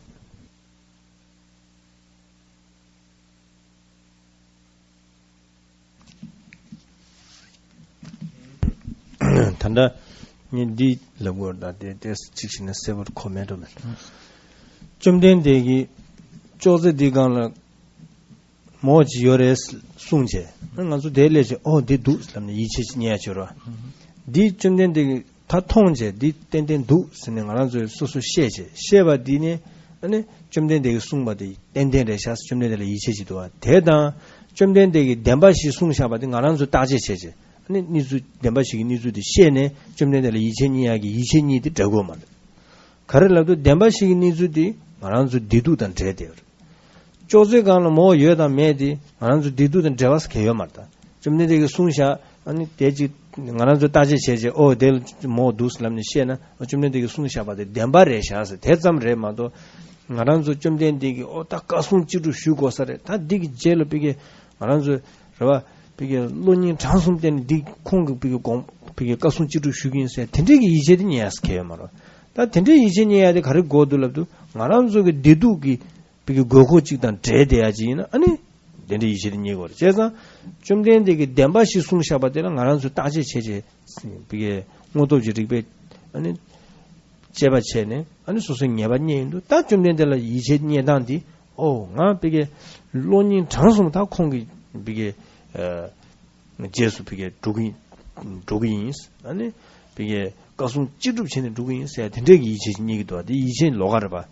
ད་ལྟ་ངས་འདི་ལབ་དགོས་ད་དེ་དེ་གཅིག་བྱས་ན་གསལ་པོར་གོ་མེད་འགྲོ་མེད། བཅོམ་ལྡན་འདས་ཀྱིས་ཅོག་ཙེ་འདི་སྒང་ལ་མོ་ཅིག་ཡོད་རེད་གསུངས་བྱས། ང་ཚོ་དེ་སླེབས་བྱས་ཨོ་འདི་འདུག་ལབ་ནས་ཡིད་ཆེས་རྙེད་ཡ་བྱེད་རོགས། འདི་བཅོམ་ལྡན་འདས་ཀྱིས། ད་མཐོང་བྱས་འདི་ཏན་ཏན་འདུག་ཟེར་ནས་ང་རང་ཚོས་སོ་སོ་ཤེས་བྱས་ཤེས་པ་འདི་ནི་ཨ་ནི་བཅོམ་ལྡན་འདས་ཀྱིས་གསུངས་པ་དེ་ཏན་ཏན་རེད་ཤག་བཅོམ་ལྡན་འདས་ལ་ཡིད་ཆེས་བྱེད་འདུག་བ། དེ་དང་བཅོམ་ལྡན་འདས་ཀྱིས་བདེན་པ་བཞི་གསུངས་བཞག་པ་དེ་ང་རང་ཚོས་བརྟག་དཔྱད་བྱས་བྱས་ཨ་ནི་གནས་ཚུལ་བདེན་པ་བཞི་གི་གནས་ཚུལ་དེ་ཤེས་ནས་བཅོམ་ལྡན་འདས་ལ་ཡིད་ཆེས་རྙེད་ཡག་གི་ཡིད་ཆེས་རྙེད་དེ་འདྲ་དགོས་མ་རེད། ག་རེ་ལབ་དུས་བདེན་པ་བཞི་གི་གནས་ཚུལ་དེ་ང་རང་ཚོའི་བདེ་སྡུག་དང་འབྲེལ་བསྡད་ཡོད་རེད། ཅོག་ཙེ་སྒང་ལ་མོ་ཡོད་དང་མེད་དེ་ང་རང་ཚོ་བདེ་སྡུག་དང་འབྲེལ་བ་གང་ཡང་ཡོད་མ་རེད། ད་བཅོམ་ལྡན་འདས་ཀྱིས་གསུངས་བཞག་ཨ་ནི་དེ་ཅིག་ང་རང་ཚོས་བརྟག་དཔྱད་བྱས་རྗེས་ཨོ་དེ་ལ་མོ་འདུག་ལབ་ནས་བཤད་ན་ཨ་བཅོམ་ལྡན་འདས་ཀྱིས་གསུངས་བཞག་པ་དེ་བདེན་པ་རེད་བཞག་ཟེར་དེ་ཙམ་རེད་མ་གཏོགས། ང་རང་ཚོ་བཅོམ་ལྡན་འདས་ཀྱིས་ཨོ་ད་བཀའ་གསུང་ཅི་སྒྲུབ་ཞུ་དགོས་ས་རེད། ད་འདི་གི་རྗེས་ལ་ཕ་གི་ང་རང་ཚོས་རེད་བ་ཕ་གི་བློ་སྙིང་བྲང་གསུམ་བསྟེན་ནས་འདི་ཁོང་གི་ཕ་གི་དགོངས་ཕ་གི་བཀའ་གསུང་ཅི་སྒྲུབ་ཞུ་གི་ཡིན་ཟེར་དེ་འདྲའི་གི་ཡིད་ཆེས་དེ་རྙེད་ཡག་གང་ཡང་ཡོད་མ་རེད། ད་དེ་འདྲའི་ཡིད་ཆེས་རྙེད་ཡག་དེ་ག་རེ་དགོས་འདུག་ལབ་དུས་ང་རང་ཚོ་གི་བདེ་སྡུག་གི་ཕ་གི་དགོས་མཁོ་གཅིག་དང་འབྲེལ་བསྡད་ཡ་གཅིག་ཡིན་ན་ཨ་ནི་དེ་འདྲའི་ཡིད་ཆེས་དེ་རྙེད་དགོས་རེད། བྱས་ཙང་བཅོམ་ལྡན་འདས་ཀྱིས་བདེན་པ་བཞི་གསུངས་བཞག་པ་དེ་ལ་ང་རང་ཚོས་བརྟག་དཔྱད་བྱས་བྱས་ཕ་གི་དངོས་སྟོབས་ཀྱི་རིགས་པས་ཨ་ནི་དཔྱད་པ་བྱས་ནས་ཨ་ནི་སོ་སོའི་ངེས་པ་རྙེད་ཡོང་དུས་ད་བཅོམ་ལྡན་འདས་ལ་ཡིད་ཆེས་རྙེད་སྟངས་འདི་ཨོ་ང་ཕ་གི་བློ་སྙིང་བྲང་གསུམ་ད་ཁོང་གི་ཕ་གི་ཨ། རྗེས་སུ་ཕ་གི་འགྲོ་གི་འགྲོ་གི་ཡིན། ཨ་ནི་ཕ་གི་བཀའ་གསུང་ཅི་སྒྲུབ་བྱས་ནས་འགྲོ་གི་ཡིན་ཟེར་དེ་འདྲས་ཀྱི་ཡིད་ཆེས་རྙེད་ཀྱི་འདུག་བ། དེ་ཡིད་ཆེས་ལོགས་ཀ་རེད་པ།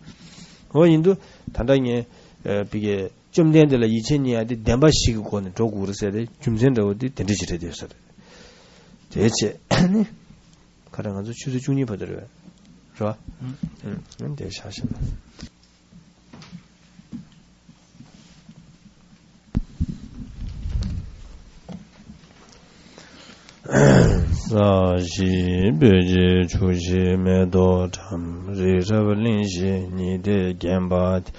འོ་ཡིན་དུས་ད་ལྟ་ངས་ཨ་ཕ་གི་བཅོམ་ལྡན་འདས་ལ་ཡིད་ཆེས་རྙེད་ཡ་དེ་བདེན་པ་བཞི་གི་སྒོ་ནས་འགྲོ་དགོས་རེད་ཟེར་ཏེ་རྒྱུ་མཚན་འདྲ་བོ་དེ་དེ་འདྲས་ཞིག་རེད་དེ་ཟེར། དེ་བྱས་ཨ་ནི་ག་རེ་ང་ཚོ་ཆུ་ཚོད་བཅུ་གཉིས་བར་དུ་རེད་པས། རེད་པ། ཨུ་ཨུ་དེ་ཆ་བཞག་ན། ས་གཞི་སྤོས་ཀྱི་ཆུ་བཞི་མེ་ཏོག་བཀྲམ། རི་རབ་གླིང་བཞི་ཉི་ཟླས་བརྒྱན་པ་དེ།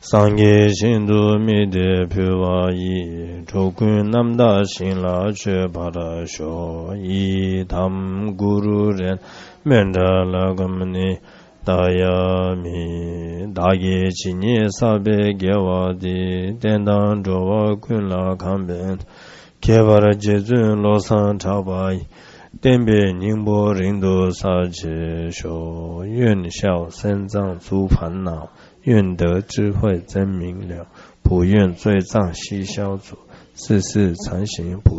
སངས་རྒྱས་ཞིང་དུ་དམིགས་ཏེ་ཕུལ་བ་ཡིས། འགྲོ་ཀུན་རྣམ་དག་ཞིང་ལ་སྤྱོད་པར་ཤོག། ཡི་དམ་གུ་རུ་རཏྣ་མཎྜལ་ཀ་མ་ཎི་ཏ་ཡ་མི། བདག་གིས་ཇི་སྙེད་བསགས་པའི་དགེ་བ་འདིས། བསྟན་དང་འགྲོ་བ་ཀུན་ལ་གང་ཕན་ཐོགས། ཁྱད་པར་རྗེ་བཙུན་བློ་བཟང་གྲགས་པ་ཡི། བསྟན་པའི་སྙིང་པོ་རིང་དུ་གསལ་བྱེད་ཤོག། 愿消三障诸烦恼，愿得智慧真明了。不愿罪障悉消除，世世常行不